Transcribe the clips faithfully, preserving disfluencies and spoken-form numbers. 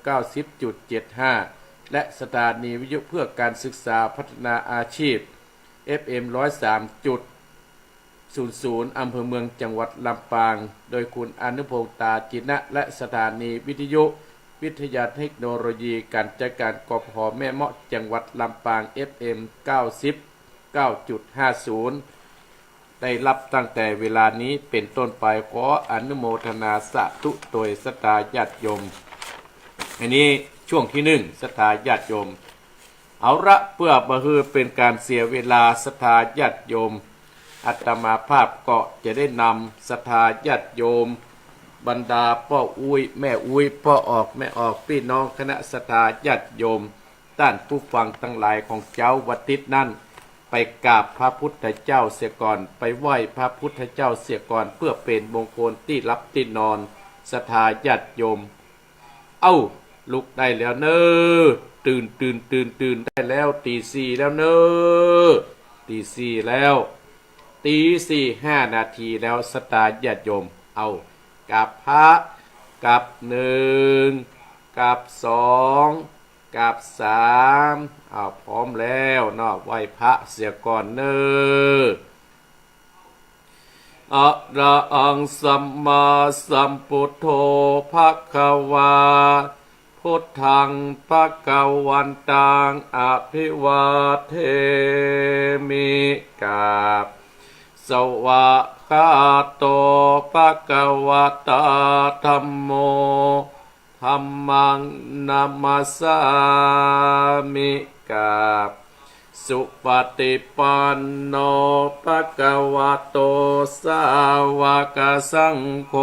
เก้าสิบจุดเจ็ดห้า และสถานีวิทยุเพื่อการศึกษาพัฒนาอาชีพ เอฟเอ็ม ร้อยสามจุดศูนย์ศูนย์ อำเภอเมือง จังหวัดลำปาง โดยคุณอนุพงษ์ ตาจินะ และสถานีวิทยุวิทยาเทคโนโลยีก๋านจัดก๋าน กพผ แม่เมาะ จังหวัดลำปาง เอฟเอ็ม เก้าสิบเก้าจุดห้าศูนย์ ได้ฮับตั้งแต่เวลานี้เป๋นต้นไป ขออนุโมทนาสาธุโตยศรัทธาญาติโยม อันนี้ช่วงตี้นึ่ง ศรัทธาญาติโยม เอาละ เปื้อบ่หื้อเป๋นก๋านเสียเวลา ศรัทธาญาติโยม อาตมาภาพก็จะได้นำศรัทธาญาติโยม บรรดาป้ออุ๊ย แม่อุ๊ย ป้อออก แม่ออก ปี้น้องคณะศรัทธาญาติโยม ต้านผู้ฟังตังหลายของเจ๊าวัดติ๊ดนั้น ไปกราบพระพุทธเจ้าเสียก่อน ไปไหว้พระพุทธเจ้าเสียก่อน เปื้อเป๋นมงคลตี้ฮับตี้นอน ศรัทธาญาติโยม เอ้า ลุกได้แล้วเน่อ ตื่น ตื่น ตื่น ตื่นได้แล้ว ตีสี่แล้วเน่อ ตีสี่แล้ว ตีสี่ห้านาทีแล้ว ศรัทธาญาติโยม เอ้า กราบพระ กราบนึ่ง กราบสอง กราบสาม เอ้า พร้อมแล้วเนาะ ไหว้พระเสียก่อนเน่อ อะระหังสัมมาสัมพุทโธ ภะคะวา พุทธัง ภะคะวันตัง อะภิวาเทมิ กราบ สวากขาโต ภะคะวะตา ธัมโม ธัมมัง นะมัสสามิ กราบ สุปฏิปันโน ภะคะวะโต สาวกสังโฆ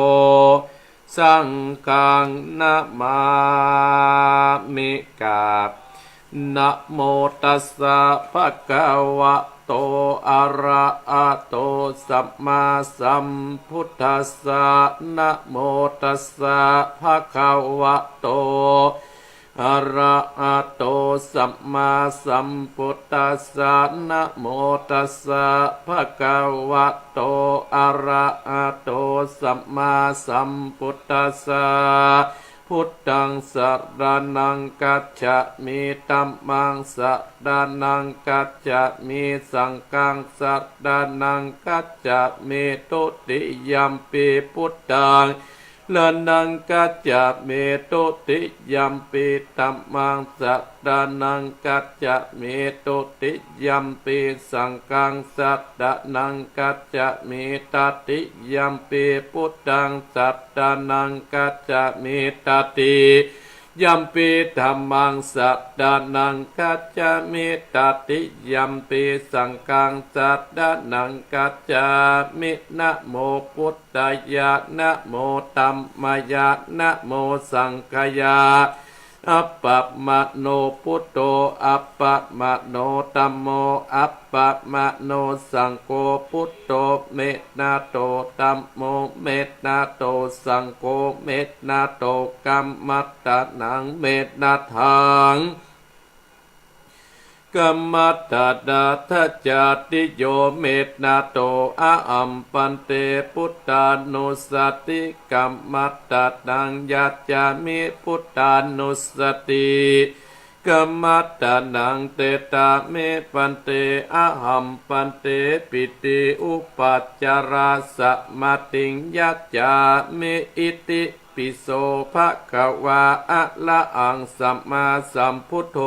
สังฆัง นะมามิ กราบ นะโมตัสสะ ภะคะวะโต อะระหะโต สัมมาสัมพุทธัสสะ นะโมตัสสะ ภะคะวะโต อะระหะโต สัมมาสัมพุทธัสสะ นะโมตัสสะ ภะคะวะโต อะระหะโต สัมมาสัมพุทธัสสะ พุทธัง สะระณัง คัจฉามิ ธัมมัง สะระณัง คัจฉามิ สังฆัง สะระณัง คัจฉามิ ทุติยัมปิ พุทธัง ระณัง คัจฉามิ ทุติยัมปิ ธัมมัง สะระณัง คัจฉามิ ทุติยัมปิ สังฆัง สะระณัง คัจฉามิ ตติยัมปิ พุทธัง สะระณัง คัจฉามิ ตติยัมปิ ธัมมัง สะระณัง คัจฉามิ ตติยัมปิ สังฆัง สะระณัง คัจฉามิ นะโม พุทธ ทายะ นะโม ธัมมายะ นะโม สังฆายะ อะปะมะโน พุทโธ อะปะมะโน ธัมโม อะปะมะโน สังโฆ พุทโธ เมตตาโต ธัมโม เมตตาโต สังโฆ เมตตาโต กัมมัตตานัง เมตตาทัง กัมมัตตานา ทัจจาติโย เมตตาโต อะหัม ภันเต พุทธานุสสะติ กัมมัตตานัง ยัจฉามิ พุทธานุสสะติ กัมมัตตานัง เตตาเม ภันเต อะหัม ภันเต ปิติ อุปัจจารา สะมาทิง ยัจฉามิ อิติ ปิโส ภะคะวา อะระหัง สัมมาสัมพุทโธ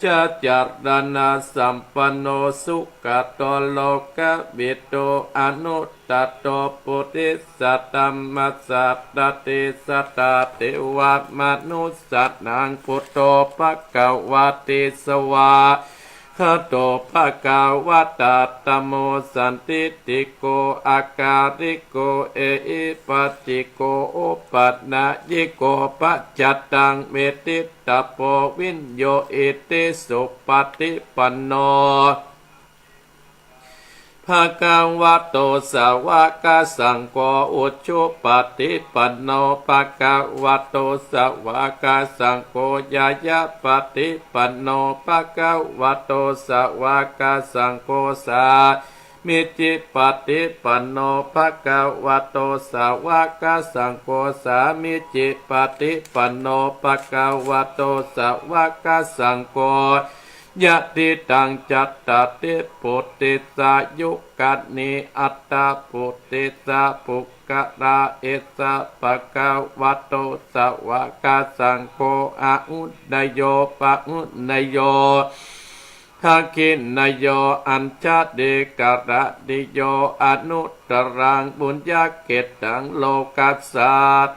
จะจารณะสัมปันโน สุขะโต โลกะวิทู อนุตตะโต ปุริสะธัมมะสะระติ สัตตา เทวะ มนุสสานัง พุทโธ ภะคะวะติ สวา คาโต ภะคะวะตา ธัมโม สันทิฏฐิโก อะกาลิโก เอหิปัสสิโก โอปะนะยิโก ปัจจัตตัง เวทิตตะโพ วิญโญ อิติสุปะฏิปันโน ภะคะวะโต สาวะกะสังโฆ อุจุปะฏิปันโน ภะคะวะโต สาวะกะสังโฆ ญาญะปะฏิปันโน ภะคะวะโต สาวะกะสังโฆ สา มิจฉิปะติปันโน ภะคะวะโต สาวะกะสังโฆ สามิจฉิปะติปันโน ภะคะวะโต สาวะกะสังโฆ ยะถิตัง จัตตาริ ปุริสายุคานิ อัตถะ ปุริสะปุคคละ เอสะ ภะคะวะโต สาวะกะสังโฆ อาหุเนโย ปะหุเนโย ทักขิเนโย อัญชลีกะรณิโย อนุตตรัง ปุญญะเขตตัง โลกัสสา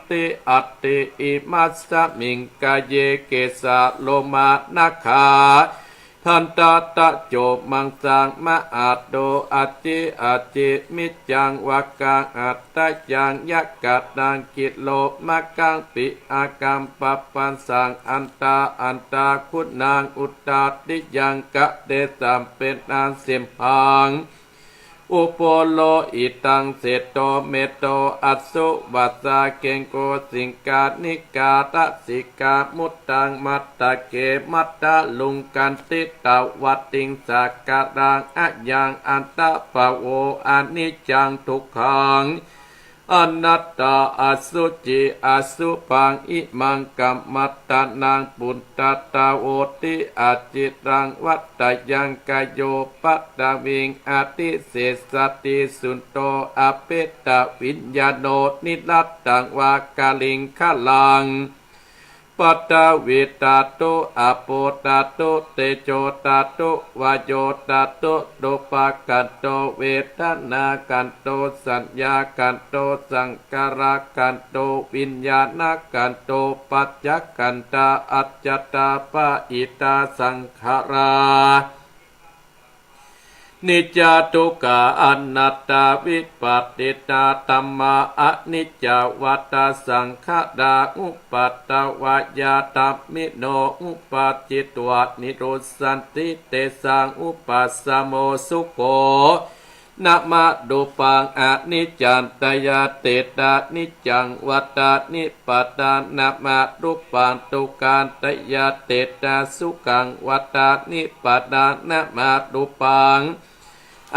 ติ อัตถิ อิมัสสะมิง กาเย เกสะ โลมา นะขา ทันตะ ตะโจ มังสัง มะหาดโด อาจิ อาจิ มิจจัง วากัง หัตถยัง ยะกะตัง กิโลมะกัง ปิ อากัมปะปัสสัง อันตา อันตาคุนัง อุตตาติยัง กะเตสัม เปตาสิมหัง อุโปโลหิตัง เสโต เมโต อัสสุวัสสา เกงโก สิงคานิกา ทะสิกา มุตตัง มัตตะเก มัตตะลุง คันติตะวะติง สากะรัง อะยัง อัตถะปะโว อนิจจัง ทุกขัง อนัตตา อสุจิ อสุภัง อิมัง กัมมัตตานัง ปุตตะตะโวติ อาจิตัง วัตตะยัง กะโย ปัตตะวิง อติเสสะติ สุตโต อเปตะวิญญาโณ นิรัตตัง วากะลิงคะลัง ปัตตะวิตาตุ อะโปตาตุ เตโจตาตุ วาโยตาตุ รูปะขันโต เวทนาขันโต สัญญาขันโต สังขารขันโต วิญญาณขันโต ปัจจะขันธา อัจจตาปะหิตา สังขารา นิจจา ทุกขา อนัตตา วิปัสสิตาธัมมา อนิจจา วัตตา สังขารา อุปัตตวายาธัมมิโน อุปาทิตวา นิรุสสันติ เตสัง อุปัสสโม สุโข นะมะ รูปัง อนิจจันตยาเตตา นิจจัง วัตตา นิปปะตา นะมะ รูปัง ทุกขันตยาเตตา สุขัง วัตตา นิปปะตา นะมะ รูปัง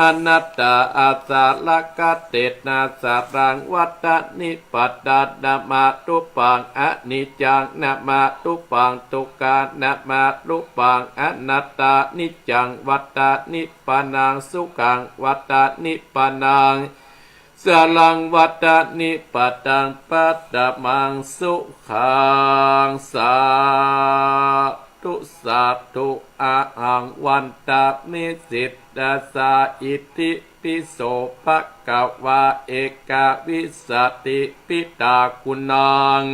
อนัตตา อาสาระกะเตตา สารัง วัตตา นิปปะตา นะมะ รูปัง อนิจจัง นะมะ รูปัง ทุกขัง นะมะ รูปัง อนัตตา นิจจัง วัตตา นิปปะนัง สุขัง วัตตา นิปปะนัง สารัง วัตตา นิปปะตัง ปัตตะมัง สุขัง สาธุ สาธุ อะหัง วันตะ มิ สิตตะสา อิทธิปิโส ภะคะวา เอกวิสสติ ปิตาคุณัง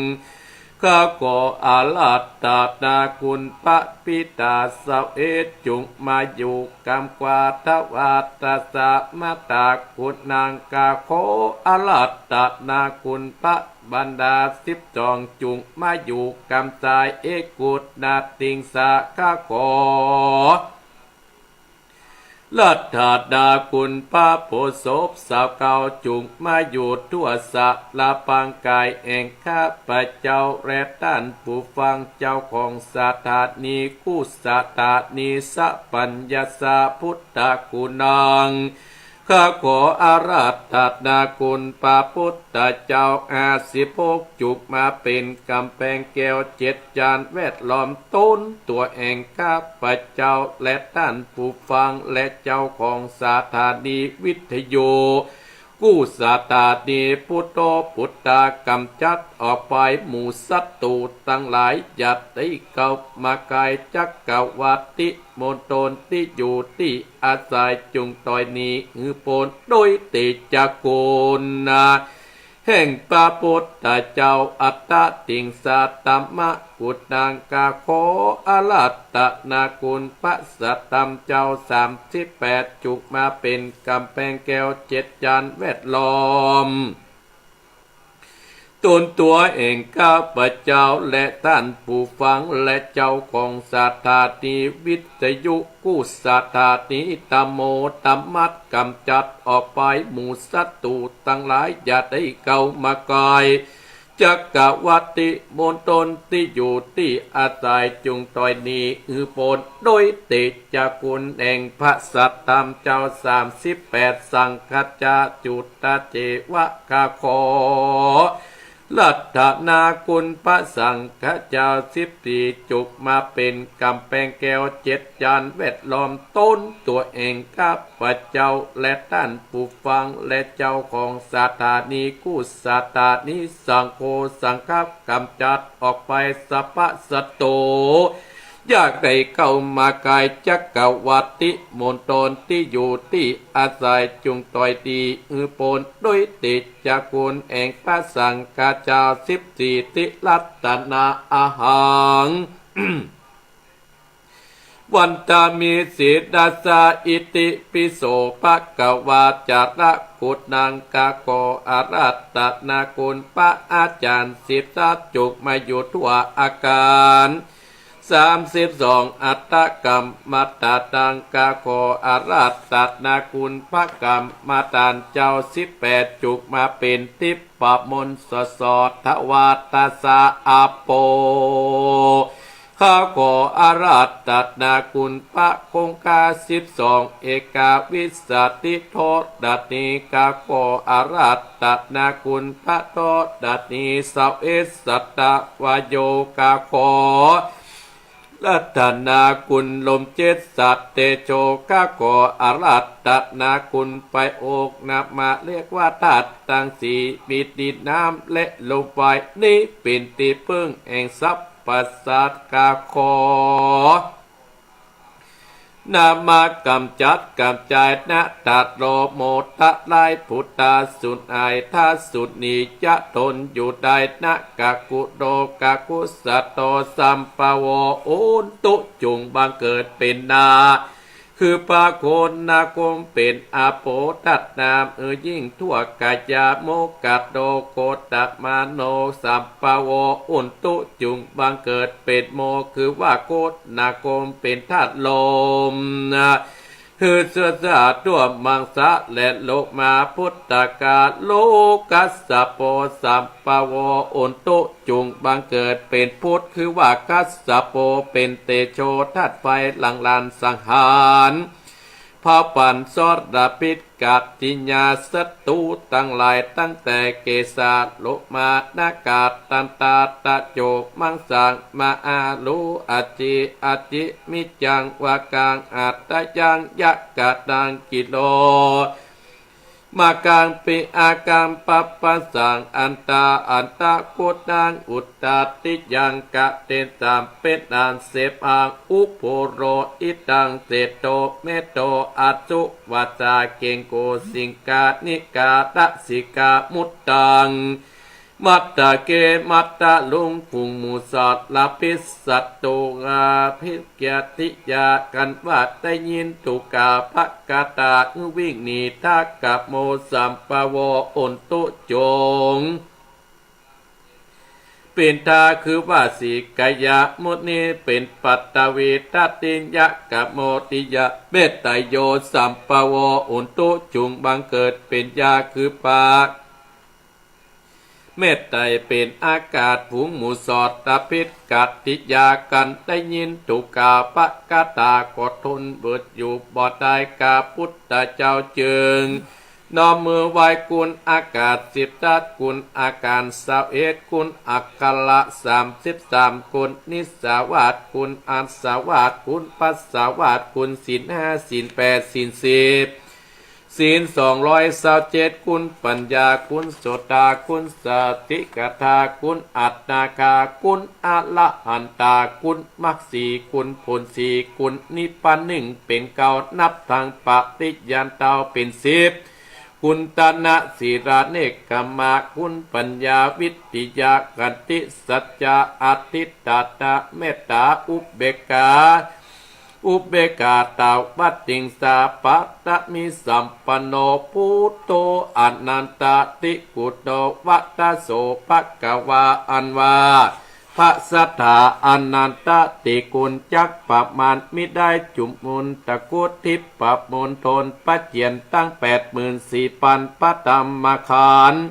ข้าขออาราธนาคุณพระปิตาเสวต จุ่งมาอยู่กำขวาถวาทสะ มะตาคุณัง ข้าขออาราธนาคุณพระบรรดาสิบสอง จุ่งมาอยู่กำซ้าย เอกุณาติงสา ข้าขอ ราธนาคุณพระโพธิ์ศพสาวเก่า จุ่งมาอยู่ทั่วสะละปังกายแห่งข้าพเจ้า และต้านผู้ฟัง เจ้าของสถานีกู้สถานีสัพพัญญสา พุทธคุณัง ข้าขออาราธนาคุณพระพุทธเจ้าห้าสิบหก จุ่งมาเป๋นก๋ำแพงแก้วเจ็ดจานแวดล้อม ตนตั๋วแห่งข้าพเจ้า และต้านผู้ฟัง และเจ้าของสถานีวิทยุกู้สถานี พุทโธพุทธา ก๋ำจัดออกไปหมู่ศัตรูตังหลาย อย่าได้เข้ามาใก้จักรวรรดิมณฑลตี้อยู่ตี้อาศัย จุ่งถ้อยหนีหื้อป๊นโดยเตชะคุณ แห่งพระพุทธเจ้า อัตตะติงสาธัมมะคุณัง ข้าขออาราธนาคุณพระสัทธรรมเจ้าสามสิบแปด จุ่งมาเป๋นก๋ำแพงแก้วเจ็ดจานแวดล้อม ตนตั๋วแห่งข้าพเจ้า และต้านผู้ฟัง และเจ้าของสถานีวิทยุกู้สถานี ธัมโมธัมมัส ก๋ำจัดออกไปหมู่ศัตรูตังหลาย อย่าได้เข้ามาใก้ จักรวรรติมณฑลตี้อยู่ตี้อาศัยจุ่งตอยนี้ หื้อป๊นโดยเตชะคุณแห่งพระสัตธรรมเจ้าสามสิบแปด สังฆะจาจุตเจวะ ข้าขอ รัตนาคุณพระสังฆะเจ้าสิบสี่ จุกมาเป๋นก๋ำแปงแก้วเจ็ดจานแวดล้อมตนตั๋วเอง ข้าพเจ้าและต้านผู้ฟังและเจ้าของสถานีกู้สถานี สังโฆสังฆะก๋ำจัดออกไปสัพพะศัตรู อย่าได้เข้ามาใก้จักรวรรติมณฑลตี้อยู่ตี้อาศัยจุ่งตอยนี้ หื้อป๊นโดยเตชะคุณแห่งพระสังฆะเจ้าสิบสี่ ติรัตนาอาหัง วันทามิ ศิรสา อิติปิโส ภะคะวา จาระกุณัง ข้าขออาราธนาคุณพระอาจารย์สิบสาม จุกมาอยู่ทั่วอาคาร สามสิบสอง อัฏฐกรรมมตาตัง ข้าขออาราธนาคุณพระกรรมมตานเจ้าสิบแปด จุกมาเป๋นทิพย์มนต์สดสด ทวาตาสาอาโป ข้าขออาราธนาคุณพระคงคาสิบสอง เอกาวิสสติโทรณี ข้าขออาราธนาคุณพระโทรณี สาวเอสสัตวโย ข้าขอ รัตนาคุณลมเจ็ดสัตว์เตโช ข้าขออาราธนาคุณไฟอก นามะเรียกว่าธาตุตังสี่ มีดินน้ำและลมไฟ นี้เป๋นตี้เปิ้งแห่งสรรพสัตว์ ข้าขอ นามะก๋ำจัดก๋ำจายนะ ตะโลโมทะลาย พุทธาสุนัยทาสุนี จะทนอยู่ได้นะ กะกุโดกะกุสะโต สัมภะโว อุนตุ จุ่งบังเกิดเป๋นนา คือพระโคณาคมเป๋นอาโป ธาตุน้ำ หื้อยิ่งทั่วกายา โมกะโดโคตมะโน สัมภะโว อุนตุ จุ่งบังเกิดเป๋นโม คือว่าโคณาคมเป๋นธาตุลม หื้อเสื้อสาทั่วมังสะและโลมา พุทธกาโลกัสสะโป สัมภะโว อุนตุ จุ่งบังเกิดเป๋นพุทธ คือว่ากัสสะโป เป๋นเตโชธาตุไฟ หลั่งหลานสังหาร เผาผลาญสรพิษกัตติยาศัตรูตังหลาย ตั้งแต่เกสา โลมา นาคา ตันตา ตะโจ มังสัง มหารู อจิ อจิ มิจจัง วากัง อัตตยัง ยะกะตัง กิโล มากัง ปิอากัง ปัปปะสัง อันตา อันตะ กุณัง อุตตาติยัง กะเตสัม เป๋นอันเสพอัง อุปุโรหิตัง เศรษโฐ เมโท อสุวัสสา เกงโก สิงคา นิกา ตะสิกา มุตตัง มัตตะเก มัตตะลุง ฝูงหมู่สรพิษ ศัตรูอาภิเกียรติยา กันว่าได้ยินถูกกา ภะคะตา หื้อวิ่งหนี ทะกะโม สัมภะโว อุนตุ จุ่ง ปินทา คือว่าสีกายะ มุนี เป๋นปัตตวี ทัตติยะกะโมติยะ เมตไตโย สัมภะโว อุนตุ จุ่งบังเกิดเป๋นยา คือพระ เมตไตเป๋นอากาศ ฝูงหมู่สรพิษกัตติยา กันได้ยินถูกกา ภะคะตา ก็ทนเบิดอยู่บ่ได้ กาพุทธเจ้าจึง น้อมมือไหว้คุณอากาศสิบทัศน์ คุณอาการซาวเอ็ด คุณอักขระสามสิบสาม คุณนิสสาวาส คุณอัสสาวาส คุณปัสสาวาส คุณศีลห้า ศีลแปด ศีลสิบ ศีลสองร้อยซาวเจ็ด คุณปัญญา คุณโสตา คุณสติกทา คุณอัตตาคา คุณอรหันตา คุณมรรคสี่ คุณผลสี่ คุณนิพพานหนึ่ง เป๋นเก้า นับตังปริญญาเต้าเป๋นสิบ คุณตนะ ศีลา เนกขัมมะ คุณปัญญา วิริยะ ขันติ สัจจะ อธิษฐานะ เมตตา อุเบกขา อุเบกขา ตาวัตติงสา ปารมีสัมปันโน พุทโธ อนันตติกุณโณ วัตโส ภะคะวา อันว่า พระสัตถาอนันตติคุณจักประมาณมิได้ จุมมุนตะกุฏฐิปมณฑล พระเจียรติตั้งแปดหมื่นสี่พันพระธรรมขันธ์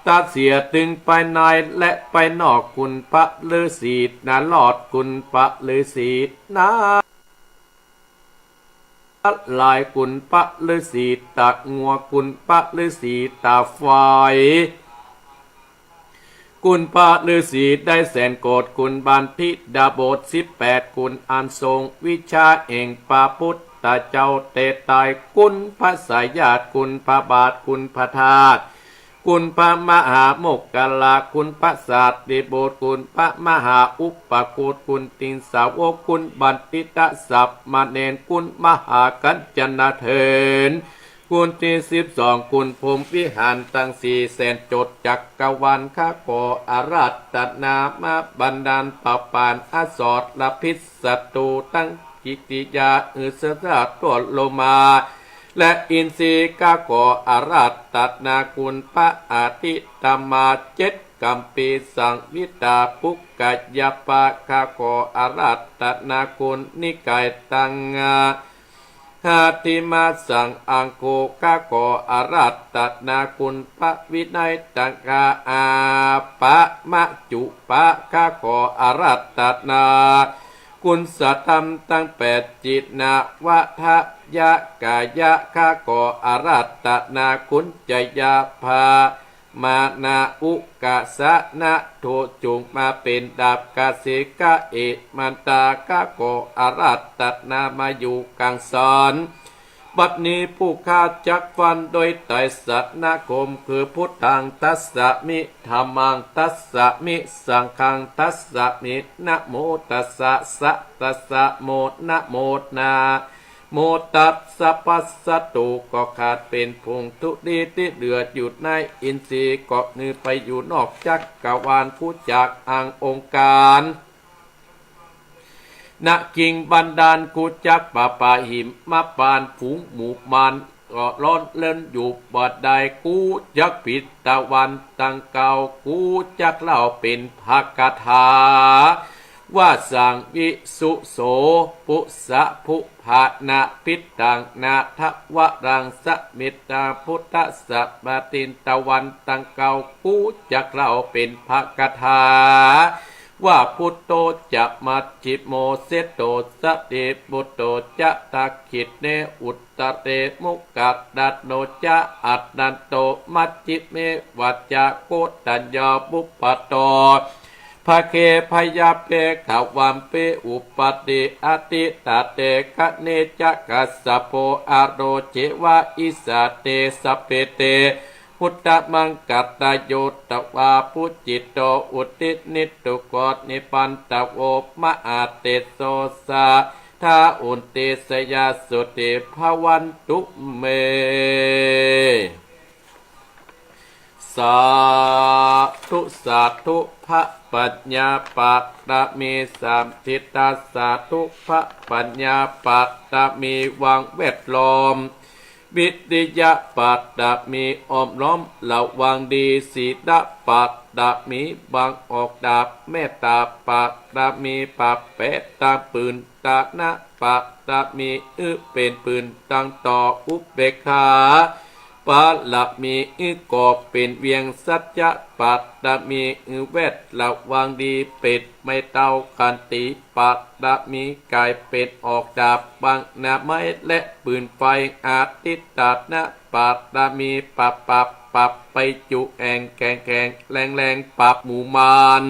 ตเสียตึงไปในและไปนอก คุณพระฤๅษีนารอด คุณพระฤๅษีนา ลาย คุณพระฤๅษีตางัว คุณพระฤๅษีตาไฟ คุณพระฤๅษีได้แสนโกศ คุณบัณฑิตาบทสิบแปด คุณอันทรงวิชาแห่งพระพุทธเจ้าแต่ตาย คุณพระสายญาติ คุณพระบาท คุณพระธาตุ คุณพระมหาโมคคัลลา คุณพระสารีบุตร คุณพระมหาอุปคุต คุณติสสาวก คุณบัณฑิตสามเณร คุณมหากัญจนเถร คุณตี้สิบสอง คุณพรหมวิหารตังสี่แสนโจทย์จักรวาล ข้าขออาราธนามาบันดาลประปานอสรพิษศัตรูตังกิริยา อือสะสะทั่วโลมา และอินทรีย์ ข้าขออาราธนาคุณพระอธิตมาเจ็ด กัมพีสังวิตา ปุคคยปา ข้าขออาราธนาคุณนิกายตัง หาทิมาสังอังโค ข้าขออาราธนาคุณพระวินัยตังกา อาปะมะจุปะ ข้าขออาราธนาคุณสธรรมตังแปด จินวทยกายะ ข้าขออาราธนาคุณจยาภา มานาอุกสะนะโท จุ่งมาเป๋นดาบกาเสกะเอมันตา ข้าขออาราธนามาอยู่กังสรรค์ บัดนี้ผู้ข้าจักฟันโดยไตรสรณคม คือพุทธังทัสสะมิ ธัมมังทัสสะมิ สังฆังทัสสะมิ นะโมตัสสะ สะตัสสะโม นะโม นะ โมตัสสะ ปัสสะตุ ก็ขาดเป๋นผงธุลีตี้เหลืออยู่ในอินทรีย์ก็หื้อไปอยู่นอกจักรวาล กุจักอังองค์การ นะกิงบันดาล กุจักปะปะหิมมะปาน ฝูงหมู่มารก็ร้อนเร้นอยู่บ่ได้ กุจักผิดตะวันตังเก่า กุจักเล่าเป๋นพระคาถา ว่าสังวิสุโส ปุสสะภุพานะ พิตตังนาทวรัง สมิตตังพุทธัสสะ ปะตินตะวันตังเก่า กุจักเล่าเป๋นพระคาถา ว่าพุทโธจะมัชฌิโม เสโตสะเดปุตโตจะ ทักขิเณ อุตเต มุขัดดะโนจะ อัตตันโต มัชฌิเม วัจจะ โกฏัญโญ ปุพพะโต ภะเค พยาเป ขวัมเป อุปปาติ อะทิตาเต คะเนจะ คัสสะโพ อะโรเจวะ อิสสาเต สะเปเต พุทธมังคะตะโย ตวา ปุจจิโต อุทิสนิตตุโก นิปันตะโว มหาเตโส สะ ทา อุนติสยา สุติภะวันตุเม สาธุ สาธุ พระปัญญาปะระมี สามสิทธา สาธุ พระปัญญาปะระมี วางแวดล้อม วิริยะปะระมี อ้อมล้อมระวังดี ศีลปะระมี บังออกดาบ เมตตาปะระมี ปะแปะตางปืน ตะนะปะระมี อื้อเป๋นปืนตางต่อ อุเปกขาปะระมี อื้อก่อเป๋นเวียง สัจจะปะระมี อื้อแวดระวังดี เป๋นไม้เต้า ขันติปะระมี ก๋ายเป๋นออกดาบ บังหน้าไม้และปืนไฟ อธิฏฐานะปะระมี ปะปะปะไปจุแอ่งแข็งแข็งแรงแรง ปราบหมู่มาร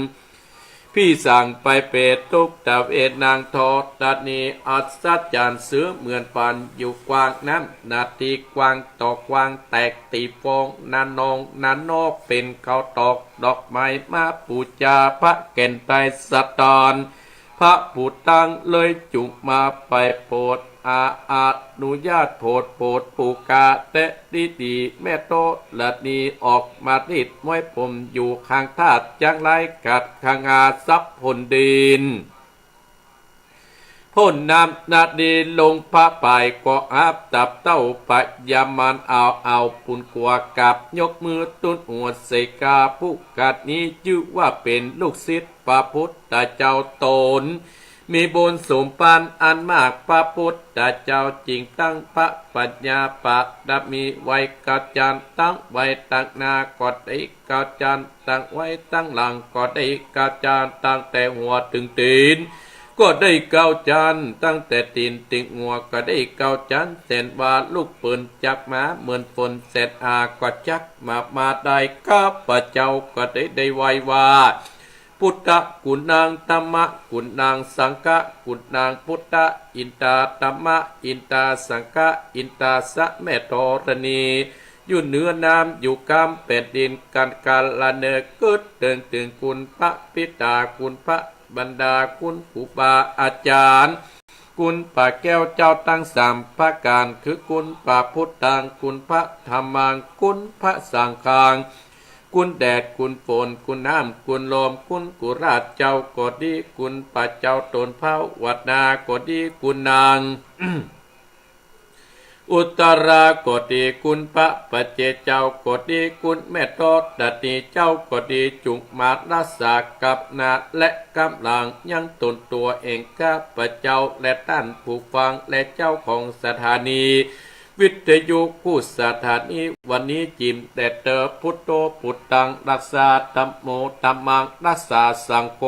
ผีสางไปเปรตทุกตะเวน นางธรณีอัศจรรย์ เสือเหมือนปานอยู่กว้าง น้ำหน้าตี้กว้างต่อกว้าง แตกตี้ฟอง นานองนานอก เป๋นข้าวตอกดอกไม้ มาปู๋จาพระแก่นไตรสะท้อน พระผู้ตังเลยจุ่งมาไปโผด อา อนุญาตโผด โผดปู๋กาแต๊ดีดี แม่ธรณีออกมารีดม้วยผมอยู่ข้างธาตุ จังไรขัดขงาสับพ่นดิน พ่นน้ำหน้าดีลงพระปาย ก็อับตับเต้าปะยามาร เอา เอาปุ้นกั๋วกราบ ยกมือตุ๊นหัวใส่กา ผู้กัดนี้จื้อว่าเป๋นลูกศิษย์พระพุทธเจ้าต๋น มีบุญสมภารอันมาก พระพุทธเจ้าจึงตั้งพระปัญญาบารมีไว้เก้าจาน ตั้งไว้ตางหน้าก็ดีเก้าจาน ตั้งไว้ตางหลังก็ดีเก้าจาน ตั้งแต่หัวเถิงตีนก็ดีเก้าจาน ตั้งแต่ตีนเถิงหัวก็ดีเก้าจาน แสนว่าลูกปืนจักมาเหมือนฝน แสนอาก็จักมา มาได้ ข้าพเจ้าก็ได้ ได้ไหว้ว่า พุทธกุณัง ธัมมกุณัง สังฆกุณัง พุทธอินทา ธัมมอินทา สังฆอินทา สะแม่ธรณี อยู่เหนือน้ำ อยู่ข้ามแผ่นดิน กันกาละเนิด กึ๊ดเถิงเถิงคุณพระปิดา คุณพระมารดา คุณครูบาอาจารย์ คุณพระแก้วเจ้าตังสามประก๋าน คือคุณพระพุทธัง คุณพระธัมมัง คุณพระสังฆัง คุณแดด คุณฝน คุณน้ำ คุณลม คุณกุราชเจ้าก็ดี คุณพระเจ้าตนภาวนาก็ดี คุณนาง อุตตราก็ดี คุณพระปัจเจกเจ้าก็ดี คุณแม่ธรณีเจ้าก็ดี จุ่งมารักษากับหน้าและกับหลังยังตนตัวเอง ข้าพเจ้าและต้านผู้ฟังและเจ้าของสถานีวิทยุกู้สถานี วันนี้จิ่มแต๊เต๊อ พุทโธพุทธัง รักษา ธัมโม ธัมมัง รักษา สังโฆ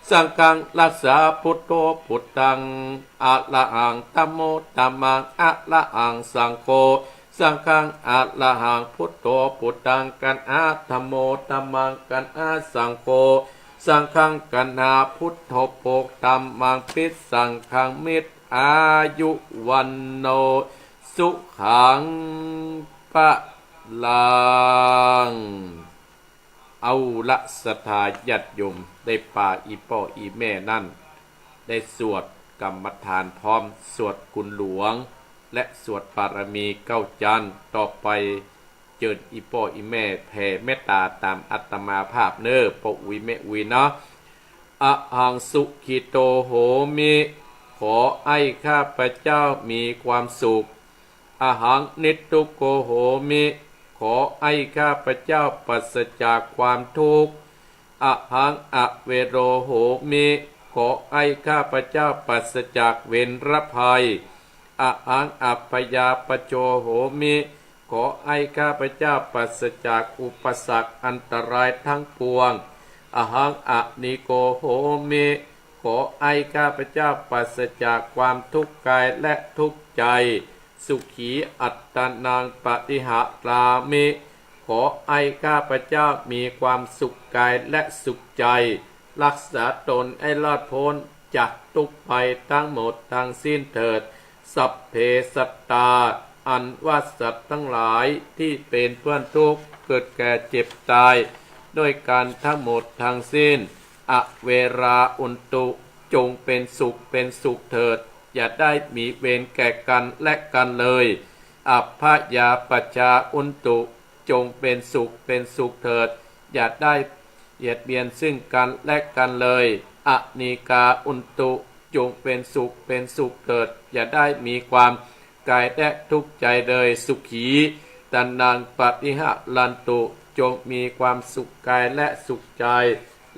สังฆัง รักษา พุทโธพุทธัง อะระหัง ธัมโม ธัมมัง อะระหัง สังโฆ สังฆัง อะระหัง พุทโธพุทธัง กันหา ธัมโม ธัมมัง กันหา สังโฆ สังฆัง กันหา พุทโธ โภค ธัมมัง ภิ สังฆัง มิตร อายุ วัณโณ สุขัง พลัง เอาละ ศรัทธาญาติโยม ได้ปาอี่ป้ออี่แม่นั้น ได้สวดกรรมฐานพร้อม สวดคุณหลวง และสวดบารมีเก้าจาน ต่อไปเจิญอี่ป้ออี่แม่แผ่เมตตาต๋ามอาตมาภาพเน่อ ป้ออุ๊ยแม่อุ๊ยเนาะ อะหัง สุขิโต โหมิ ขอให้ข้าพเจ้ามีความสุข อะหัง นิตตุโก โหมิ ขอให้ข้าพเจ้าปราศจากความทุกข์ อะหัง อะเวโร โหมิ ขอให้ข้าพเจ้าปราศจากเวรภัย อะหัง อะพยาปัจโช โหมิ ขอให้ข้าพเจ้าปราศจากอุปสรรคอันตรายทั้งปวง อะหัง อะนีโก โหมิ ขอให้ข้าพเจ้าปราศจากความทุกข์กายและทุกข์ใจ สุขี อัตตานัง ปะริหารามิ ขอให้ข้าพเจ้ามีความสุขกายและสุขใจ รักษาตนให้รอดพ้นจากทุกข์ภัยทั้งหมดทั้งสิ้นเถิด สัพเพสัตตา อันว่าสัตว์ทั้งหลายที่เป็นเพื่อนทุกข์ เกิดแก่เจ็บตาย ด้วยกันทั้งหมดทั้งสิ้น อะเวรา อุนตุ จงเป็นสุขเป็นสุขเถิด อย่าได้มีเวรแก่กันและกันเลย อัพพยาปัจจา อุนตุ จงเป็นสุขเป็นสุขเถิด อย่าได้เบียดเบียนซึ่งกันและกันเลย อนีกา อุนตุ จงเป็นสุขเป็นสุขเถิด อย่าได้มีความกายและทุกข์ใจเลย สุขี ตานัง ปะริหารันตุ จงมีความสุขกายและสุขใจ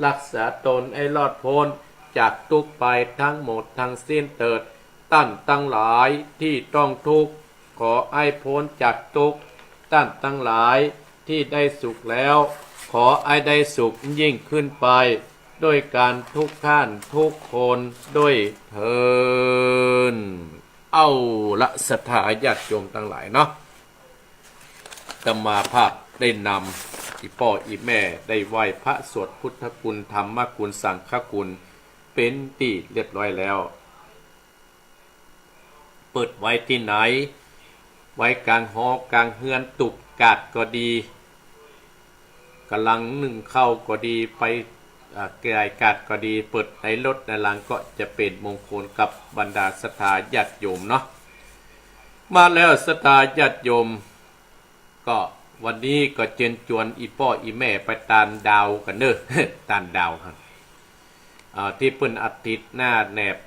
รักษาตนให้รอดพ้นจากทุกข์ภัยทั้งหมดทั้งสิ้นเถิด ต้านตังหลายที่ต้องทุกข์ ขอให้พ้นจากทุกข์ ต้านตังหลายที่ได้สุขแล้ว ขอให้ได้สุขยิ่งขึ้นไป ด้วยกันทุกท่านทุกคนด้วยเทอญ เอาละ ศรัทธาญาติโยมตังหลายเนาะ อาตมาภาพได้นำอี่ป้ออี่แม่ได้ไหว้พระสวดพุทธคุณ ธรรมคุณ สังฆคุณ เป๋นตี้เรียบร้อยแล้ว เปิดไว้ตี้ไหน ไว้ก๋างหอก๋างเฮือน ตุ๊บกาดก็ดี ก๋ำลังนึ่งข้าวก็ดี ไป อ่า ก๋ายกาดก็ดี เปิดในรถในลางก็จะเป๋นมงคลกับบรรดาศรัทธาญาติโยมเนาะ มาแล้วศรัทธาญาติโยม ก็วันนี้ก็เจิญจวนอี่ป้ออี่แม่ไปตานดาวกั๋นเน่อ ตานดาวฮะ อ่า ตี้เปิ้นอธิษฐานแนบ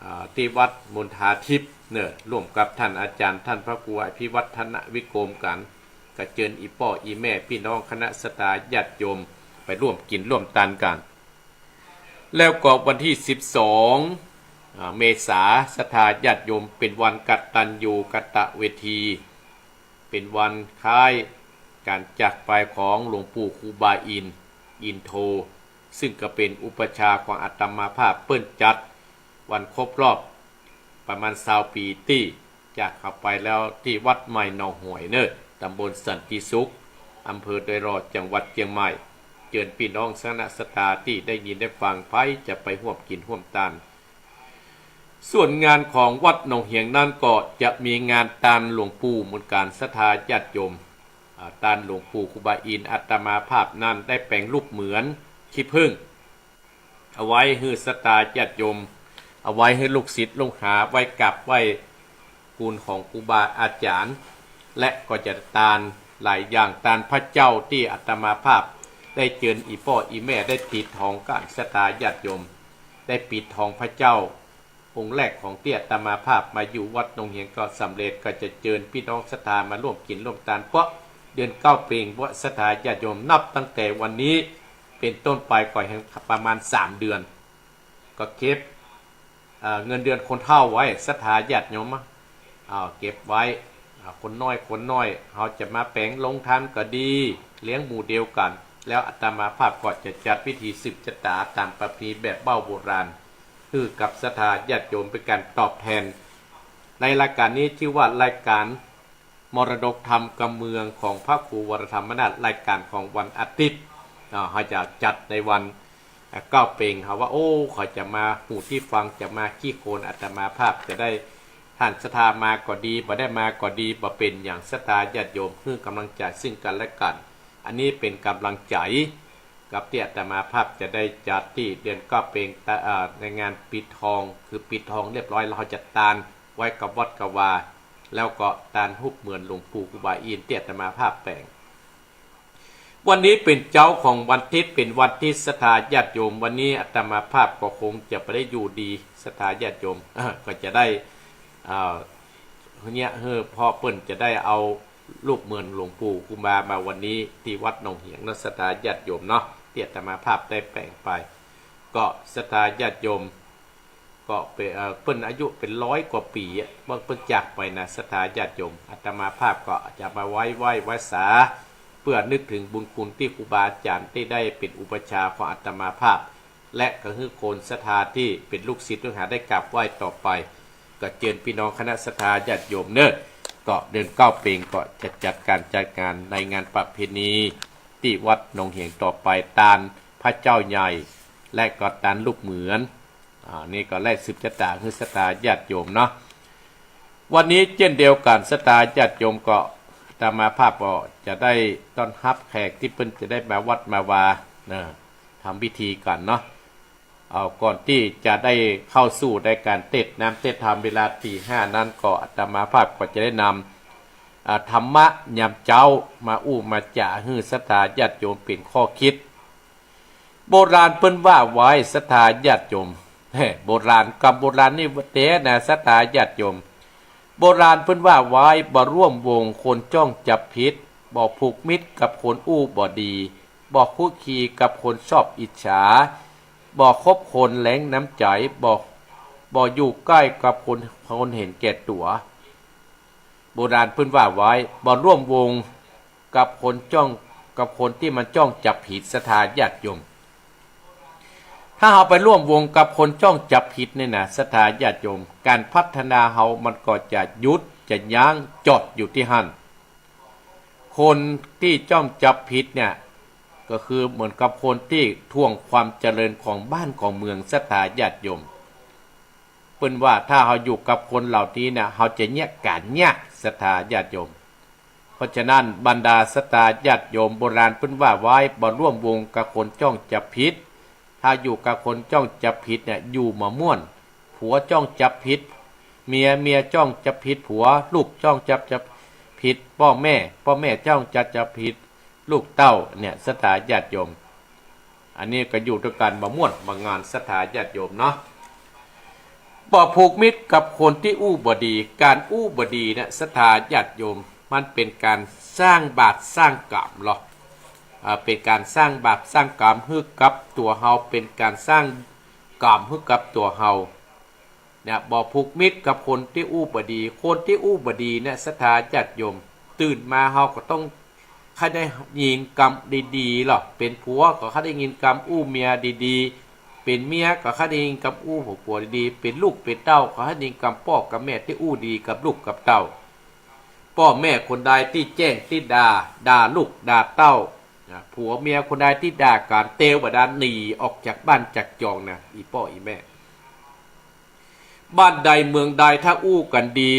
อ่า ตี้วัดมณฑาทิพย์เน่อ ร่วมกับต้านอาจ๋ารย์ ต้านพระครูอภิวัฒนวิกรมกั๋น ก็เจิญอี่ป้ออี่แม่ปี้น้องคณะศรัทธาญาติโยมไปร่วมกิ๋นร่วมตานกั๋น แล้วก็วันตี้สิบสอง อ่า เมษา ศรัทธาญาติโยม เป๋นวันกตัญญูกตเวที เป๋นวันคล้ายก๋านจากไปของหลวงปู่ครูบาอินทร์ อินโท ซึ่งก็เป๋นอุปัชฌาย์ของอาตมาภาพ เปิ้นจัดวันครบรอบประมาณซาวปี๋ตี้จากเขาไปแล้ว ตี้วัดใหม่หนองหอยเน่อ ต๋ำบลสันติสุข อำเภอดอยหล่อ จังหวัดเจียงใหม่ เจิญปี้น้องคณะศรัทธาตี้ได้ยินได้ฟัง ใผจะไปฮ่วมกิ๋นฮ่วมตาน ส่วนงานของวัดหนองเหียงนั้นก็จะมีงานตานหลวงปู่เหมือนกั๋น ศรัทธาญาติโยม อ่า ตานหลวงปู่ครูบาอินทร์ อาตมาภาพนั้นได้แป๋งรูปเหมือนขี้ผึ้ง เอาไว้หื้อศรัทธาญาติโยม เอาไว้หื้อลูกศิษย์ลูกหา ไว้กราบไหว้คุณของครูบาอาจ๋ารย์ และก็จะตานหลายอย่าง ตานพระเจ้าตี้อาตมาภาพได้เจิญอี่ป้ออี่แม่ได้ปิดทองก๋าน ศรัทธาญาติโยม ได้ปิดทองพระเจ้าองค์แรกของตี้อาตมาภาพมาอยู่วัดหนองเหียงก็สำเร็จ ก็จะเจิญปี้น้องศรัทธามาฮ่วมกิ๋นฮ่วมตาน เพราะเดือนเก้าเป๋ง เพราะศรัทธาญาติโยม นับตั้งแต่วันนี้เป๋นต้นไปก็แหมประมาณสามเดือน ก็เก็บ เอ่อ เงินเดือนคนเฒ่าไว้ ศรัทธาญาติโยมอะ อ่า เก็บไว้ อ่า คนน้อยคนน้อย เฮาจะมาแป๋งโฮงตานก็ดี เลี้ยงหมู่เดียวกั๋น แล้วอาตมาภาพก็จะจัดพิธีสืบจะต๋าต๋ามประเพณีแบบเบ้าโบราณ หื้อกับศรัทธาญาติโยมเป๋นก๋านตอบแทน ในรายก๋านนี้จื้อว่ารายก๋าน มรดกธรรมกำเมืองของพระครูวรธรรมนาถ รายก๋านของวันอาทิตย์ อ่า เฮาจะจัดในวัน อ่า เก้าเป๋ง เฮาว่า โอ้ เขาจะมา หมู่ตี้ฟังจะมากี่คน อาตมาภาพจะได้ ท่านศรัทธามาก็ดี บ่ได้มาก็ดี บ่เป๋นหยัง ศรัทธาญาติโยม หื้อกำลังใจ๋ซึ่งกั๋นและกั๋น อันนี้เป๋นกำลังใจ๋ กับตี้อาตมาภาพจะได้จัดตี้เดือนเก้าเป๋ง ตะ อ่า ในงานปิดทอง คือปิดทองเรียบร้อยแล้ว เฮาจะตานไว้กับวัดกับวา แล้วก็ตานฮูปเหมือนหลวงปู่ครูบาอินทร์ตี้อาตมาภาพแป๋ง วันนี้เป๋นเจ๊าของวันอาทิตย์ เป๋นวันอาทิตย์ ศรัทธาญาติโยม วันนี้อาตมาภาพก็คงจะบ่ได้อยู่ดี ศรัทธาญาติโยม เอ่อ ก็จะได้ เอ่อ เนี่ย เออ พ่อเปิ้นจะได้เอารูปเหมือนหลวงปู่ครูบามาวันนี้ตี้วัดหนองเหียงเนาะ ศรัทธาญาติโยมเนาะ ตี้อาตมาภาพได้แป๋งไป ก็ศรัทธาญาติโยม ก็เป๋น เอ่อ เปิ้นอายุเป๋นร้อยกว่าปี๋อะ เปิ้น เปิ้นจากไปนะ ศรัทธาญาติโยม อาตมาภาพก็จะมาไว้ ไหว้ ไหว้สา เปื้อนึกเถิงบุญคุณตี้ครูบาอาจ๋ารย์ตี้ได้เป๋นอุปัชฌาย์ของอาตมาภาพ และก็หื้อคนศรัทธาตี้เป๋นลูกศิษย์ลูกหาได้กราบไหว้ต่อไป ก็เจิญปี้น้องคณะศรัทธาญาติโยมเน่อ ก็เดือนเก้าเป๋งก็จะจัดก๋านจัดงานในงานประเพณีตี้วัดหนองเหียงต่อไป ตานพระเจ้าใหญ่ และก็ตานรูปเหมือน อ่า นี่ก็แลสืบจะต๋าหื้อศรัทธาญาติโยมเนาะ วันนี้เจ้นเดียวกั๋น ศรัทธาญาติโยม ก็อาตมาภาพก็จะได้ต้อนฮับแขกตี้เปิ้นจะได้มาวัดมาวา เนอะ ทำพิธีกั๋นเนาะ เอา ก่อนตี้จะได้เข้าสู่ในก๋านเตศน์น้ำเตศน์ธรรมเวลาตีห้านั้น ก็อาตมาภาพก็จะได้นำ อ่า ธรรมะยามเจ๊ามาอู้มาจ๋าหื้อศรัทธาญาติโยมเป๋นข้อคิด โบราณเปิ้นว่าไว้ ศรัทธาญาติโยม แฮ่ โบราณ กำโบราณนี่แต๊นะ ศรัทธาญาติโยม โบราณเปิ้นว่าไว้ บ่ร่วมวงคนจ้องจับผิด บ่ผูกมิตรกับคนอู้บ่ดี บ่คลุกคลีกับคนชอบอิจฉา บ่คบคนแล้งน้ำใจ๋ บ่ บ่อยู่ใก้กับคน คนเห็นแก่ตั๋ว โบราณเปิ้นว่าไว้ บ่ร่วมวงกับคนจ้อง กับคนตี้มันจ้องจับผิด ศรัทธาญาติโยม ถ้าเฮาไปร่วมวงกับคนจ้องจับผิดนี่นะ ศรัทธาญาติโยม ก๋านพัฒนาเฮามันก็จะหยุด จะยั้ง จอดอยู่ตี้หั้น คนตี้จ้องจับผิดเนี่ย ก็คือเหมือนกับคนตี้ถ่วงความเจริญของบ้านของเมือง ศรัทธาญาติโยม เปิ้นว่าถ้าเฮาอยู่กับคนเหล่านี้เนี่ย เฮาจะเยียะก๋านยาก ศรัทธาญาติโยม เพราะฉะนั้นบรรดาศรัทธาญาติโยม โบราณเปิ้นว่าไว้ บ่ร่วมวงกับคนจ้องจับผิด ถ้าอยู่กับคนจ้องจับผิดเนี่ย อยู่บ่ม่วน ผัวจ้องจับผิดเมีย เมียจ้องจับผิดผัว ลูกจ้องจับ จับผิดป้อแม่ ป้อแม่จ้องจับ จับผิดลูกเต้าเนี่ย ศรัทธาญาติโยม อันนี้ก็อยู่ตวยกั๋นบ่ม่วนบ่งาน ศรัทธาญาติโยมเนาะ บ่ผูกมิตรกับคนตี้อู้บ่ดี ก๋านอู้บ่ดีเนี่ย ศรัทธาญาติโยม มันเป๋นก๋านสร้างบาปสร้างก๋รรมลอ อ่า เป๋นก๋านสร้างบาปสร้างก๋รรมหื้อกับตั๋วเฮา เป๋นก๋านสร้างก๋รรมหื้อกับตั๋วเฮา เนี่ย บ่ผูกมิตรกับคนตี้อู้บ่ดี คนตี้อู้บ่ดีเนี่ย ศรัทธาญาติโยม ตื่นมาเฮาก็ต้อง ใค่ได้ยินกำดีๆ ลอ เป๋นผัวก็ใค่ได้ยินกำอู้เมียดีๆ เป๋นเมียก็ใค่ได้ยินกำอู้ผัวดีๆ เป๋นลูกเป๋นเต้าก็ใค่ได้ยินกำป้อกำแม่ตี้อู้ดีกับลูกกับเต้า ป้อแม่คนใดตี้แจ้งตี้ด่า ด่าลูกด่าเต้า นะ ผัวเมียคนใดตี้ด่ากั๋น เตวดาหนีออกจากบ้านจากจองนะ อี่ป้ออี่แม่ บ้านใดเมืองใดถ้าอู้กั๋นดี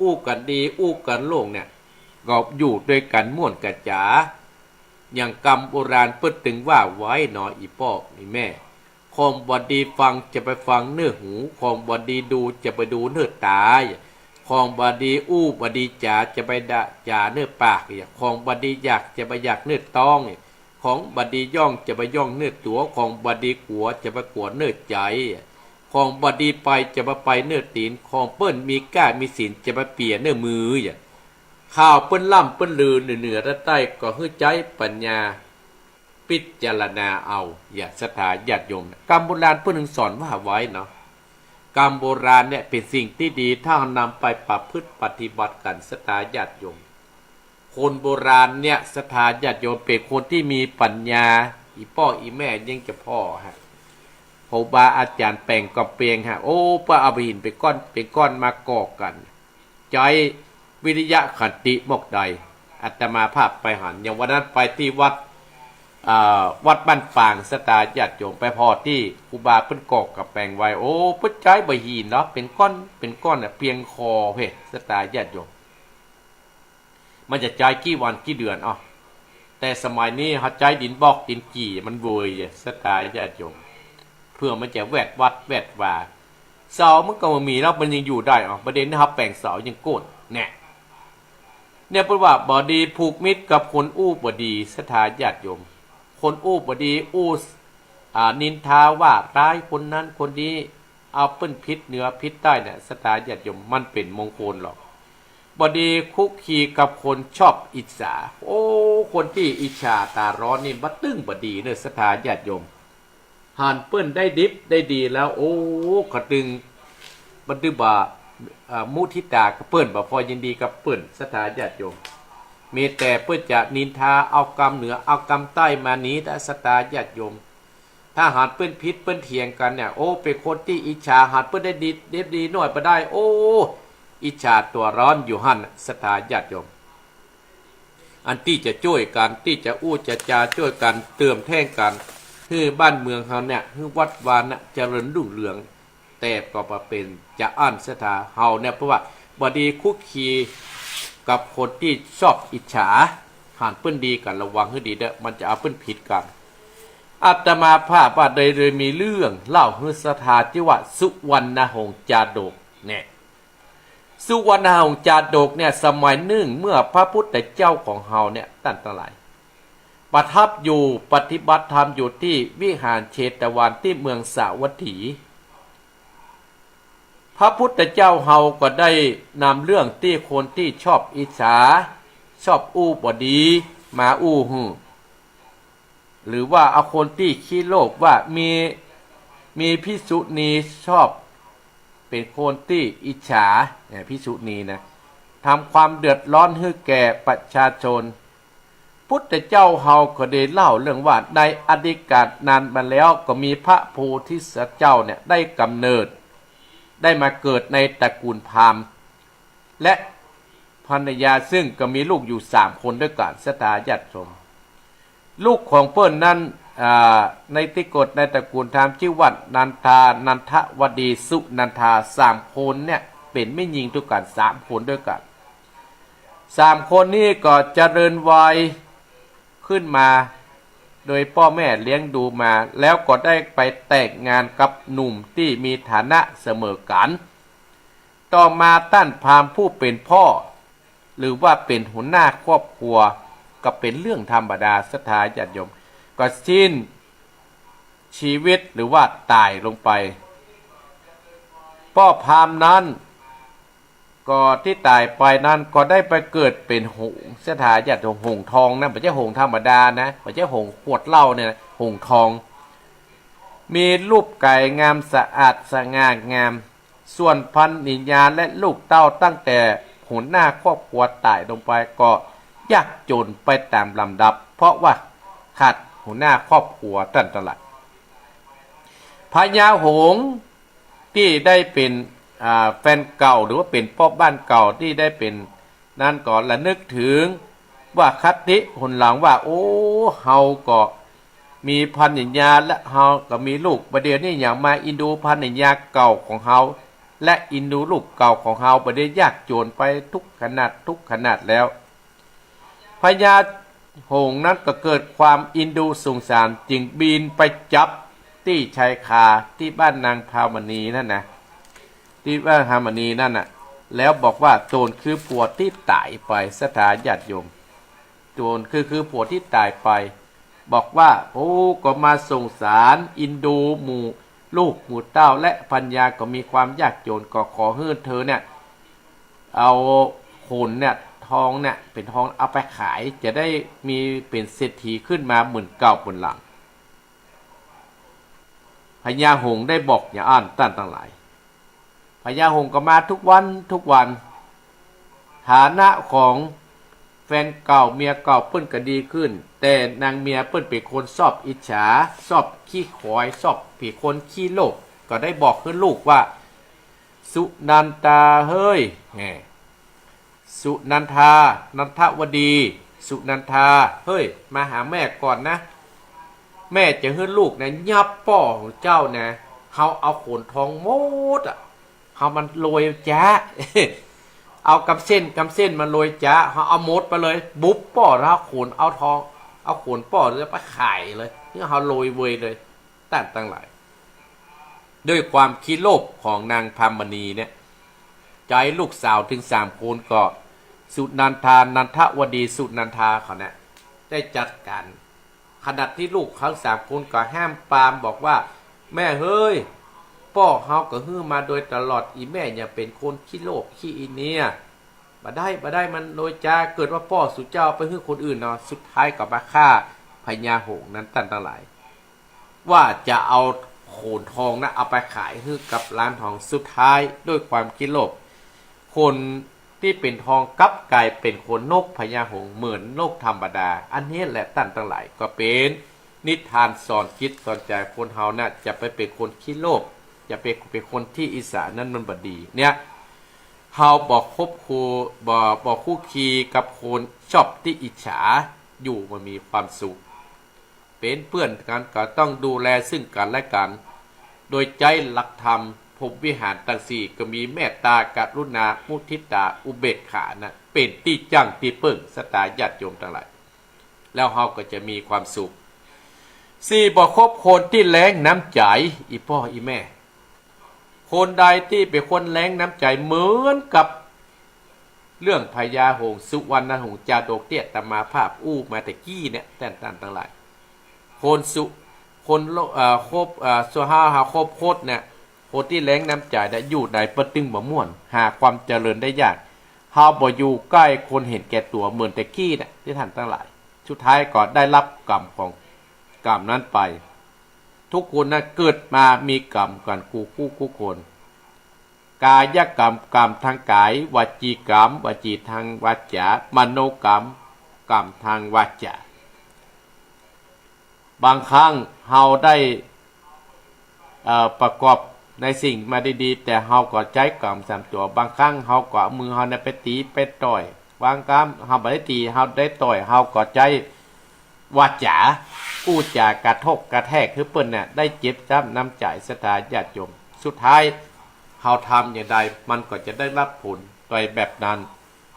อู้กั๋นดี อู้กั๋นโล่งเนี่ย ก็อยู่ตวยกั๋นม่วนกั๋นจ๋า อย่างกำโบราณเปิ้นตึงว่าไว้เนาะ อี่ป้ออี่แม่ ของบ่ดีฟังจะไปฟังเน่อหู ของบ่ดีดูจะไปดูเน่อต๋า ของบ่ดีอู้บ่ดีจ๋าจะไปด่าจ๋าเน่อปาก ของบ่ดีอยากจะไปอยากเน่อต๊อง ของบ่ดีย่องจะไปย่องเน่อตั๋ว ของบ่ดีกั๋วจะไปกั๋วเน่อใจ๋ ของบ่ดีไปจะไปไปเน่อตี๋น ของเปิ้นมีก้ามีศีลจะไปเปียเน่อมือ ข่าวเปิ้นล่ำเปิ้นลือเหนือเหนือใต้ใต้ก็หื้อใจ๊ปัญญา พิจารณาเอา อย่า ศรัทธาญาติโยม กำโบราณเปิ้นตึงสอนว่าไว้เนาะ กำโบราณเนี่ยเป๋นสิ่งตี้ดี ถ้าเฮานำไปประพฤติปฏิบัติกั๋น ศรัทธาญาติโยม คนโบราณเนี่ย ศรัทธาญาติโยม เป๋นคนตี้มีปัญญา อี่ป้ออี่แม่ยังจะผ่อฮะ ครูบาอาจ๋ารย์แป๋งก็เปียงฮะ โอ้ เปิ้นเอาหินเป๋นก้อนเป๋นก้อนมาก่อกั๋น ใจ๊วิริยะขันติมอกใด อาตมาภาพไปหัน อย่างวันนั้นไปตี้วัด อ่า วัดบ้านฝาง ศรัทธาญาติโยม ไปผ่อตี้ครูบาเปิ้นก่อกำแป๋งไว้ โอ้ เปิ้นใจ๊บ่าหินเนาะ เป๋นก้อนเป๋นก้อนน่ะ เปียงคอเพ่ ศรัทธาญาติโยม มันจะใจ๊กี่วันกี่เดือน อ้อ แต่สมัยนี้เฮาใจ๊ดินบล็อกดินกี่มันเวย ศรัทธาญาติโยม เปื้อมันจะแวดวัดแวดวา เสามันก็บ่มีแล้ว มันยังอยู่ได้ อ้อ บ่าเดี่ยวนี้เฮาแป๋งเสายังโก้น แน่ เนี่ยเปิ้นว่าบ่ดีผูกมิตรกับคนอู้บ่ดี ศรัทธาญาติโยม คนอู้บ่ดี อู้ อ่า นินทาว่าร้ายคนนั้นคนนี้ เอาเปิ้นผิดเหนือผิดใต้เนี่ย ศรัทธาญาติโยม มันเป๋นมงคลลอ บ่ดีคุกคีกับคนชอบอิจฉา โอ้ คนตี้อิจฉาต๋าร้อนนี่บ่ตึงบ่ดีเน่อ ศรัทธาญาติโยม หันเปิ้นได้ดิบได้ดีแล้ว โอ้ กระตึง บ่ตึงบ่า เอ่อ มุทิตากับเปิ้น บ่พอยินดีกับเปิ้น ศรัทธาญาติโยม มีแต่เปิ้นจะนินทา เอากำเหนือเอากำใต้มาหนี ศรัทธาญาติโยม ถ้าหันเปิ้นผิดเปิ้นเถียงกั๋นเนี่ย โอ้ เป๋นคนตี้อิจฉา หันเปิ้นได้ดี ได้ดีหน้อยบ่ได้ โอ้ อิจฉาตั๋วร้อนอยู่หั้น ศรัทธาญาติโยม อันตี้จะจ้วยกั๋น ตี้จะอู้จะจาจ้วยกั๋น เติมแท่งกั๋น หื้อบ้านเมืองเฮาเนี่ย หื้อวัดวาเนี่ย เจริญรุ่งเรือง แต่ก็บ่าเป๋นจะอั้น ศรัทธา เฮาเนี่ย เปิ้นว่าบ่ดีคุกคีกับคนตี้ชอบอิจฉา หันเปิ้นดีกั๋น ระวังหื้อดีเด้อ มันจะเอาเปิ้นผิดกั๋น อาตมาภาพว่าได้ ได้มีเรื่องเล่าหื้อศรัทธาตี้ว่าสุวรรณหงส์จาดก เนี่ย สุวรรณหงส์จาดกเนี่ย สมัยนึ่งเมื่อพระพุทธเจ้าของเฮาเนี่ย ต้านตังหลาย ประทับอยู่ปฏิบัติธรรมอยู่ตี้วิหารเชตวันตี้เมืองสาวัตถี พระพุทธเจ้าเฮาก็ได้นำเรื่องตี้คนตี้ชอบอิจฉา ชอบอู้บ่ดี มาอู้หื้อ หรือว่าเอาคนตี้ขี้โลภว่ามี มีภิกษุณีชอบ เป๋นคนตี้อิจฉา เนี่ย ภิกษุณีนะ ทำความเดือดร้อนหื้อแก่ประชาชน พุทธเจ้าเฮาก็ได้เล่าเรื่องว่าในอดีตกาลนานมาแล้วก็มีพระโพธิสัตว์เจ้าเนี่ยได้กำเนิด ได้มาเกิดในตระกูลพราหมณ์ และภรรยาซึ่งก็มีลูกอยู่สามคนด้วยกั๋น ศรัทธาญาติโยม ลูกของเปิ้นนั้น อ่า ในตี้เกิดในตระกูลพราหมณ์จื้อว่านันทา นันทวดี สุนันทา สามคนเนี่ยเป๋นแม่ญิงด้วยกั๋น สามคนด้วยกั๋น สามคนนี้ก็เจริญวัยขึ้นมา โดยป้อแม่เลี้ยงดูมา แล้วก็ได้ไปแต่งงานกับหนุ่มตี้มีฐานะเสมอกั๋น ต่อมาต้านพราหมณ์ผู้เป๋นพ่อ หรือว่าเป๋นหัวหน้าครอบครัว ก็เป๋นเรื่องธรรมดา ศรัทธาญาติโยม ก็สิ้นชีวิตหรือว่าต๋ายลงไป ป้อพราหมณ์นั้น ก็ตี้ต๋ายไปนั้นก็ได้ไปเกิดเป๋นหงส์ ศรัทธาญาติโยม หงส์ทองนะ บ่ใจ้หงส์ธรรมดานะ บ่ใจ้หงส์ขวดเหล้าเนี่ยนะ หงส์ทอง มีรูปก๋ายงามสะอาดสง่างาม ส่วนภรรยาและลูกเต้าตั้งแต่หัวหน้าครอบครัวต๋ายลงไปก็ยากจนไปต๋ามลำดับ เพราะว่าขาดหัวหน้าครอบครัว ต้านตังหลาย พญาหงส์ตี้ได้เป๋น อ่า แฟนเก่าหรือว่าเป๋นป้อบ้านเก่าตี้ได้เป๋นนั้นก็ระนึกเถิงว่าคติหนหลังว่า โอ้ เฮาก็มีภรรยาและเฮาก็มีลูก บ่าเดี่ยวนี้ยังมาเอ็นดูภรรยาเก่าของเฮา และเอ็นดูลูกเก่าของเฮา บ่าเดี่ยวยากจนไปทุกขนาดทุกขนาดแล้ว พญาหงส์นั้นก็เกิดความเอ็นดูสงสาร จึงบินไปจับตี้ชายคาตี้บ้านนางพรามณีนั่นนะ ตี้บ้านพรามณีนั่นน่ะ แล้วบอกว่า โตนคือผัวตี้ต๋ายไป ศรัทธาญาติโยม โตนคือ คือผัวตี้ต๋ายไป บอกว่า โอ้ ก็มาสงสารเอ็นดูหมู่ลูกหมู่เต้า และภรรยาก็มีความยากจน ก็ขอหื้อเธอเนี่ย เอาขนเนี่ย ทองเนี่ย เป๋นทองเอาไปขาย จะได้มีเป๋นเศรษฐีขึ้นมาเหมือนเก่าเหมือนหลัง พญาหงส์ได้บอกอย่างอั้น ต้านตังหลาย พญาหงส์ก็มาทุกวันทุกวัน ฐานะของแฟนเก่าเมียเก่าเปิ้นก็ดีขึ้น แต่นางเมียเปิ้นเป๋นคนชอบอิจฉา ชอบขี้ขอย ชอบเป๋นคนขี้โลภ ก็ได้บอกหื้อลูกว่า สุนันทาเฮ้ย แหม สุนันทา นันทวดี สุนันทา เฮ้ย มาหาแม่ก่อนนะ แม่จะหื้อลูกนะ ยับป้อของเจ้านะ เฮาเอาขนทองหมดอะ เฮามันโรยจ๊ะ เอากำเส้นกำเส้นมาโรยจ๊ะ เฮาเอาหมดไปเลย บุบป้อแล้วเอาขนเอาทอง เอาขนป้อแล้วไปขายเลย นี่เฮาโรยเวยเลย ต้านตังหลาย ด้วยความขี้โลภของนางพรามณีเนี่ย ใจ๊ลูกสาวเถิงสามคนก็ สุนันทา นันทวดี สุนันทาเขาเนี่ย ได้จัดก๋าน ขณะตี้ลูกทั้งสามคนก็ห้ามปรามบอกว่า แม่เฮ้ย ป้อเฮาก็หื้อมาโดยตลอด อี่แม่อย่าเป๋นคนขี้โลภขี้อินเนีย บ่ได้ บ่ได้ มันโรยจ๊ะ เกิดว่าป้อสุเจ้าไปหื้อคนอื่นเนาะ สุดท้ายก็มาฆ่าพญาหงส์นั้น ต้านตังหลาย ว่าจะเอาขนทองนะ เอาไปขายหื้อกับร้านทอง สุดท้ายด้วยความขี้โลภ ขนตี้เป๋นทองกลับก๋ายเป๋นขนนกพญาหงส์เหมือนนกธรรมดา อันนี้แหละต้านตังหลาย ก็เป๋นนิทานสอนจิตสอนใจ๋คนเฮานะ จะไปเป๋นคนขี้โลภ จะไปเป๋นคนตี้อิจฉา นั้นมันบ่ดี เนี่ย เฮาบ่คบคู่ บ่ บ่คุกคีกับคนชอบตี้อิจฉา อยู่บ่มีความสุข เป๋นเปื้อนกั๋นก็ต้องดูแลซึ่งกั๋นและกั๋น โดยใจ๊หลักธรรมพรหมวิหารตังสี่ ก็มีเมตตา กรุณา มุทิตา อุเบกขานะ เป๋นตี้จั้งตี้เปิ้ง ศรัทธาญาติโยมตังหลาย แล้วเฮาก็จะมีความสุข สี่ บ่คบคนตี้แล้งน้ำใจ๋ อี่ป้ออี่แม่ คนใดตี้เป๋นคนแล้งน้ำใจ๋เหมือนกับเรื่องพญาหงส์ สุวรรณหงส์จาดกตี้อาตมาภาพอู้มาแต่กี้เนี่ย ต้านตังหลาย คนสุ คนโล เอ่อ คบ เอ่อ สุ เฮา เฮาคบคนเนี่ย คนตี้แล้งน้ำใจ๋เนี่ยอยู่ไหนปะตึงบ่ม่วน หาความเจริญได้ยาก เฮาบ่อยู่ใก้คนเห็นแก่ตั๋วเหมือนแต่กี้เนี่ย ตี้ต้านตังหลาย สุดท้ายก็ได้ฮับกรรมของกรรมนั้นไป ทุกคนนะเกิดมามีกรรมกั๋นกู้กู้กู้คน กายกรรม กรรมตางก๋าย วจีกรรม วจีตางวาจ๋า มโนกรรม กรรมตางวาจ๋า บางครั้งเฮาได้ เอ่อ ประกอบในสิ่งมาดีๆ แต่เฮาก็ใจ๊กรรมสามตั๋ว บางครั้งเฮาก็เอามือเฮาเนี่ยไปตี๋ไปต่อย บางครั้งเฮาบ่ได้ตี๋ เฮาได้ต่อย เฮาก็ใจ๊ วาจ๋า อู้จ๋ากระทบกระแทกหื้อเปิ้นเนี่ยได้เจ็บจ๊ำน้ำใจ๋ ศรัทธาญาติโยม สุดท้ายเฮาทำอย่างใดมันก็จะได้ฮับผลไปแบบนั้น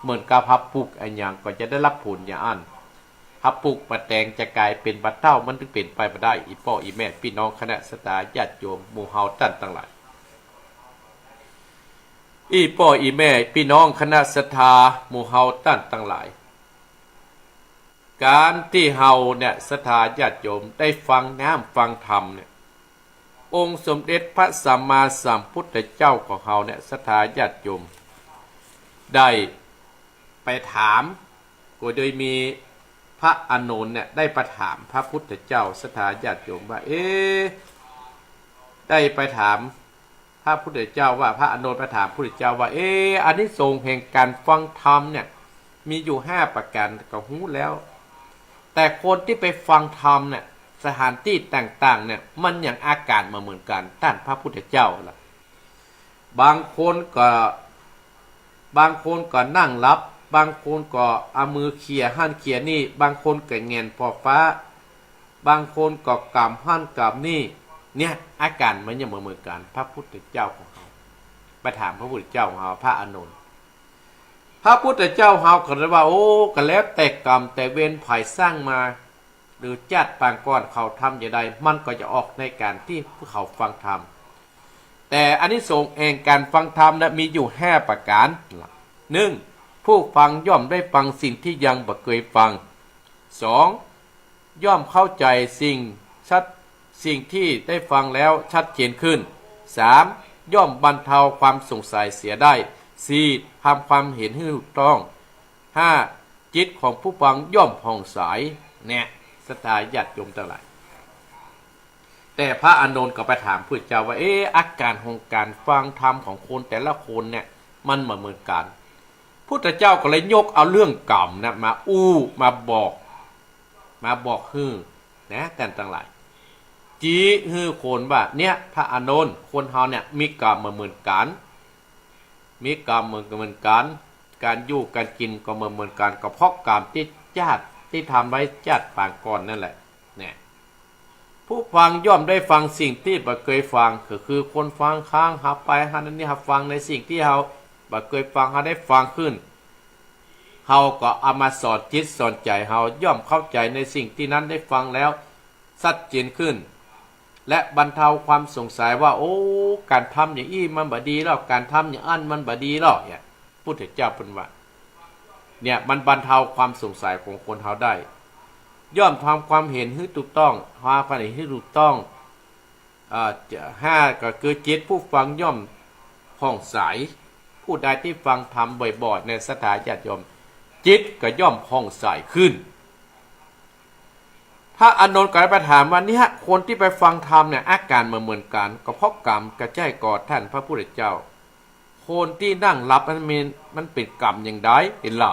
เหมือนกับเฮาปลูกอะหยังก็จะได้ฮับผลอย่างอั้น เฮาปลูกปลาแตงจะก๋ายเป๋นปลาเต้ามันตึงเป๋นไปบ่ได้ อี่ป้ออี่แม่ปี้น้องคณะศรัทธาญาติโยมหมู่เฮาต้านตังหลาย อี่ป้ออี่แม่ปี้น้องคณะศรัทธาหมู่เฮาต้านตังหลาย ก๋านตี้เฮาเนี่ยศรัทธาญาติโยมได้ฟังน้ำฟังธรรมเนี่ย องค์สมเด็จพระสัมมาสัมพุทธเจ้าของเฮาเนี่ยศรัทธาญาติโยม ได้ไปถาม ก็โดยมีพระอานนท์เนี่ยได้ไปถามพระพุทธเจ้าศรัทธาญาติโยมว่า เอ๊ะ ได้ไปถาม พระพุทธเจ้าว่า พระอานนท์ไปถามพระพุทธเจ้าว่า เอ๊ะ อานิสงส์แห่งการฟังธรรมเนี่ย มีอยู่ห้าประการก็ฮู้แล้ว แต่คนตี้ไปฟังธรรมเนี่ย สถานตี้ต่างๆ เนี่ย มันหยังอาก๋านบ่เหมือนกั๋น ต้านพระพุทธเจ้าล่ะ บางคนก็ บางคนก็นั่งหลับ บางคนก็เอามือเขี่ยหั้นเขี่ยนี่ บางคนก็แหงนผ่อฟ้า บางคนก็กำหั้นกำนี่ เนี่ย อาก๋านมันหยังบ่เหมือนกั๋น พระพุทธเจ้าของเฮา ไปถามพระพุทธเจ้าของเฮา พระอานนท์ พระพุทธเจ้าเฮาก็เลยว่า โอ้ ก็แล้วแต่กรรมแต่เวรใผสร้างมา หรือจ้าดปางก่อนเขาทำจาใด มันก็จะออกในก๋านตี้ผู้เขาฟังธรรม แต่อานิสงส์แห่งการฟังธรรมนะ มีอยู่ห้าประการ หนึ่ง ผู้ฟังย่อมได้ฟังสิ่งที่ยังบ่เกยฟัง สอง ย่อมเข้าใจ๋สิ่งชัด สิ่งที่ได้ฟังแล้วชัดเจนขึ้น สาม ย่อมบรรเทาความสงสัยเสียได้ สี่ ทำความเห็นหื้อถูกต้อง ห้า จิตของผู้ฟังย่อมผ่องใส เนี่ย ศรัทธาญาติโยมตังหลาย แต่พระอานนท์ก็ไปถามพุทธเจ้าว่า เอ๊ะ อาก๋านของก๋านฟังธรรมของคนแต่ละคนเนี่ย มันบ่เหมือนกั๋น พุทธเจ้าก็เลยยกเอาเรื่องกรรมนะมาอู้ มาบอก มาบอกหื้อ นะ ต้านตังหลาย จี๊หื้อคนว่า เนี่ย พระอานนท์ คนเฮาเนี่ย มีกรรมบ่เหมือนกั๋น มีกรรมบ่เหมือนกั๋น ก๋านอยู่ก๋านกิ๋นก็บ่เหมือนกั๋น ก็เพราะกรรมตี้จ้าด ตี้ทำไว้จ้าดปางก่อนนั่นแหละ เนี่ย ผู้ฟังย่อมได้ฟังสิ่งตี้บ่เกยฟัง ก็คือคนฟังค้าง เฮาไปหั้นนี่ เฮาฟังในสิ่งตี้เฮาบ่เกยฟัง เฮาได้ฟังขึ้น เฮาก็เอามาสอนจิตสอนใจ๋เฮา ย่อมเข้าใจ๋ในสิ่งตี้นั้นได้ฟังแล้วชัดเจนขึ้น และบรรเทาความสงสัยว่า โอ้ ก๋านทำอย่างอี้มันบ่ดีแล้ว ก๋านทำอย่างอั้นมันบ่ดีแล้ว เนี่ย พุทธเจ้าเปิ้นว่า เนี่ย มันบรรเทาความสงสัยของคนเฮาได้ ย่อมทำความเห็นหื้อถูกต้อง หาความเห็นหื้อถูกต้อง อ่า ห้า ก็คือจิตผู้ฟังย่อมผ่องใส ผู้ใดตี้ฟังธรรมบ่อยๆ ในศรัทธาญาติโยม จิตก็ย่อมผ่องใสขึ้น พระอานนท์ก็เลยไปถามว่า เนี่ย คนตี้ไปฟังธรรมเนี่ย อาก๋านบ่เหมือนกั๋น ก็เพราะกรรม ก็ใจ้ก่อต้านพระพุทธเจ้า คนตี้นั่งหลับนั้นมัน มันเป๋นกรรมอย่างใด หันล่ะ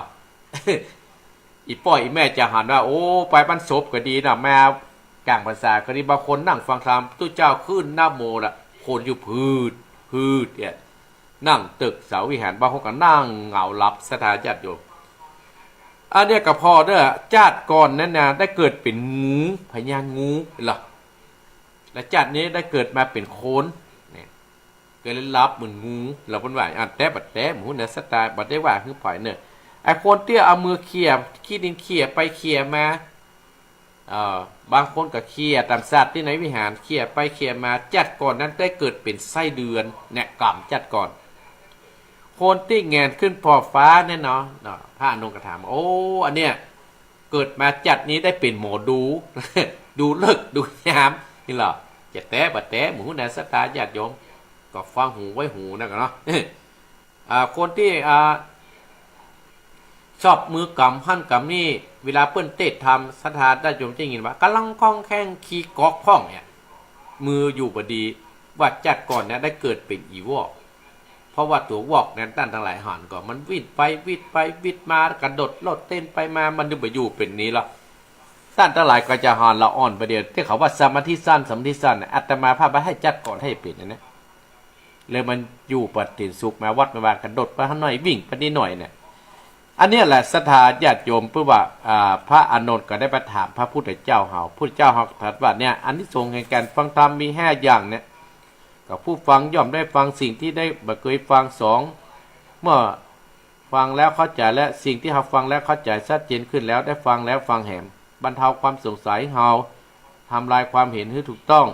อี่ป้ออี่แม่จะหันว่า โอ้ ไปบ้านศพก็ดีนะ มาก๋างพรรษาก็ดี บางคนนั่งฟังธรรม ตุ๊เจ้าขึ้นนะโมละ คนอยู่พืด พืดเนี่ย นั่งตึกเสาวิหาร บางคนก็นั่งเหงาหลับ ศรัทธาญาติโยม อันเนี้ยก็ผ่อเด้อ จ้าดก่อนนั้นนะ ได้เกิดเป๋นงู พญางู หันล่ะ และจ้าดนี้ได้เกิดมาเป๋นคน เนี่ย ก็เลยหลับเหมือนงู เฮาเปิ้นว่า อ่ะ แต๊บ่แต๊ บ่ฮู้นะ ศรัทธา บ่ได้ว่าหื้อใผเน่อ ไอ้คนตี้เอามือเขี่ย ขี้ดินเขี่ยไปเขี่ยมา เอ่อ บางคนก็เขี่ยต๋ามสัตว์ตี้ในวิหาร เขี่ยไปเขี่ยมา จ้าดก่อนนั้นได้เกิดเป๋นไส้เดือน เนี่ย กรรมจ้าดก่อน คนตี้แหงนขึ้นผ่อฟ้าเนี่ยเนาะ เนาะ พระอานนท์ก็ถาม โอ้ อันเนี้ย เกิดมาจ้าดนี้ได้เป๋นหมอดู ดูฤกษ์ดูยาม หันล่ะ จะแต๊บ่แต๊ บ่ฮู้นะ ศรัทธาญาติโยม ก็ฟังหูไว้หูนะกั๋นเนาะ อ่า คนตี้ อ่า ชอบมือกำหั้นกำนี่ เวลาเปิ้นเตศน์ธรรม ศรัทธาญาติโยมจะได้ยินว่า ก๋ำลังคล่องแคล่วขี่ก๊อกพ่องเนี่ย มืออยู่บ่ดี ว่าจ้าดก่อนเนี่ยได้เกิดเป๋นอีวอก เพราะว่าตั๋ววอกนั้นต้านตังหลายหันก่อ มันวิดไปวิดไปวิดมา กระโดดโลดเต้นไปมา มันยังบ่อยู่เป๋นนี้หรอก ต้านตังหลายก็จะหันละอ่อนไปเดียว ตี้เขาว่าสมาธิสั้น สมาธิสั้นน่ะ อาตมาภาพบ่หื้อจ้าดก่อนหื้อเป๋นอันนี้ แล้วมันอยู่บ่เต็มสุข มาวัดมาว่ากระโดดไปหั้นหน่อย วิ่งไปนี่หน่อยเนี่ย อันเนี้ยแหละศรัทธาญาติโยม เปิ้นว่า อ่า พระอานนท์ก็ได้ไปถามพระพุทธเจ้าเฮา พุทธเจ้าเฮาตรัสว่า เนี่ย อานิสงส์แห่งการฟังธรรมมีห้าอย่างเนี่ย ก็ผู้ฟังย่อมได้ฟังสิ่งที่ได้บ่เกยฟัง สอง เมื่อฟังแล้วเข้าใจ๋ และสิ่งตี้เฮาฟังแล้วเข้าใจ๋ชัดเจนขึ้นแล้ว ได้ฟังแล้วฟังแหม บรรเทาความสงสัยเฮา ทำลายความเห็นหื้อถูกต้อง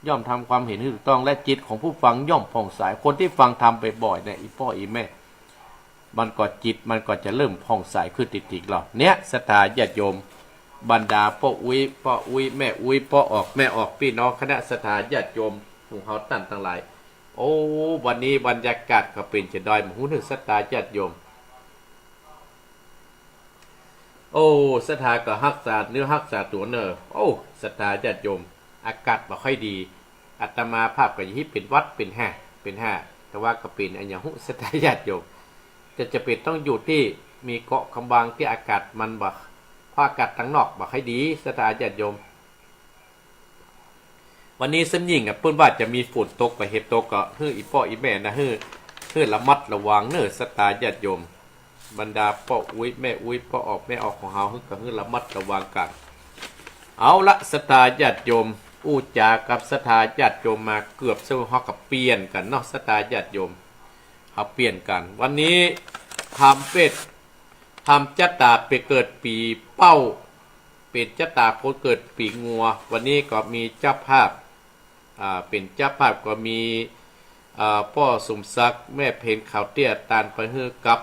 ย่อมทำความเห็นหื้อถูกต้อง และจิตของผู้ฟังย่อมผ่องใส คนตี้ฟังธรรมบ่อยๆ เนี่ย อี่ป้ออี่แม่ มันก็จิตมันก็จะเริ่มผ่องใสขึ้นติดๆ แล้ว เนี่ย ศรัทธาญาติโยม บรรดาป้ออุ๊ย ป้ออุ๊ย แม่อุ๊ย ป้อออก แม่ออก ปี้น้องคณะศรัทธาญาติโยมของเฮาต้านตังหลาย โอ้ วันนี้บรรยากาศก็เป๋นจาใด บ่ฮู้เน่อ ศรัทธาญาติโยม โอ้ ศรัทธาก็ฮักษาเนื้อฮักษาตั๋วเน่อ โอ้ ศรัทธาญาติโยม อากาศบ่ค่อยดี อาตมาภาพก็อย่าหื้อเป๋นหวัดเป๋นแฮะ เป๋นห้า แต่ว่าก็เป๋นอะหยังฮู้ ศรัทธาญาติโยม จะ จะเป๋นต้องอยู่ตี้มีเกราะกำบังตี้อากาศมันบ่ เพราะอากาศตังนอกบ่ค่อยดี ศรัทธาญาติโยม วันนี้เสียยิ่งอะ เปิ้นว่าจะมีฝนตก บ่าเหตุตก ก็หื้ออี่ป้ออี่แม่นะ หื้อ หื้อระมัดระวังเน่อ ศรัทธาญาติโยม บรรดาป้ออุ๊ยแม่อุ๊ย ป้อออกแม่ออกของเฮา หื้อ ก็หื้อระมัดระวังกั๋น เอาละ ศรัทธาญาติโยม อู้จ๋ากับศรัทธาญาติโยมมาเกือบเซา เฮาก็เปลี่ยนกั๋นเนาะ ศรัทธาญาติโยม เฮาเปลี่ยนกั๋น วันนี้ทำเป๋น ทำจะต๋าเป๋นเกิดปี๋เป้า เป๋นจะต๋าคนเกิดปี๋งัว วันนี้ก็มีเจ้าภาพ อ่า เป๋นเจ้าภาพก็มี อ่า ป้อสมศักดิ์ แม่เพ็ญ ขาวเตี้ย ตานไปหื้อกับ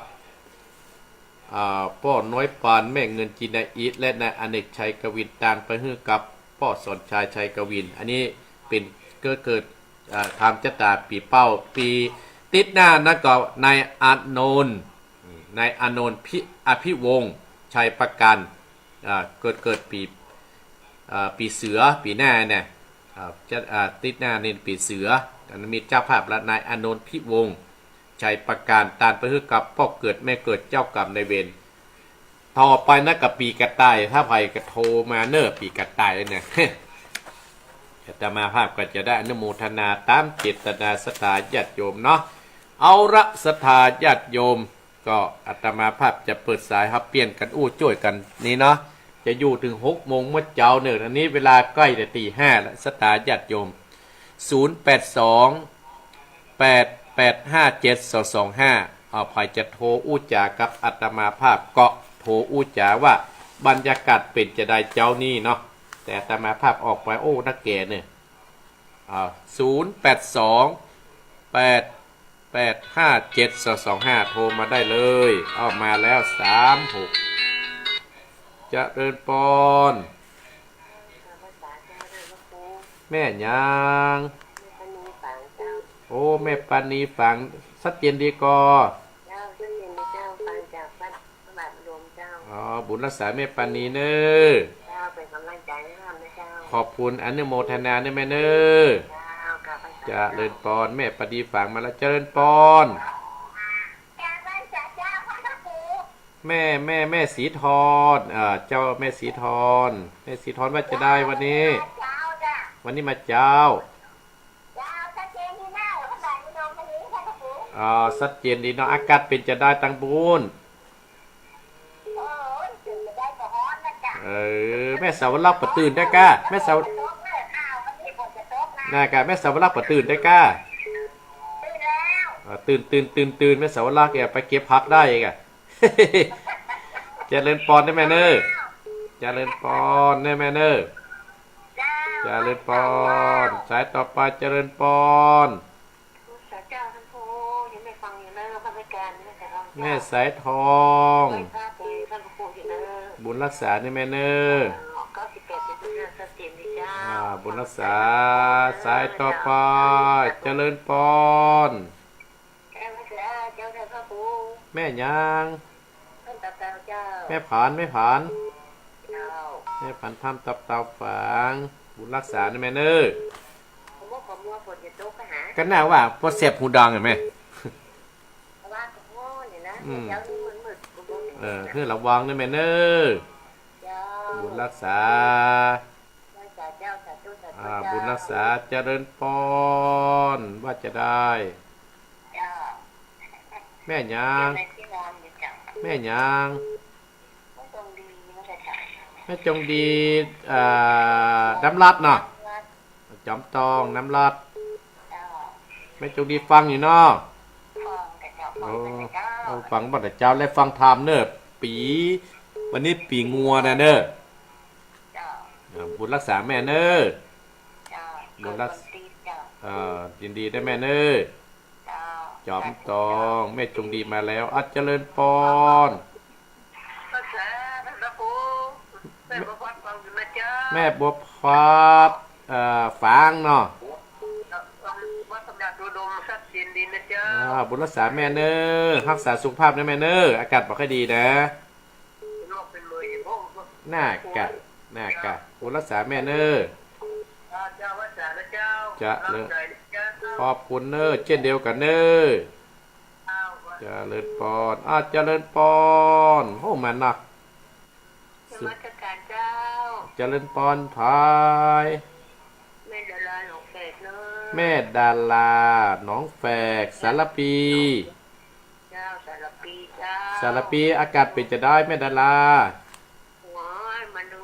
อ่า ป้อน้อยปาน แม่เงิน จินาอิต และนายอเนก ชัยกวิน ตานไปหื้อกับป้อสอนชาย ชัยกวิน อันนี้เป๋นเกิด เกิด อ่า ทำจะต๋าปี๋เป้า ปี๋ติดหน้านั้นก็นายอานนท์ นายอานนท์ พิ อภิวงศ์ ชัยประการ อ่า เกิด เกิดปี๋ อ่า ปี๋เสือ ปี๋หน้าเนี่ย อ่า จะ อ่า ติดหน้านี่ปี๋เสือ อันนั้นมีเจ้าภาพละ นายอานนท์ พิวงศ์ ชัยประการ ตานไปหื้อกับป้อเกิดแม่เกิดเจ้ากรรมนายเวร ต่อไปนะก็ปี๋กระต่าย ถ้าใผก็โทรมาเน่อ ปี๋กระต่ายเนี่ย อาตมาภาพก็จะได้อนุโมทนาต๋ามเจตนาศรัทธาญาติโยมเนาะ เอาละ ศรัทธาญาติโยม ก็อาตมาภาพจะเปิดสาย เฮาเปลี่ยนกั๋นอู้จ้วยกั๋นนี่เนาะ จะอยู่เถิงหกโมงเมื่อเจ๊าเน่อ อันนี้เวลาใก้จะตีห้าละ ศรัทธาญาติโยม ศูนย์แปดสอง แปดแปดห้าเจ็ดสองสองห้า เอา ใผจะโทรอู้จ๋ากับอาตมาภาพก็โทรอู้จ๋าว่าบรรยากาศเป๋นจาใดเจ๊านี้เนาะ แต่อาตมาภาพออกไป โอ้ นักแก่เน่อ อ่า ศูนย์แปดสอง แปดแปดห้าเจ็ดสองสองห้า โทรมาได้เลย เอา มาแล้ว สามหก เจริญปอน แม่หยัง โอ้ แม่ปานีฝาง ชัดเจนดีก่อ เจ้า ชัดเจนดีเจ้า ฟังจากวัด พระบาทหลวงเจ้า อ๋อ บุญรักษาแม่ปานีเน่อ เจ้า เป๋นก๋ำลังใจ๋หื้อนะเจ้า ขอบคุณ อนุโมทนาเน่อแม่เน่อ เจ้า ข้าพเจ้า เจริญปอน แม่ปานีฝางมาแล้ว เจริญปอน แม่ แม่ แม่ศรีทร อ่า เจ้าแม่ศรีทร แม่ศรีทรว่าจาใดวันนี้ วันนี้มาเจ๊า อ๋อ ชัดเจนดีเนาะ อากาศเป๋นจาใดตังปู๊น เออ แม่สาวรักษ์บ่ตื่นได้ก้า แม่สาว น่ะก้า แม่สาวรักษ์บ่ตื่นได้ก้า อ่า ตื่น ตื่น ตื่น ตื่น แม่สาวรักษ์แกไปเก็บผักได้อีกอะ เจริญปอนเน่อแม่เน่อ เจริญปอนเน่อแม่เน่อ เจริญปอน สายต่อไป เจริญปอน สาเจ้าท่านครู ยังไม่ฟังอยู่นะ พระอาจารย์นะ แต่เรา แม่สายทอง ไหว้พระไปท่านครูอยู่นะ บุญรักษาเน่อแม่เน่อ เก้าสิบแปดจุดห้า ชัดเจนดีเจ้า อ่า บุญรักษา สายต่อไป เจริญปอน เจ้า เจ้า เจ้า เจ้า พระครู แม่หยัง ท่านตาเจ้า เจ้า แม่ผาน แม่ผาน เจ้า แม่ผาน ธรรมตับเตาฝาง บุญรักษาเน่อแม่เน่อ ผมว่าผมว่าฝนจะตกก็หา ก็น่าว่า พอแสบหูดังเห็นไหม ว่าผมว่าเนี่ยนะ อืม เดี๋ยวนี้มันมืด ผมว่า เออ หื้อระวังเน่อแม่เน่อ เจ้า บุญรักษา สาเจ้า สาธุ สาธุ อ่า เจ้า บุญรักษา เจริญปอน ว่าจาใด เจ้า แม่หยัง แม่หยัง แม่จงดี อ่า น้ำรัดเนาะ จอมตอง น้ำรัด แม่จงดีฟังอยู่เนาะ โอ้ โอ้ ฟังบ่าแต่เจ๊า และฟังธรรมเน่อ ปี๋ วันนี้ปี๋งัวนะเน่อ อ่า บุญรักษาแม่เน่อ บุญรักษา เอ่อ ยินดีด้วยแม่เน่อ จอมตอง แม่จงดีมาแล้ว อ่ะ เจริญปอน รักษาท่านพระครู แม่บัวพัดฟังอยู่นะเจ้า แม่บัวพัด เอ่อ ฝางเนาะ วัดสมเด็จอุดมทรัพย์สินดีนะเจ้า อ่า บุญรักษาแม่เน่อ รักษาสุขภาพนะแม่เน่อ อากาศบ่ค่อยดีนะ เป็นโรคเป็นเมยอยู่พวก น่ากะ น่ากะ บุญรักษาแม่เน่อ เจ้า เจ้า รักษานะเจ้า จะเลิก รักษานะเจ้า ขอบคุณเน่อ เจ้นเดียวกั๋นเน่อ เจ้า เจริญปอน อ่า เจริญปอน โอ้ มานัก นมัสก๋านเจ้า เจริญปอน ใผ แม่ดาราหนองแฝกเน่อ แม่ดาราหนองแฝก สารภี เจ้า สารภีเจ้า สารภี อากาศเป๋นจาใดแม่ดารา โอ้ย มันดู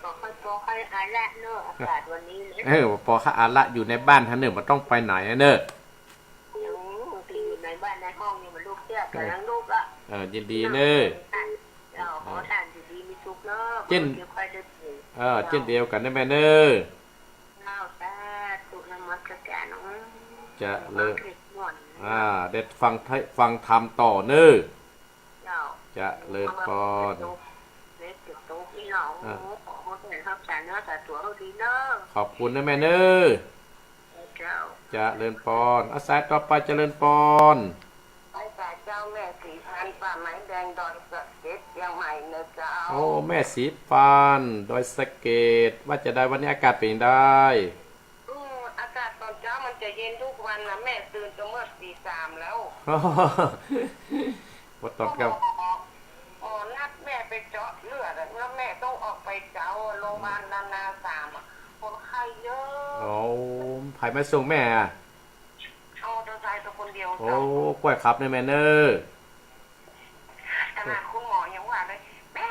ปอค่อย ปอค่อยอาละเน่อ อากาศวันนี้เนี่ย เออ ปอค่อยอาละ อยู่ในบ้านหั้นเน่อ บ่ต้องไปไหนอะเน่อ อืม ตี้อยู่ในบ้านในห้องนี่มันลุกเตี้ย เออ ก๋ำลังลุกอะ เออ ยินดีเน่อ เจ้า ขอต้านอยู่ดีมีสุขเน่อ เจ้น บ่เจ็บไข้ได้ป่วย เออ เจ้า เจ้นเดียวกั๋นเน่อแม่เน่อ เจ้า สาธุ นมัสก๋าน อืม เจริญ มาเทศน์ม่วน อ่า ได้ฟังไท ฟังธรรมต่อเน่อ เจ้า เจริญปอน เล็กจุดโตพี่น้อง อ่า โอ้ ขอให้ท่านรักษาเนื้อรักษาตั๋วให้ดีเน่อ ขอบคุณเน่อแม่เน่อ เจ้า เจริญปอน อ่ะ สายต่อไป เจริญปอน ไปสายเจ้า แม่ศรีพรรณ ป่าไม้แดง ดอยสะเก็ด เจียงใหม่เน่อเจ้า โอ้ แม่ศรีพรรณ ดอยสะเก็ด ว่าจาใดวันนี้อากาศเป๋นจาใด อืม อากาศต๋อนเจ๊ามันจะเย็นกู้วันนะ แม่ตื่นแต่เมื่อตีสามแล้ว ว่าต๋อนเจ๊า หมอ หมอนัดแม่ไปเจาะเลือดอะ แล้วแม่ต้องออกไปเจ๊าอะ โรงพยาบาลนานาสามอะ คนไข้เยอะ โอ้ ใผมาส่งแม่อะ เอามอเตอร์ไซค์ไปคนเดียว โอ้ เจ้า ก้วยขับเน่อแม่เน่อ ขนาดคุณหมอยังว่าเลย แม่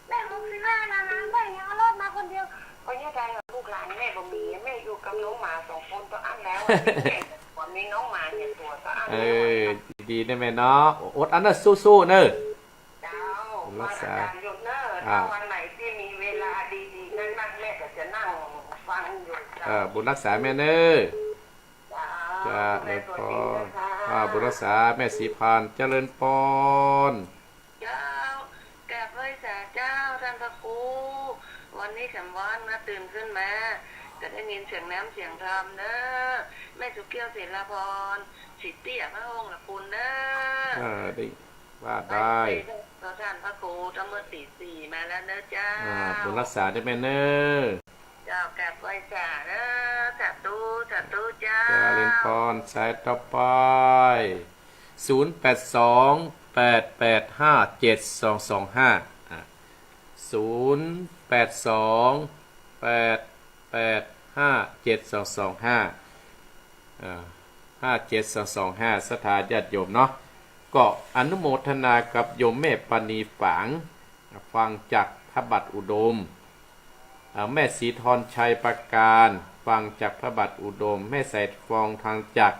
แม่หกสิบห้าแล้วนะ แม่ยังเอารถมาคนเดียว ก็ยังไงอะ ลูกหลานแม่บ่มี แม่อยู่กับน้องหมาสองคนเต้าอั้นแล้วอะ แม่มีน้องหมาเนี่ยตั๋วเต้าอั้นแล้วอะ เออ ดีๆ เน่อแม่เนาะ อดอั้นเน่อ สู้ๆ เน่อ เจ้า บุญรักษา มาอาจารย์หยุดเน่อ อ่า ถ้าวันไหนตี้มีเวลาดีๆ นักๆ แม่ก็จะนั่งฟังอยู่เจ้า เออ บุญรักษาแม่เน่อ เจ้า เจริญปอน แม่สวัสดีนะคะ อ่า บุญรักษาแม่ศรีพรรณ เจริญปอน เจ้า กราบไหว้สาเจ้า ต้านพระครู วันนี้แขมว่านมาตื่นขึ้นมา ก็ได้ยินเสียงน้ำเสียงธรรมเน่อ แม่สุแก้ว ศิลาพร ศรีเตี้ย พระองค์ละคุณเน่อ เออ ได้ ว่าได้ ไหว้พระต้านพระครูตั้งเมื่อตีสี่มาแล้วเน่อเจ้า อ่า บุญรักษาเน่อแม่เน่อ เจ้า กราบไหว้สาเน่อ สาธุ สาธุเจ้า เจริญปอน สายต่อไป ศูนย์แปดสอง แปดแปดห้า เจ็ดสองสองห้า อ่ะ ศูนย์แปดสอง แปดแปดห้า เจ็ดสองสองห้า อ่า ห้าเจ็ดสองสองห้า ศรัทธาญาติโยมเนาะ ก็อนุโมทนากับโยมแม่ปานีฝาง ฟังจากพระบาทอุดม อ่า แม่ศรีธรชัยประการ ฟังจากพระบาทอุดม แม่สายฟอง ฟังจาก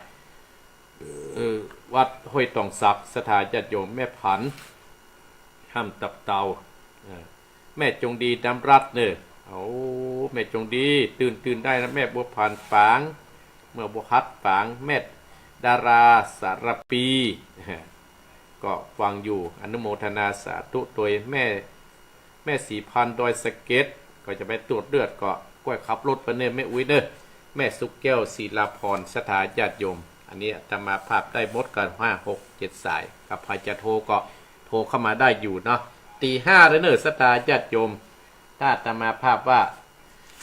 เอ่อ วัดห้วยตองสัก ศรัทธาญาติโยม แม่ผัน ห้ามตับเตา เอ่อ แม่จงดี ดำรัตน์เน่อ โอ้ แม่จงดี ตื่น ตื่นได้นะ แม่บัวผันฝาง แม่บัวพัดฝาง แม่ดาราสารภี ก็ฟังอยู่ อนุโมทนาสาธุโตย แม่ แม่ศรีพรรณ ดอยสะเก็ด ก็จะไปตรวจเลือด ก็ก้วยขับรถไปเน่อ แม่อุ๊ยเน่อ แม่สุแก้ว ศิลาพร ศรัทธาญาติโยม อันนี้อาตมาภาพได้หมดกัน ห้า หก เจ็ด สาย ถ้าใผจะโทรก็โทรเข้ามาได้อยู่เนาะ ตีห้าแล้วเน่อ ศรัทธาญาติโยม ถ้าอาตมาภาพว่า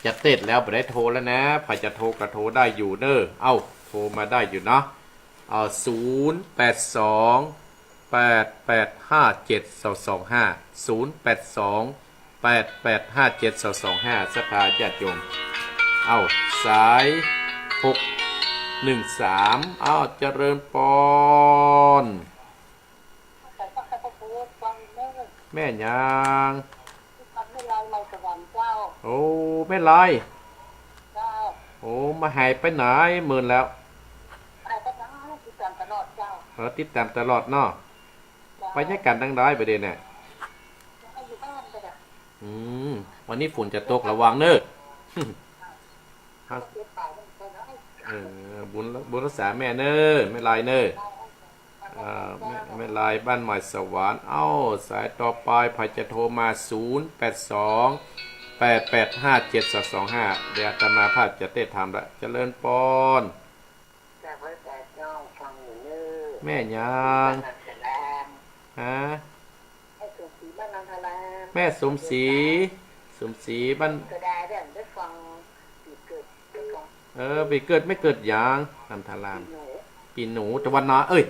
จะเทศน์แล้วบ่ได้โทรแล้วนะ ใผจะโทรก็โทรได้อยู่เน่อ เอ้า โทรมาได้อยู่เนาะ เอ่อ ศูนย์แปดสอง แปดแปดห้าเจ็ดสองสองห้า ศูนย์แปดสอง แปดแปดห้าเจ็ดสองสองห้า ศรัทธาญาติโยม เอ้า สาย หกหนึ่งสาม เอ้า เจริญปอน แม่หยัง แม่ไล มาสวรรค์เจ้า โอ้ แม่ไล เจ้า โอ้ บ่หายไปไหน เมินแล้ว หายไปไหน ติดต๋ามตลอดเจ้า เออ ติดต๋ามตลอดเนาะ เจ้า ไปไหนกั๋นตังหลายบ่าเดี่ยวนี้ อยู่บ้านไปเด้อ อืม วันนี้ฝนจะตก ระวังเน่อ เจ้า เออ บุญ บุญรักษาแม่เน่อ แม่ไลเน่อ เอ่อ แม่ แม่ไลบ้านใหม่สวรรค์ เอ้า สายต่อไป ใผจะโทรมา ศูนย์แปดสอง แปดแปดห้าเจ็ดสองสองห้า เดี๋ยวอาตมาภาพจะเทศน์ธรรมละ เจริญปอน แม่หยัง ฮะ แม่สมศรี สมศรีบ้าน ก็ได้เด้อ ได้ฟัง ปีเกิด ได้ฟัง เออ ปี๋เกิดแม่เกิดหยัง นันทาลาน ปี๋หนู ปี๋หนูตะวันนา เอ้ย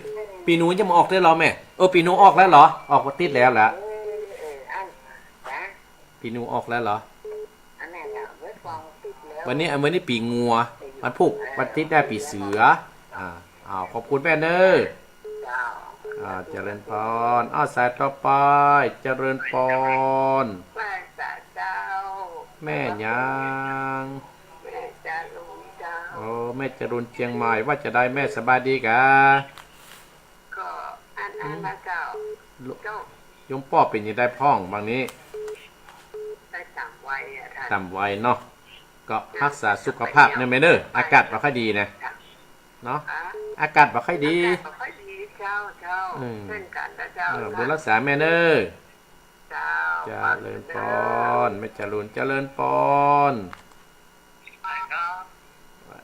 ปี๋หนูยังบ่ออกเลยเหรอแม่ เออ ปี๋หนูออกแล้วเหรอ ออกอาทิตย์แล้วแหละ เออ เออ อัน จ้ะ ปี๋หนูออกแล้วเหรอ อันนั้นน่ะ เมื่อสองอาทิตย์แล้ว วันนี้ อัน วันนี้ปี๋งัว วันพุธ วันอาทิตย์ได้ปี๋เสือ อ่า อ้าว ขอบคุณแม่เน้อ เจ้า อ่า เจริญพร อ้าว สายต่อไป เจริญพร ว่าจะเจ้า แม่หยัง แม่จรูนเจ้า โอ้ แม่จรูนเจียงใหม่ ว่าจะใดแม่สบายดีกา ก็อัน อัน อืม นะเจ้า ลุ เจ้า โยมป้อเป๋นจะใดพ่องบ่านี้ ได้ต๋ามวัยอะค่ะ ต๋ามวัยเนาะ ก็ จ้ะ ฮักษาสุขภาพเน้อแม่เน้อ อากาศบ่ค่อยดีนะ จ้ะ เนาะ ฮะ อากาศบ่ค่อยดี อากาศบ่ค่อยดีเจ้า เจ้า อืม เช่นกันนะเจ้า เออ บุญรักษาแม่เน้อ เจ้า เจริญพร แม่จรูน เจริญพร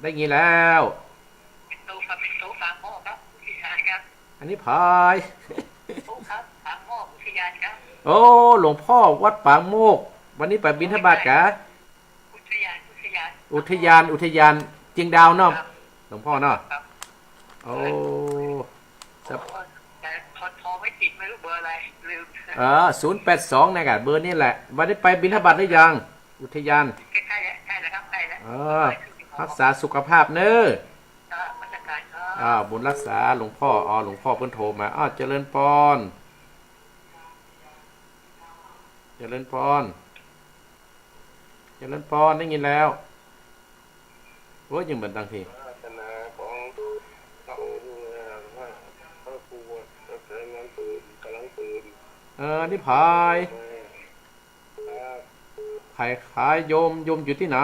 ได้ยินแล้ว เป็นตู้ครับ เป็นตู้ปากหม้อครับ อุทยานครับ อันนี้ใผ ตู้ครับ ปากหม้อ อุทยานครับ โอ้ หลวงพ่อวัดปากหม้อ วันนี้ไปบิณฑบาตกา อุทยาน อุทยาน อุทยาน อุทยานเจียงดาวเนาะ ครับ หลวงพ่อเนาะ ครับ โอ้ ครับ แต่โทร โทรไม่ติด ไม่รู้เบอร์อะไร ลืม เออ ศูนย์แปดสอง นะกะ เบอร์นี้แหละ วันนี้ไปบิณฑบาตหรือยัง อุทยาน ใกล้ๆแล้ว ใกล้แล้วครับ ใกล้แล้ว เออ ฮักษาสุขภาพเน้อ ครับ นมัสการครับ อ่า บุญรักษาหลวงพ่อ อ๋อ หลวงพ่อเปิ้นโทรมา อ้าว เจริญพร เจริญพร เจริญพร ได้ยินแล้ว โอ้ย ยังบ่ดังที ศาสนาของพระองค์ เอ่อ พระ พระครู กำลังตื่น กำลังตื่น เออ นี่ใผ เออ ครับ ใผ ใผ โยม โยมอยู่ตี้ไหน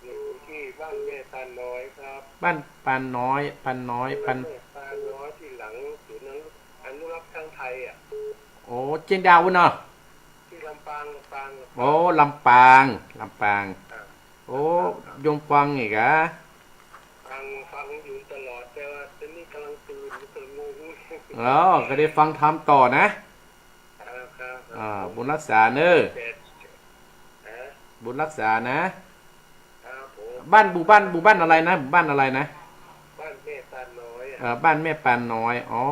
อยู่ที่บ้านแม่ปานน้อยครับ บ้านปานน้อย ปานน้อย บ้านแม่ปานน้อย ตี้หลังศูนย์อนุรักษ์ช้างไทยอะ โอ้ เจียงดาวเนาะ ตี้ลำปาง ลำปาง ลำปาง โอ้ ลำปาง ลำปาง ครับ โอ้ โยมฟังอีกอะ ฟัง ฟังอยู่ตลอด แต่ว่าต๋อนนี้กำลังตื่น ก็เลยงง อ๋อ ก็ได้ฟังธรรมต่อนะ ครับ ครับ อ่า บุญรักษาเน้อ แต่ ฮะ บุญรักษานะ ครับผม บ้าน หมู่บ้าน หมู่บ้านอะไรนะ หมู่บ้านอะไรนะ บ้านแม่ปานน้อยอะ เอ่อ บ้านแม่ปานน้อย อ๋อ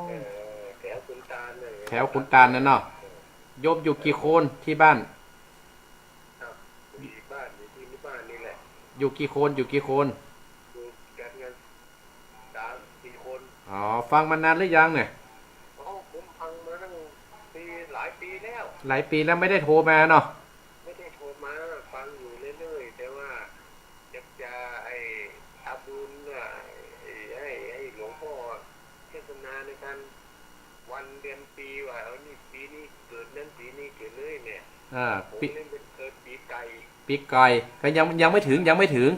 เออ แถวขุนตาลน่ะ แถวขุนตาลน่ะเนาะ เออ โยมอยู่กี่คนตี้บ้าน ครับ อยู่บ้าน อยู่ตี้บ้านนี่แหละ อยู่กี่คน อยู่กี่คน อยู่กัน กันสามสี่คน อ๋อ ฟังมานานหรือยังเนี่ย โอ้ ผมฟังมาตั้งปี หลายปีแล้ว หลายปีแล้ว ไม่ได้โทรมาเนาะ ไม่ได้โทรมา ฟังอยู่เรื่อยๆ แต่ว่าอยากจะ ไอ้ ทำบุญน่ะ ไอ้ ให้ ให้หลวงพ่อเทศนาในการ วันเดือนปีว่า เอา นี่ปีนี้เกิดนั้น ปีนี้เกิดเลยเนี่ย อ่า ผม ปี เล่นเป็นเกิดปีไก่ ปีไก่ ก็ยัง ยังไม่ถึง ยังไม่ถึง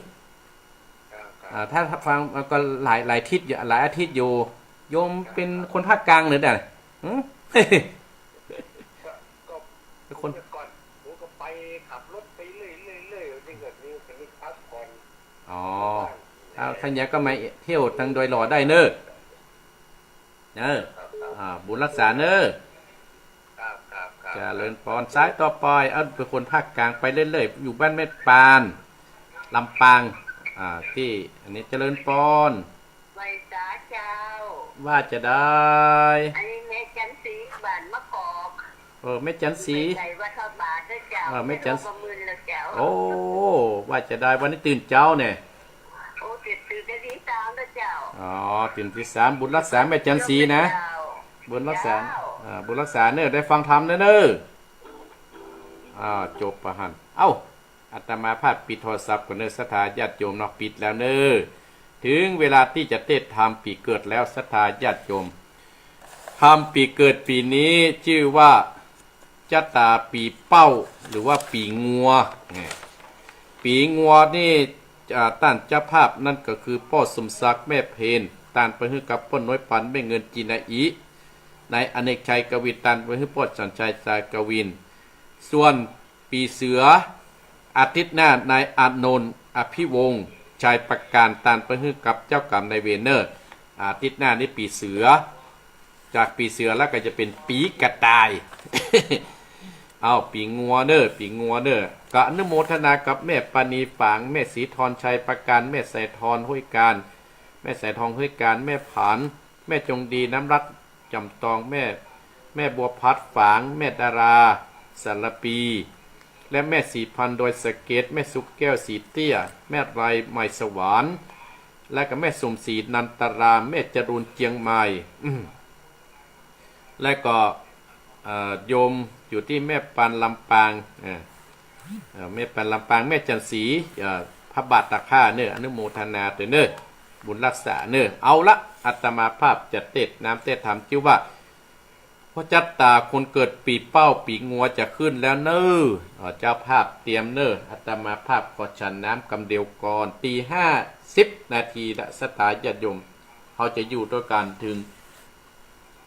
ครับ ครับ อ่า ถ้า ถ้าฟัง ก็หลาย หลายอาทิตย์อยู่ หลายอาทิตย์อยู่ โยม ครับ เป็นคนภาคกลางหรือไง หืม ก็ ก็ เป็นคน เมื่อก่อนผมก็ไปขับรถไปเรื่อยๆๆ นี่ก็มี มีพักผ่อน อ๋อ บ้าง เอา ถ้าอย่างก็มาเที่ยวตางดอยหล่อได้เน้อ เน้อ ครับ ครับ อ่า บุญรักษาเน้อ ครับ ครับ ครับ เจริญพร สายต่อไป เอา เป็นคนภาคกลางไปเรื่อยๆ อยู่บ้านแม่ปาน ลำปาง อ่า ตี้ อันนี้เจริญพร ไหว้สาเจ้า ว่าจะใด อันนี้แม่จันทร์ศรีบ้านมะกอก เออ แม่จันทร์ศรี ไปใส่วัดพระบาทด้วยเจ้า เออ แม่จันทร์ ไม่รู้ว่ามื่นแล้วเจ้า โอ้ ว่าจะใด วันนี้ตื่นเจ๊าเนี่ย โอ้ ตื่น ตื่นแต่ตีสามแล้วเจ้า อ๋อ ตื่นตีสาม บุญรักษาแม่จันทร์ศรีนะ เจ้า บุญรักษา เจ้า อ่า บุญรักษาเน้อ ได้ฟังธรรมเน้อเน้อ อ่า จบปะหั้น เอ้า อาตมาภาพปิดโทรศัพท์ก่อนเน้อ ศรัทธาญาติโยมเนาะ ปิดแล้วเน้อ ถึงเวลาตี้จะเทศน์ธรรมปี๋เกิดแล้ว ศรัทธาญาติโยม ธรรมปี๋เกิดปี๋นี้จื้อว่า จะต๋าปี๋เป้า หรือว่าปี๋งัว เนี่ย ปี๋งัวนี่ อ่า ต้านเจ้าภาพนั้นก็คือป้อสมศักดิ์แม่เพน ตานไปหื้อกับป้อน้อยปันแม่เงินจีนาอิ นายอเนกชัยกวิน ตานไปหื้อป้อสัญชัยสายกวิน ส่วนปี๋เสือ อาทิตย์หน้านายอานนท์ อภิวงศ์ ชัยประการ ตานไปหื้อกับเจ้ากรรมนายเวรเน้อ อาทิตย์หน้านี้ปี๋เสือ จากปี๋เสือแล้วก็จะเป๋นปี๋กระต่าย อ้าว ปีงัวเน่อ ปีงัวเน่อ ก็อนุโมทนากับแม่ปานีฝาง แม่ศรีธรชัยประการ แม่สายธรห้วยการ แม่สายทองห้วยการ แม่ผาน แม่จงดีน้ำรัก จำตอง แม่ แม่บัวพัดฝาง แม่ดาราสารปี และแม่ศรีพันธ์ดอยสะเก็ด แม่สุกแก้วสีเตี้ย แม่ไรใหม่สวรรค์ และก็แม่สมศรีนันตาราม แม่จรูนเจียงใหม่ อืม และก็ เอ่อ โยมอยู่ตี้แม่ปานลำปาง เอ่อ เอ่อ แม่ปานลำปาง แม่จันทร์ศรี เอ่อ พระบาทตะข้าเน่อ อนุโมทนาตวยเน่อ บุญรักษาเน่อ เอาละ อาตมาภาพจะเตสน์น้ำเตสน์ธรรม จื้อว่า เพราะจัตตาคนเกิดปีเป้าปีงัวจะขึ้นแล้วเน่อ เอ่อ เจ้าภาพเตรียมเน่อ อาตมาภาพขอฉันน้ำกำเดียวก่อน ตีห้าสิบนาทีละ ศรัทธาญาติโยม เฮาจะอยู่ตวยกั๋นเถิง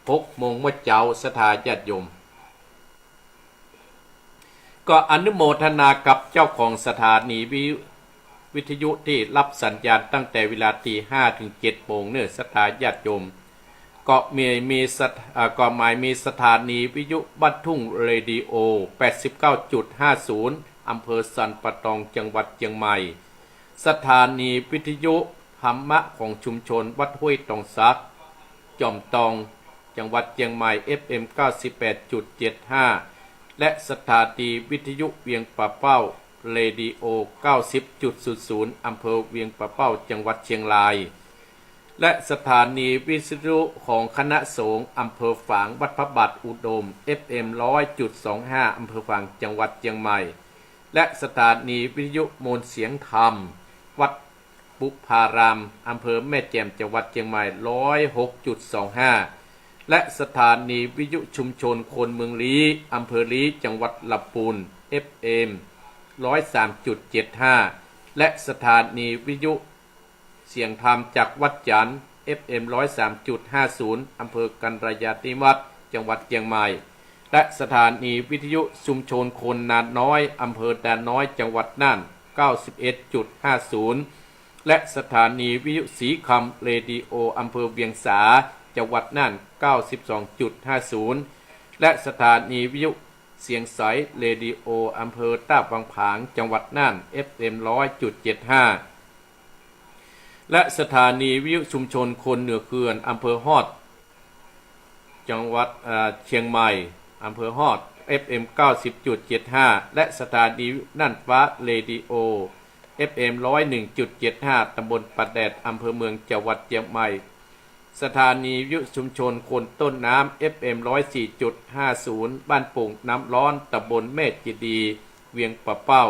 หกโมงเมื่อเจ๊า ศรัทธาญาติโยม ก็อนุโมทนากับเจ้าของสถานีวิ วิทยุตี้ฮับสัญญาณตั้งแต่เวลาตีห้าเถิงเจ็ดโมงเน่อ ศรัทธาญาติโยม ก็มี มีสถ- เอ่อ ก็หมายมีสถานีวิทยุบ้านทุ่งเรดิโอ แปดสิบเก้าจุดห้าศูนย์ อำเภอสันป่าตอง จังหวัดเจียงใหม่ สถานีวิทยุธรรมะของชุมชนวัดห้วยตองสัก จอมตอง จังหวัดเจียงใหม่ เอฟเอ็ม เก้าสิบแปดจุดเจ็ดห้า และสถานีวิทยุเวียงป่าเป้า เรดิโอ เก้าสิบจุดศูนย์ศูนย์ อำเภอเวียงป่าเป้า จังหวัดเชียงราย และสถานีวิทยุของคณะสงฆ์อำเภอฝาง วัดพระบาทอุดม เอฟเอ็ม ร้อยจุดสองห้า อำเภอฝาง จังหวัดเจียงใหม่ และสถานีวิทยุมวลเสียงธรรม วัด บุพาราม อำเภอแม่แจ่ม จังหวัดเจียงใหม่ ร้อยหกจุดสองห้า และสถานีวิทยุชุมชนคนเมืองลี้ อำเภอลี้ จังหวัดลำปูน เอฟเอ็ม ร้อยสามจุดเจ็ดห้า และสถานีวิทยุเสียงธรรมจากวัดจันทร์ เอฟเอ็ม ร้อยสามจุดห้าศูนย์ อำเภอกัลยาณิวัฒน์ จังหวัดเจียงใหม่ และสถานีวิทยุชุมชนคนนาน้อย อำเภอนาน้อย จังหวัดน่าน เก้าสิบเอ็ดจุดห้าศูนย์ และสถานีวิทยุสีคำเรดิโอ อำเภอเวียงสา จังหวัดน่าน เก้าสิบสองจุดห้าศูนย์ และสถานีวิทยุเสียงใสเรดิโอ อำเภอต้าวังผาง จังหวัดน่าน เอฟเอ็ม ร้อยจุดเจ็ดห้า และสถานีวิทยุชุมชนคนเหนือเขื่อน อำเภอฮอด จังหวัด เอ่อ เชียงใหม่ อำเภอฮอด เอฟเอ็ม เก้าสิบจุดเจ็ดห้า และสถานีน่านฟ้าเรดิโอ เอฟเอ็ม ร้อยหนึ่งจุดเจ็ดห้า ตำบลป่าแดด อำเภอเมือง จังหวัดเชียงใหม่ สถานีวิทยุชุมชนคนต้นน้ำ เอฟเอ็ม ร้อยสี่จุดห้าศูนย์ บ้านโป่งน้ำร้อน ตำบลแม่เจดีย์ เวียงป่าเป้า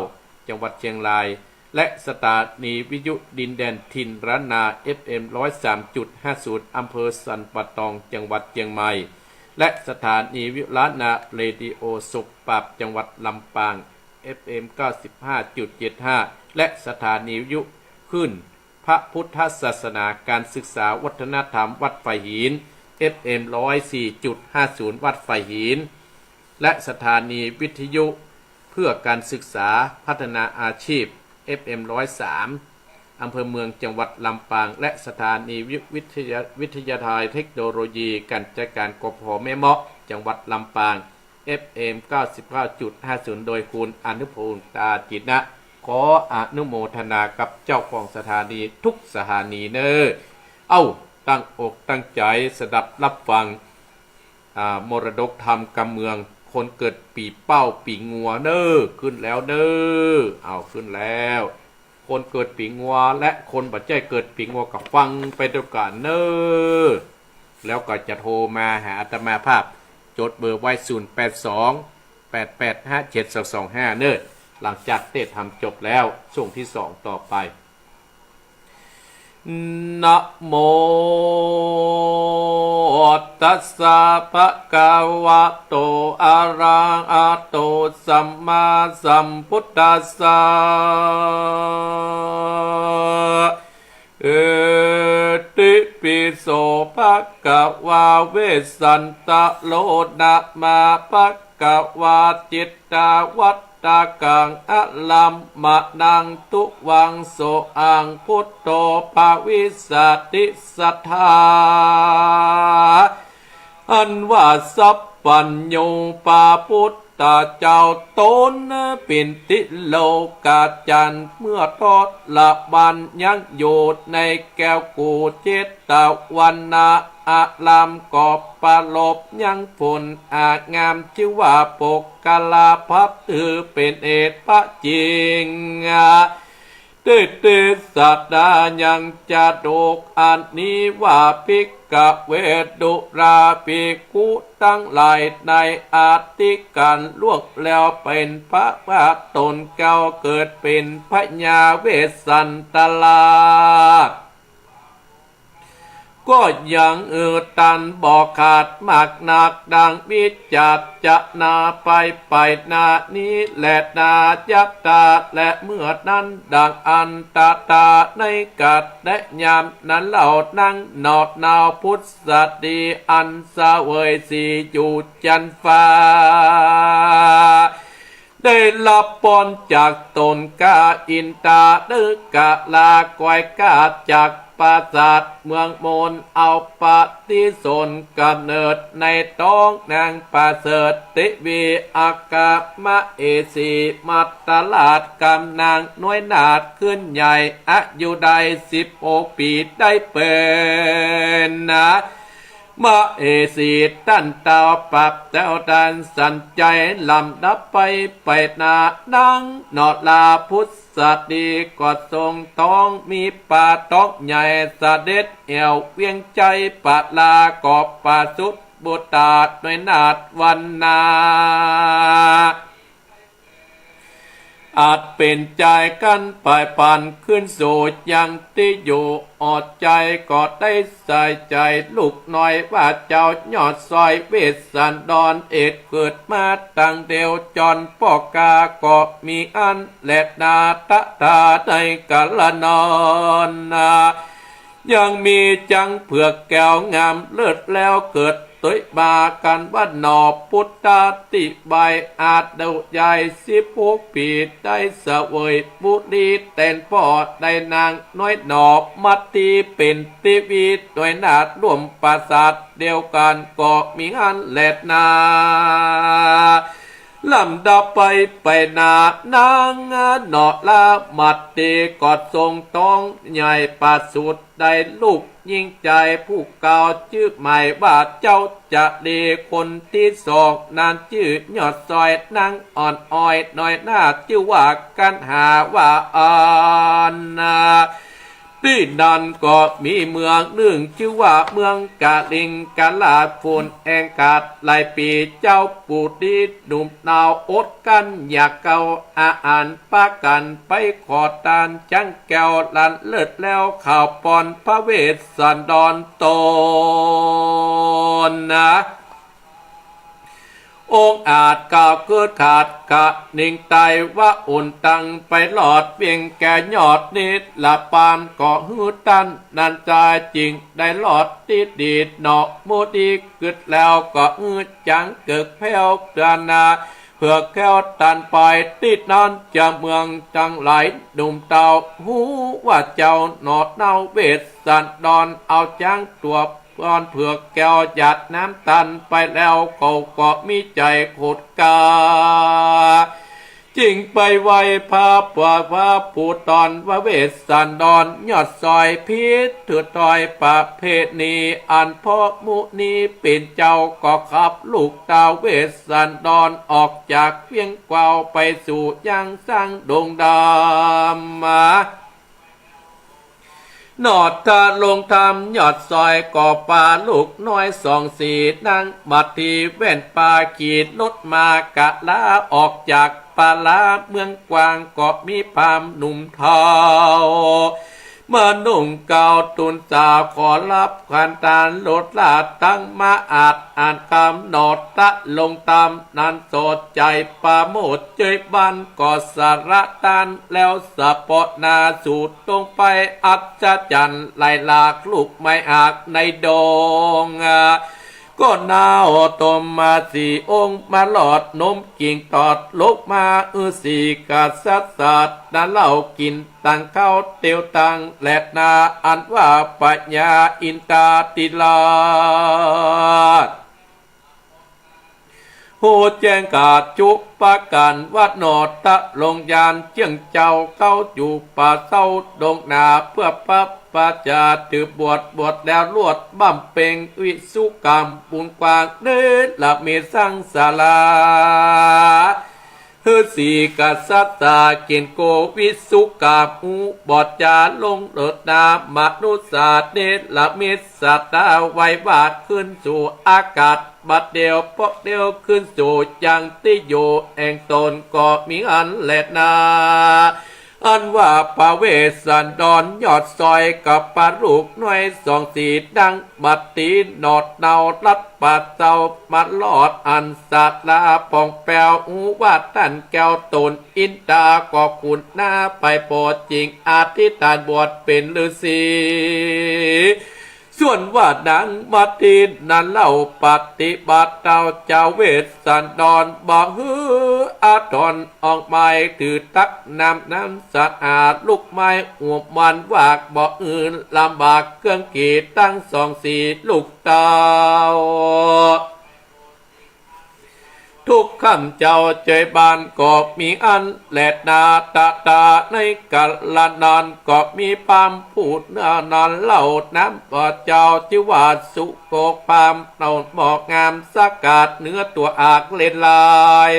จังหวัดเชียงราย และสถานีวิทยุดินแดนถิ่นล้านนา เอฟเอ็ม ร้อยสามจุดห้าศูนย์ อำเภอสันป่าตอง จังหวัดเชียงใหม่ และสถานีวิทยุล้านนาเรดิโอศพปราบ จังหวัดลำปาง เอฟเอ็ม เก้าสิบห้าจุดเจ็ดห้า และสถานีวิทยุคลื่นพระพุทธศาสนาการศึกษาวัฒนธรรมวัดฝายหิน เอฟเอ็ม ร้อยสี่จุดห้าศูนย์ วัดฝายหิน และสถานีวิทยุเพื่อการศึกษาพัฒนาอาชีพ เอฟเอ็ม ร้อยสาม อำเภอเมือง จังหวัดลำปาง และสถานีวิทยา- วิทยาลัยเทคโนโลยีการจัดการ กพ แม่เมาะ จังหวัดลำปาง เอฟเอ็ม เก้าสิบเก้าจุดห้าศูนย์ โดยคุณอนุพงษ์ ตาจิตนะ ขออนุโมทนากับเจ้าของสถานีทุกสถานีเน่อ เอ้า ตั้งอกตั้งใจ๋สดับฮับฟัง อ่า มรดกธรรมกำเมือง คนเกิดปี้เป้าปี้งัวเน่อ ขึ้นแล้วเน่อ เอาขึ้นแล้ว คนเกิดปี้งัวและคนบ่ใจ้เกิดปี้งัวก็ฟังไปตวยกั๋นเน่อ แล้วก็จะโทรมาหาอาตมาภาพ จดเบอร์ไว้ ศูนย์แปดสอง แปดแปดห้าเจ็ดสองสองห้า เน่อ หลังจากเตสน์ธรรมจบแล้ว ช่วงที่สองต่อไป นะโมตัสสะ ภะคะวะโต อะระหะโต สัมมาสัมพุทธัสสะ อิติปิโส ภะคะวา เวสสันตะโร นะมา ภะคะวา จิตตาวัตตะกัง อะรัมมะนัง ทุวังโส อัง พุทโธ ภะวิสสะติ สัตถา หันวา สัพพัญญู ปาปุต ตาเจ้าต๋นเป๋นติโลกาจันทร์ เมื่อทรมานยังอยู่ในแก้วกุเจตวรรณอาราม ก็ประลบยังผลอางาม จื้อว่าปุคคลาภัพ ถือเป๋นเหตุพระจริง เตเต สดายังจาดกอันนี้ว่า ภิกขเว ดูราภิกขุตังหลาย ในอธิการล่วงแล้ว เป๋นพระว่าต๋นเกล้าเกิดเป๋นพญาเวสสันดราช ก็ยังอือตันบ่ขาดมากนัก ดังวิจัชนาไป ไปหน้านี้แลนา ยัตถา และเมื่อนั้น ดังอันตถาในกัลยาณนั้นเล่า นางหนอเนาพุทธสตรี อันเสวยสีอยู่จันทร์ฟ้า ได้ฮับปอนจากต๋นกาอินทา เต๊อะ กาลา ก๋อยก๊าจากปราสาทเมืองมน เอาปฏิสนธิก๋ำเนิดในต๊องนางประเสริฐเตวี อัคคมเหสี มัตตราชก๋ำนางน้อยนาถขึ้นใหญ่ อายุได้สิบหกปี๋ ได้เป๋นนะ มเหสี ต้านเต้าปรับแต้วต้านสันชัย ลำดับไป ไปหน้า นางหนอเนาพุทธสตรี ก็ทรงต๊องมีปาต๊องใหญ่ เสด็จแอ่วเวียงไชย ประลาก็ประสูติบุตราน้อยนาถวรรณา อันเป๋นชายกั๋นไปปานขึ้นสู่ยังตี้อยู่ อดใจ๋ก็ได้ใส่ใจ๋ลูกน้อยว่าเจ้ายอดซอยเวสสันดร เอดเกิดมาตังเดียว จอนป้อกาก็มีอั้นแลนา ตถาในกัลยาณนั้น ยังมีจ๊างเผือกแก้วงามเลิศแล้วเกิด ตวยมากั๋นว่าหนอ ปุตตาติไมย อายุได้สิบหกปี๋ ได้เสวยบุตรีแตนพ่อ ได้นางน้อยหนอ มัตติเป๋นเตวี น้อยนาถร่วมปราสาทเดียวกั๋น ก็มีอั้นแลนา ลำดับไป ไปหน้า นางหนอเนามัตติ ก็ทรงต๊องใหญ่ประสูติ ได้ลูกญิงชายผู้เก่า จื้อหมายว่าเจ้าจารี คนตี้สองนั้นจื้อยอดซอย นางอ่อนอ้อยน้อยนาถจื้อว่ากัณหา ว่าอั้นนา ตี้นั้นก็มีเมืองนึ่งจื้อว่าเมืองกาลิงกราช ฝูนแอ่งกาดหลายปี๋ เจ้าปุตรีหนุ่มเนาอดกลั้นอยากเกล้าอาหาร ปากั๋นไปขอตานจ๊างแก้วหลานเลิศแล้ว ข่าวปอนพระเวสสันดรต๋นนะ องอาจกล่าวเกิดขาดกะนิงไตว่า อุ่นตังไปรอดเวียงแก้วยอดนิรปาน ก็หื้อต้านนั้นจาจึงได้รอดตี้ดีหนอ มุติกึ๊ดแล้วก็หื้อจ๊างเกิกแผ้วเปื้อนนา เผือกแก้วตันไปตี้นั้น จาเมืองตังหลายหนุ่มเต้า ฮู้ว่าเจ้าหนอเนาเวสสันดร เอาจ๊างตั๋วปอนเผือกแก้วหยาดน้ำตันไปแล้ว เขาก็มีใจ๋ขดกา จึงไปไหว้พระปวดพระภูตรว่า เวสสันดรยอดซอย ผิดถือถ้อยประเพณี อันพ่อมุนีเป๋นเจ้าก็ขับลูกท้าวเวสสันดรออกจากเวียงแก้วไปสู่ยังสร้างดงดำมา หนอทะลงธรรมยอดซอยก็ปาลูกน้อยสองสี่ นางมัตติแว่นปาขี่รถมากะลา ออกจากป่าลาเมืองกว้าง ก็มีพราหมณ์หนุ่มเฒ่า มานุ่งเกล้าตูนสาว ขอฮับขันตานโลดลาดตังมาอาด อ่านกำหนอทะลงธรรมนั้น สดใจ๋ปราโมทย์เจ้ยบ้าน ก็สละตานแล้วสะเปาะหน้าสู่ตรงไป อัศจรรย์ไหลหลากลูกไม้อากในดง ก็นาวตมมาสี่องค์ มารอดนมกิ่งตอดลกมา อือสีกษัตริย์สัตว์นั้นเล่ากิ๋นตังข้าวเตียวตังแลนา อันว่าพญาอินทราธิราช ฮู้แจ้งก๋าจุประก๋านว่าหนอ ตะลงยานเจื้องเจ้าเก๊าอยู่ป่าเซาดงนา เปื้อปะปาจะถือบวช บวชแล้วลวดบำเพ็งวิสุกรรมบุญกว้าง เนรมิตสร้างศาลา ฤๅษีกษัตริย์ต๋ากิ๋นโกวิสุกรรม ฮู้บ่จ๋าลงเลิศนามนุษย์สา เนรมิตศาลาไว้วาดขึ้นสู่อากาศ บัดเดี่ยวปอกเดี่ยวขึ้นสู่ยังตี้อยู่แห่งต๋นก็มีอันแลนา อันว่าพระเวสสันดรยอดซอยกับพระลูกน้อยสองสี ดังบัดนี้หนอเนารัฐป่าเซามาลอดอันศาลาผ่องแป้ว ฮู้ว่าต้านแก้วต๋นอินทาก็ขุนนาไปปอจริง อธิษฐานบวชเป๋นฤๅษี ส่วนว่านางมาตินนั้นเล่าปฏิบัติเต้าเจ้าเวสสันดร บ่หื้ออาทรออกไม้ ถือตักน้ำนั้นสะอาด ลูกไม้อวบมันวาก บ่อื่นลำบากเครื่องขี่ ตังสองสีลูกเต้า ทุกค่ำเจ้าเจยบานก็มีอันแลนา ตะตาในกาละนั้นก็มีพราหมณ์ผู้เนื้อนั้นเล่า นามว่าเจ้าจื้อว่าสุโขคพราหมณ์ เต้าหมอกงามสะกาดเนื้อตั๋วอากเล่นลาย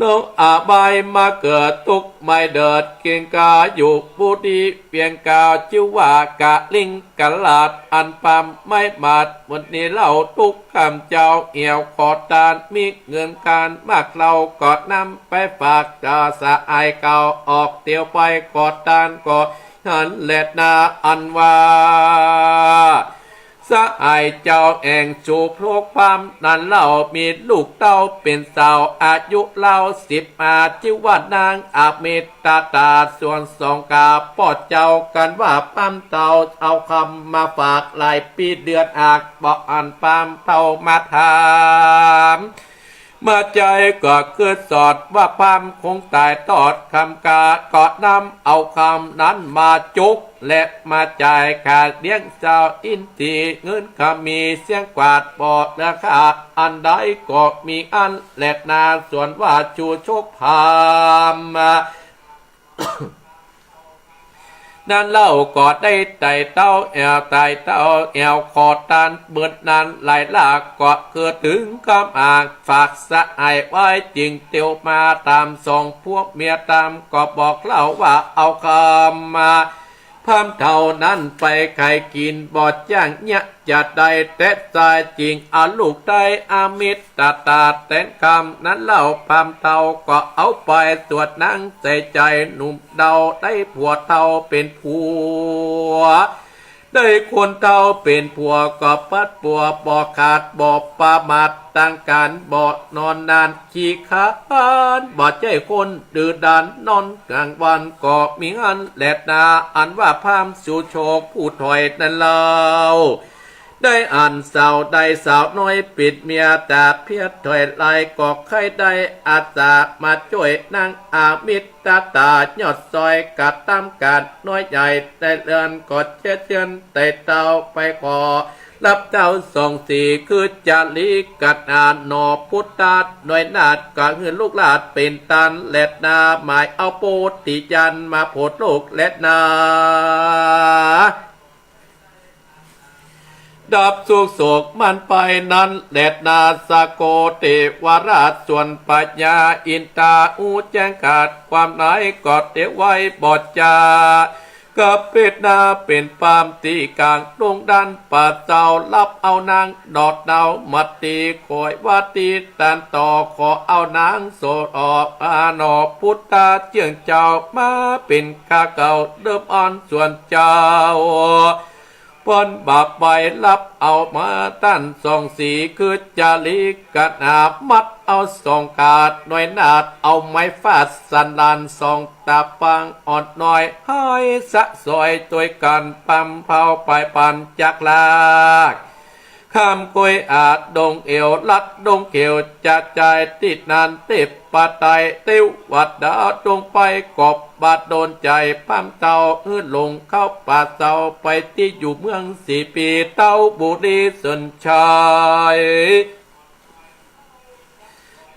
ลงอบายมาเกิดตุ๊กข์ไม่เดิดเกรงกา อยู่ผู้ดีเวียงกาว จื้อว่ากะลิงกะลาด อันพราหมณ์ไม่หมาด วันนี้เล่าทุกค่ำเจ้าแอ่วขอตาน มีเงินคานมากเล่าก็นำไปฝาก จะสหายเก่าออกเตียวไปขอตานก็หันแลนา อันว่า สหายเจ้าแห่งสุโขคพราหมณ์นั้นเล่า มีลูกเต้าเป๋นสาวอายุราวสิบห้า จื้อว่านางอมิตตา ส่วนสองก๋าป้อเจ้ากั๋นว่าพราหมณ์เฒ่า เอาคำมาฝากหลายปี๋เดือนอาก บ่อันพราหมณ์เฒ่ามาถาม มาใจ๋ก็กึ๊ดสอดว่าพราหมณ์คงต๋ายตอดคำกา ก็นำเอาคำนั้นมาจุก และมาจ่ายค่าเลี้ยงเจ้าอินทรีย์ เงินคำมีเสี้ยงกวาดบ่เหลือขาด อันใดก็มีอันแลนา ส่วนว่าสุโขคพราหมณ์ นั้นเล่าก็ได้ไต่เต้าแอ่ว ไต่เต้าแอ่วขอตาน เบิดนั้นหลายลาก ก็คือเถิงกำอาง ฝากสหายไว้จึงเตียวมา ต๋ามสองผัวเมียต๋าม ก็บอกเล่าว่าเอาคำมา พราหมณ์เฒ่านั้นไปขายกิ๋น บ่จ้างเยียะจะได้ แต่จายจริงเอาลูกได้อมิตตา แตนคำนั้นเล่าพราหมณ์เฒ่าก็เอาไป ส่วนนางใส่ใจ๋หนุ่มเฒ่า ได้ผัวเฒ่าเป๋นผัว ได้คนเฒ่าเป๋นผัว ก็ปัดปั๋วบ่ขาดบ่ประมาท ตั้งก๋านบ่นอนนาน ขี้คร้านบ่ใจ้คนดื้อด้าน นอนก๋างวันก็มีอันแลนา อันว่าพราหมณ์สุโขคผู้ถอยนั้นเล่า ได้อันสาวได้สาวน้อยเป๋นเมีย ต๋าเพียรถอยหลายก็ใค่ได้อาสา มาจ้วยนางอมิตตา ยอดซอยกระตำก๋านน้อยใหญ่ ได้เรือนก็เจียะเจือนไต่เต้าไปขอ ฮับเต้าสองสีคือจาริกัณหา หนอพุทธาหน่วยนาฏ ก็หื้อลูกหลานเป๋นตานแลนา หมายเอาโพธิญาณมาโผดโลกแลนา ดับทุกข์โศกมันไปนั้นแลนา สะโกเตวราชส่วนพญาอินทา ฮู้แจ้งขาดความในก็เตียวไว้บ่จ๋า กะเปตนาเป๋นพราหมณ์ตี้ก๋างดงดันป่าเซา ฮับเอานางดอดดาวมาตี้ ขอยว่าตี้ตานต่อ ขอเอานางโสดออก อาหนอพุทธาเจื้องเจ้า มาเป๋นข้าเก่าเดิมอ่อนส่วนเจ้า ป้อนบาปไปฮับเอามาต้านสองสี คือจาริกัณหา มัดเอาสองขาหน่วยนาฏ เอาไม้ฟาดสันหลังสองต๋าปางอ่อนน้อย หายสะสอยตวยกั๋น พร่ำเพลาไปปันจากลาก ข้ามกวยอาดงเอว ลัดดงเขียวจะจายตี้นั้น เตปะไตรเตวดาดงไปกบบาดโดนใจ๋ พราหมณ์เฒ่าหื้อหลงเข้าป่าเซา ไปตี้อยู่เมืองสีปี เต้าบุรีเสินชัย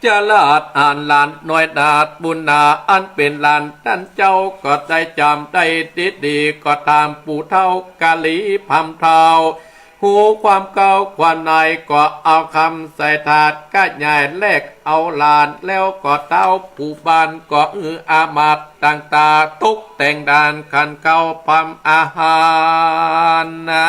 จราชอันหลานน้อยนาฏบุญนา อันเป๋นหลานต้านเจ้าก็ได้จ๋ำได้ดีๆ ก็ถามปู่เฒ่ากาลีพราหมณ์เฒ่า ฮู้ความเก๊าความในก็เอากำใส่ถาดก้าใหญ่แลกเอาหลาน แล้วก็เต๊าผู้บ้านก็หื้ออามาตย์ต่างๆ ตกแต่งดานขันข้าวพร้อมอาหารนา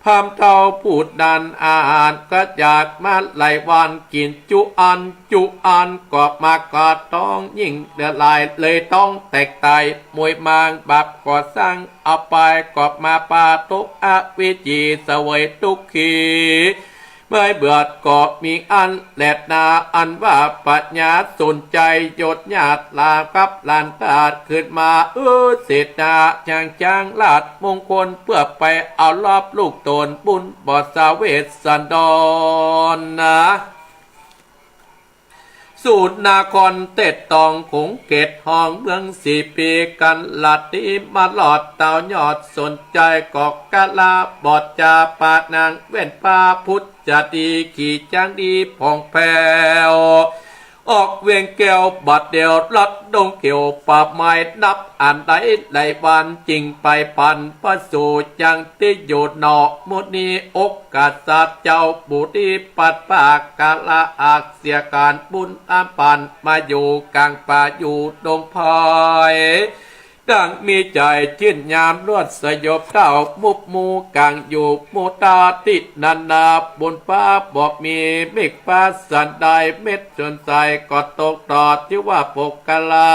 พราหมณ์เฒ่าผู้นั้นอาหารก็อยากมาหลายวัน กิ๋นจุอั้นจุอั้นก็มากระต๊องยิ่งเดือดร้าย เลยต้องแตกต๋าย มวยมางบาปก่อสร้างเอาไป ก็มาปาทุกข์อวิชชีเสวยทุกขี ไม่เบื่อก็มีอั้นแลนา อันว่าปัญญาสนใจ๋ยศญาติลากับหลานต้านขึ้นมาเออเสนา จักจ้างราชมงคลเปื้อไปเอาลอบลูกต๋นบุญบ่สาเวสสันดรนา สู่นครเต็ดตองขงเขตห้องเมืองสีปีกั๋นละตี้ มาลอดเต้ายอดสนใจ๋ก็กะละบอดจาปานางเว้นป้าพุทธจดีขี่จังดีผ่องแผ้ว ออกเวียงแก้วบาดเดียวลัดดงเขียวป่าไม้นับอันใดหลายวันจึงไปปันประสูติยังตี้อยู่หนอ มุนีโอกาสเจ้าบุรีปัดปากกะละอาเสียก๋านบุญอันปันมาอยู่ก๋างป่าอยู่ดงไพร ดังมีใจ๋จื้นยามลวดสยบเต้ามุบมูกั๋งอยู่มุตาตินันนา บุญฟ้าบ่มีเมฆฟ้าสันใด เม็ดสนใสก็ตกตอดที่ว่าปกกะลา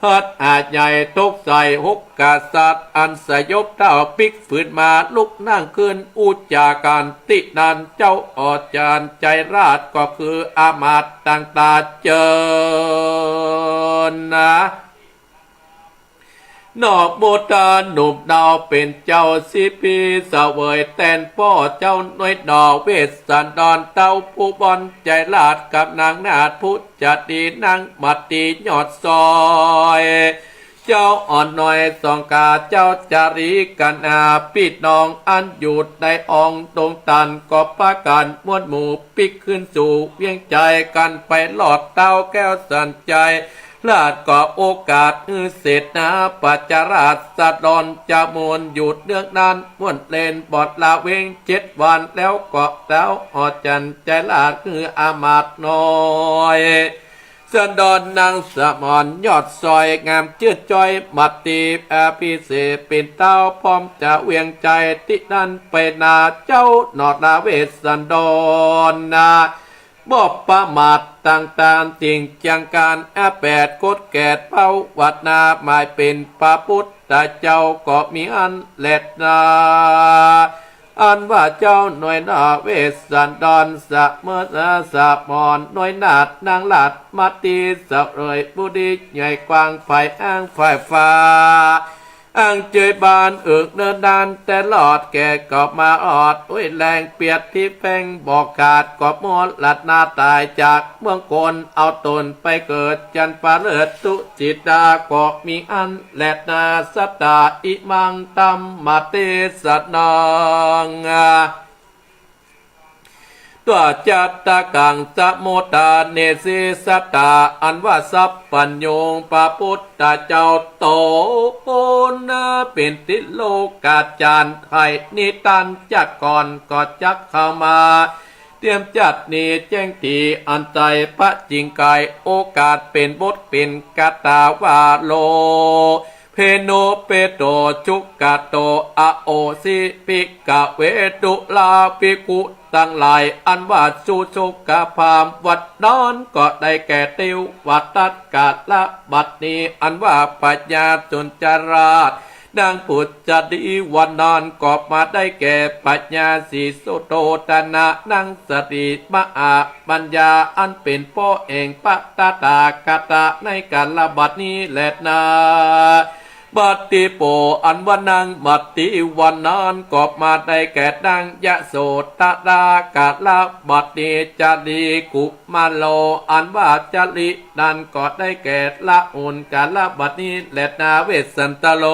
หัดหาใหญ่ตกใส่หกกษัตริย์ อันสยบเต้าปิ๊กฝืนมาลุกนั่งขึ้นอุจจากั๋นตี้นั้น เจ้าอ่อจารย์ใจราชก็คืออามาตย์ต่างตาเจิญนา นอกโมตาหนุ่มดาวเป๋นเจ้าสีปีเสวยแตนป้อเจ้าน้อยหนอเวสสันดรเต้าผู้บอนใจราชกับนางนาฏผู้จดีนางมัตตียอดซอย เจ้าอ่อนน้อยสองกาเจ้าจารีกัณา ปี้น้องอันอยู่ในอองดงตันก็ปากั๋นมวลหมู่ปิ๊กขึ้นสู่เวียงใจ๋กั๋นไปลอดเต้าแก้วสันใจ๋ ราชก็โอกาสหื้อเสนาปัจจราชสะดอนจะมวลอยู่เนืองนั้นมวลเล่นบอดละเวงเจ็ดวันแล้วก็เต้าอ่อจารย์ใจราชหื้ออามาตย์น้อย สันดรนางสมรยอดซอยงามจื้นจ้อยมัตตีอภิเษกเป๋นเต้าพร้อมจะเวียงใจ๋ตี้นั้นไปนาเจ้าหนอนาเวสสันดรนา บ่ประมาทต่างๆ สิ่งจังก๋านอาแปดกฎแก่เป้าวัดนาหมายเป๋นพระพุทธเจ้าก็มีอั้นแลนา อันว่าเจ้าน้อยนาเวสสันดรสะเมินสะหมอนน้อยนาฏนางราชมัตตีเสวยบุรีใหญ่กว้างไพศาลอ้างไพฟ้า อังเจยบานเอิกเนินนานแต่ลอดแก่ก็มาออด อุ้ยแรงเปียดที่แป้งบอกขาดก็มรณาต๋ายจากเมืองคนเอาต๋นไปเกิดจันทร์ฟ้าเลิศตุสิตาก็มีอั้นแลนา สัตตาอิมังธัมมเตสนัง ตวาจัตตกังสมุตตาเนสิสัตตา อันว่าสัพพัญญูพระพุทธเจ้าต๋นนาเป๋นติโลกาจารย์ไพนิตันจักก่อนก็จักเข้ามา เตรียมจัดนี้แจ้งตีอันใจ๋พระจิงไกรโอกาสเป๋นบทเป๋นคาถาว่าโล เพโนเปโตจุกโตอโอสิภิกขเวดุลาภิกขุตังหลาย อันว่าสุสุขภาพวัดนอนก็ได้แก่เตวทัตกาละบัดนี้ อันว่าพญาสุนจราชนางผุจจดีวันนอนก็มาได้แก่พญาสีสุโธธนะนางสติมหา ปัญญาอันเป๋นป้อแห่งพระตถาคตในกาลบัดนี้แลนา มัตติโป อันว่านางมัตติวันนั้นก็มาได้แก่นางยโสธรากาลบัดนี้ จาลีกุมารโล อันว่าจาลีนั้นก็ได้แก่ละหุนกาลบัดนี้แลนาเวสสันตโล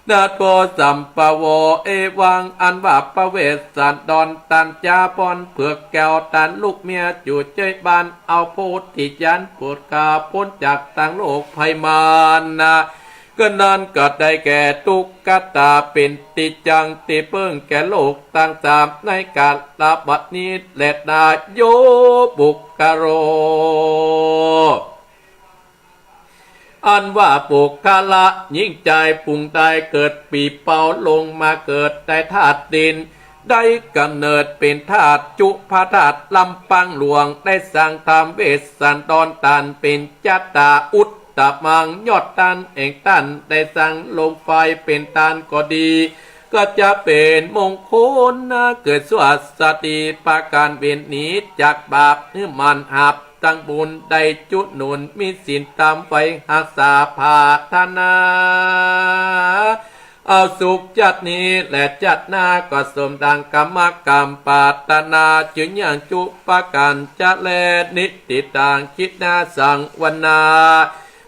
นะโทสัมปะโว เอวัง อันว่าพระเวสสันดรตันจาพรเผือกแก้วตันลูกเมียอยู่ใจ้บ้าน เอาโพธิญาณผุดก๋าป๊นจากตังโรคภัยมารนะ ก็นั้นก็ได้แก่ตุ๊กตาเป๋นตี้จั้งตี้เปิ้งแก่โลกตังสาม ในกาลบัดนี้แลนา โย ปุคคโล อันว่าปุคคละญิงจายผู้ใดเกิดปี๋เป้าลงมาเกิดในธาตุดิน ได้ก๋ำเนิดเป๋นธาตุจุ พระธาตุลำปางหลวง ได้สังธรรมเวสสันดรตันเป๋นจาตา อุตตมัง ยอดตันแห่งตัน ได้สังลมไฟเป๋นตันก็ดี ก็จะเป๋นมงคลนะ เกิดสุขสติ ปาก๋านเว้นหนีจากบาป หื้อหมั่นหาบตังบุญ ได้จุหนุนมีศีลธรรมไว้ฮักษาผาถนา เอาสุขจาตินี้และจาติหน้าก็สมดังกรรมกรรมปรารถนา จึงยังจุปาก๋านจะแล นิตถิตัง คิดหน้าสังวนา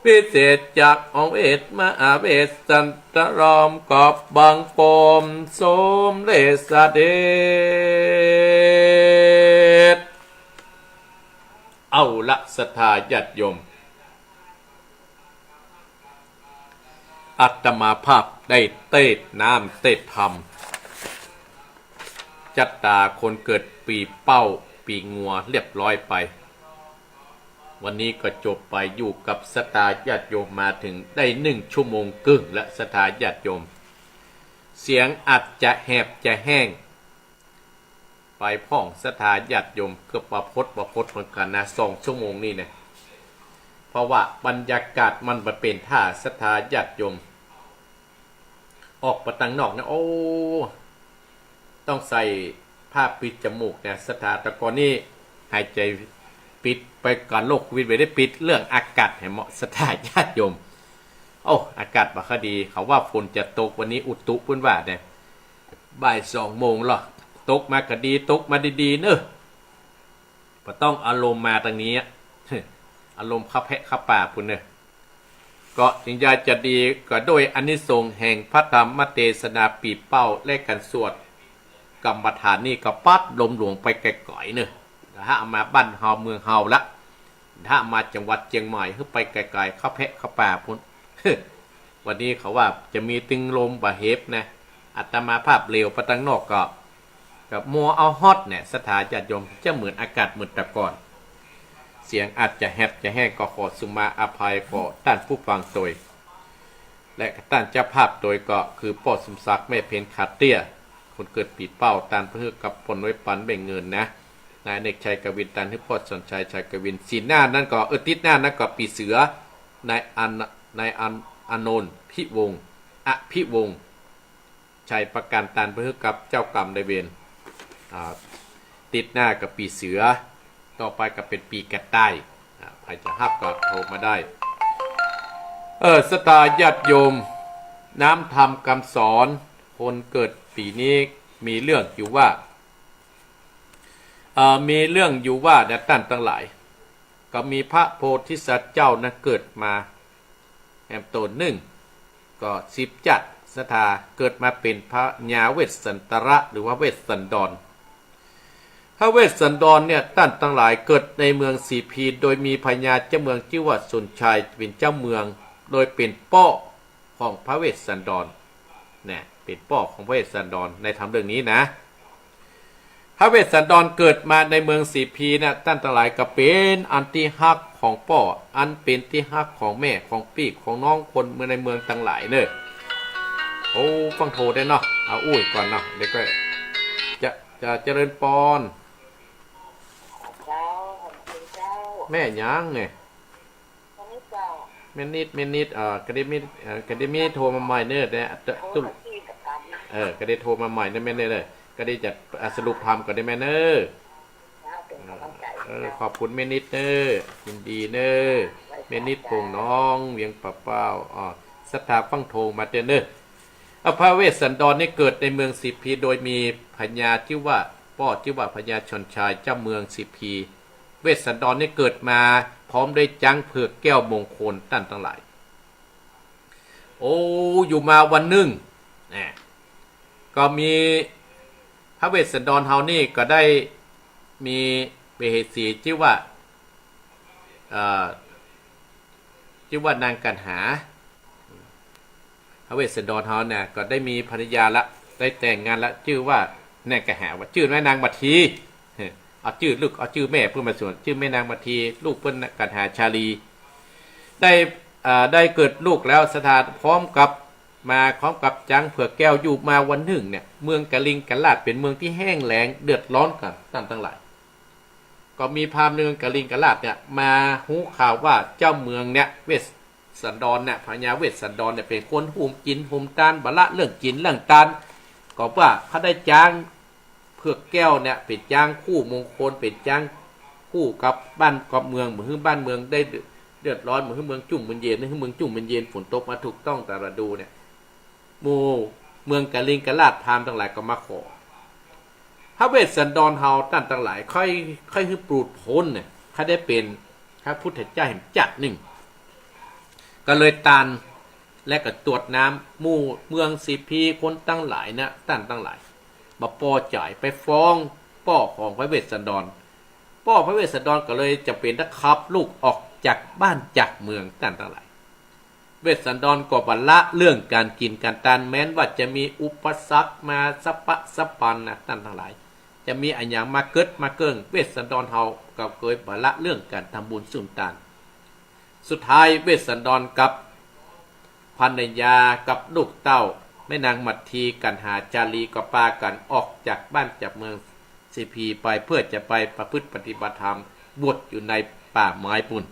วิเศษจากองค์เวสมหาเวสสันดร ก็บังคมสมเร็จเสด็จ เอาละศรัทธาญาติโยม อาตมาภาพได้เตศน์น้ำเตศน์ธรรม จาตาคนเกิดปี๋เป้าปี๋งัวเรียบร้อยไป วันนี้ก็จบไป อยู่กับศรัทธาญาติโยมมาเถิงได้หนึ่งชั่วโมงเกิ่งละศรัทธาญาติโยม เสียงอาจจะแหบจะแห้งไปพ่องศรัทธาญาติโยม ก็บ่ปดบ่ปดเหมือนกั๋นนะ สองชั่วโมงนี่นะ เพราะว่าบรรยากาศมันบ่เป๋นท่าศรัทธาญาติโยม ออกไปตังนอกนะ โอ้ ต้องใส่ผ้าปิดจมูกนะศรัทธา แต่ก่อนนี้หายใจ๋ปิดไปก่อนโรคโควิด บ่ได้ปิด เรื่องอากาศหั้นเนาะศรัทธาญาติโยม โอ้ อากาศบ่ค่อยดี เขาว่าฝนจะตก วันนี้อุตุเปิ้นว่าเนี่ย บ่ายสองโมงละ ตกมาก็ดี ตกมาดีๆ เนาะ บ่ต้องอารมณ์มาตางนี้อะ อารมณ์เข้าแพะเข้าป่าปู้นเนาะ ก็จึงอยากจะดี ก็โดยอานิสงส์แห่งพระธรรมเตสนาปี๋เป้าและก๋านสวดกรรมฐานนี่ก็ปั๊ดลมหลวงไปไก๋ๆ เนาะ ถ้าเอามาบ้านเฮาเมืองเฮาละ ถ้าเอามาจังหวัดเจียงใหม่ หื้อไปไก๋ๆ เข้าแพะเข้าป่าปู้น วันนี้เขาว่าจะมีตึงลมบ่าเห็บนะ อาตมาภาพเหลียวไปตังนอกก็ ก็มัวเอาฮอตเนี่ย ศรัทธาญาติโยม จะเหมือนอากาศเหมือนแต่ก่อน เสียงอาจจะแหบจะแห้งก็ขอสุมาอภัยก็ต้านผู้ฟังโตย และต้านเจ้าภาพโตยก็คือป้อสมศักดิ์ แม่เพ็ญ ขาเตี้ย คนเกิดปี๋เป้า ต้านเปิ้งหื้อกับปนไว้ปันแบ่งเงินนะ นายอเนกชัยกวิน ต้านหื้อป้อสอนชัยชัยกวิน ศีลหน้านั้นก็ เออ อาทิตย์หน้านั้นก็ปี๋เสือ นายอัน นายอัน อานนท์ พิวงศ์ อภิวงศ์ ชัยประกัน ต้านเปิ้งหื้อกับเจ้ากรรมนายเวร อ่า อาทิตย์หน้าก็ปี๋เสือ ต่อไปก็เป๋นปี๋กระต่าย อ่า ใผจะฮับก็โทรมาได้ เออ ศรัทธาญาติโยม น้ำธรรมกำสอน คนเกิดปี๋นี้มีเรื่องอยู่ว่า เอ่อ มีเรื่องอยู่ว่านะต้านตังหลาย ก็มีพระโพธิสัตว์เจ้านั้นเกิดมาแหมต๋นนึ่ง ก็สิบจั๊ดศรัทธา เกิดมาเป๋นพญาเวสสันตระ หรือว่าเวสสันดร พระเวสสันดรเนี่ย ต้านตังหลาย เกิดในเมืองสีพี โดยมีพญาเจ้าเมืองจื้อว่าชนชายเป๋นเจ้าเมือง โดยเป๋นป้อของพระเวสสันดร เนี่ย เป๋นป้อของพระเวสสันดร ในธรรมเรื่องนี้นะ พระเวสสันดรเกิดมาในเมืองสีพีนะ ต้านตังหลาย ก็เป๋นอันตี้ฮักของป้อ อันเป๋นตี้ฮักของแม่ ของปี้ ของน้องคนเมืองในเมืองตังหลายเน่อ โอ้ ฟั่งโทได้เนาะ เอาอู้ก่อนเนาะ เดี๋ยวก็จะ จะเจริญปอน เจ้า ขอบคุณเจ้า แม่หยังเนี่ย วันนี้เจ้า แม่นิด แม่นิด เอ่อ กะได้มี เอ่อ กะได้มีโทรมาใหม่เน่อ แต่ โอ้ ตุ้ม ขอบคุณกับกันนะ เออ กะได้โทรมาใหม่เน่อแม่เน่อ กะได้จะ อ่ะ สรุปธรรมก่อนเน่อแม่เน่อ นะ เป๋นกำลังใจ๋ เออ เจ้า ขอบคุณแม่นิดเน่อ ยินดีเน่อ แม่นิด พงษ์น้อง เวียงป่าเป้า อ่า ศรัทธาฟั่งโทรมาเน่อ อ่ะ พระเวสสันดรนี่เกิดในเมืองสีพี โดยมีพญาจื้อว่า ป้อจื้อว่าพญาชนชาย เจ้าเมืองสีพี เวสสันดรนี่เกิดมาพร้อมด้วยจ๊างเผือกแก้วมงคล ต้านตังหลาย โอ้ อยู่มาวันนึ่ง นะ ก็มีพระเวสสันดรเฮานี่ก็ได้มีมเหสีจื้อว่า เอ่อ จื้อว่านางกัณหา พระเวสสันดรเฮาเนี่ยก็ได้มีภรรยาละ ได้แต่งงานละ จื้อว่านางกัณหา ว่าจื้อแม่นางมัทที เอาจื้อลูก เอาจื้อแม่เปิ้นมาสวน จื้อแม่นางมัทที ลูกเปิ้นกัณหาชาลี ได้ เอ่อ ได้เกิดลูกแล้ว ศรัทธาพร้อมกับ มาพร้อมกับจ๊างเผือกแก้ว อยู่มาวันนึ่งเนี่ย เมืองกลิงกราษฎร์เป๋นเมืองตี้แห้งแล้งเดือดร้อนกั๋นต้านตังหลาย ก็มีพราหมณ์เมืองกลิงกราษฎร์เนี่ยมาฮู้ข่าวว่าเจ้าเมืองเนี่ยเวสสันดรเนี่ย พญาเวสสันดรเนี่ยเป๋นคนหุมกิ๋นหุมตาน บ่ละเรื่องกิ๋นเรื่องตาน ก็ว่าเขาได้จ๊างเผือกแก้วเนี่ยเป๋นจ๊างคู่มงคล เป๋นจ๊างคู่กับบ้านกับเมือง บ่หื้อบ้านเมืองได้เดือดร้อน บ่หื้อเมืองจุ่มเมืองเย็น หื้อเมืองจุ่มเมืองเย็น ฝนตกมาถูกต้องตามฤดูเนี่ย หมู่เมืองกลิงกราษฎร์พราหมณ์ตังหลายก็มาขอ พระเวสสันดรเฮาต้านตังหลาย ใค่ ใค่หื้อปูดพ้นเนี่ย ใค่ได้เป๋นพระพุทธเจ้าแหมจ๊าดนึ่ง ก็เลยตาน และก็ตวดน้ำ หมู่เมืองสีพีคนตังหลายนะ ต้านตังหลาย บ่ปอใจ๋ ไปฟ้องป้อของพระเวสสันดร ป้อพระเวสสันดรก็เลยจ๋ำเป๋นต้องขับลูกออกจากบ้านจากเมืองต้านตังหลาย เวสสันดรก็บ่ละเรื่องก๋านกิ๋นก๋านตาน แม้นว่าจะมีอุปสรรคมาสะปะสะปันนะต้านตังหลาย จะมีอะหยังมาเกิดมาเกิ่ง เวสสันดรเฮาก็เกยบ่ละเรื่องก๋านทำบุญสุนตาน สุดท้ายเวสสันดรกับภรรยากับลูกเต้า แม่นางมัทที กัณหา ชาลี ก็ปากั๋นออกจากบ้านจากเมืองสีพีไป เปื้อจะไปประพฤติปฏิบัติธรรม บวชอยู่ในป่าไม้ปู้น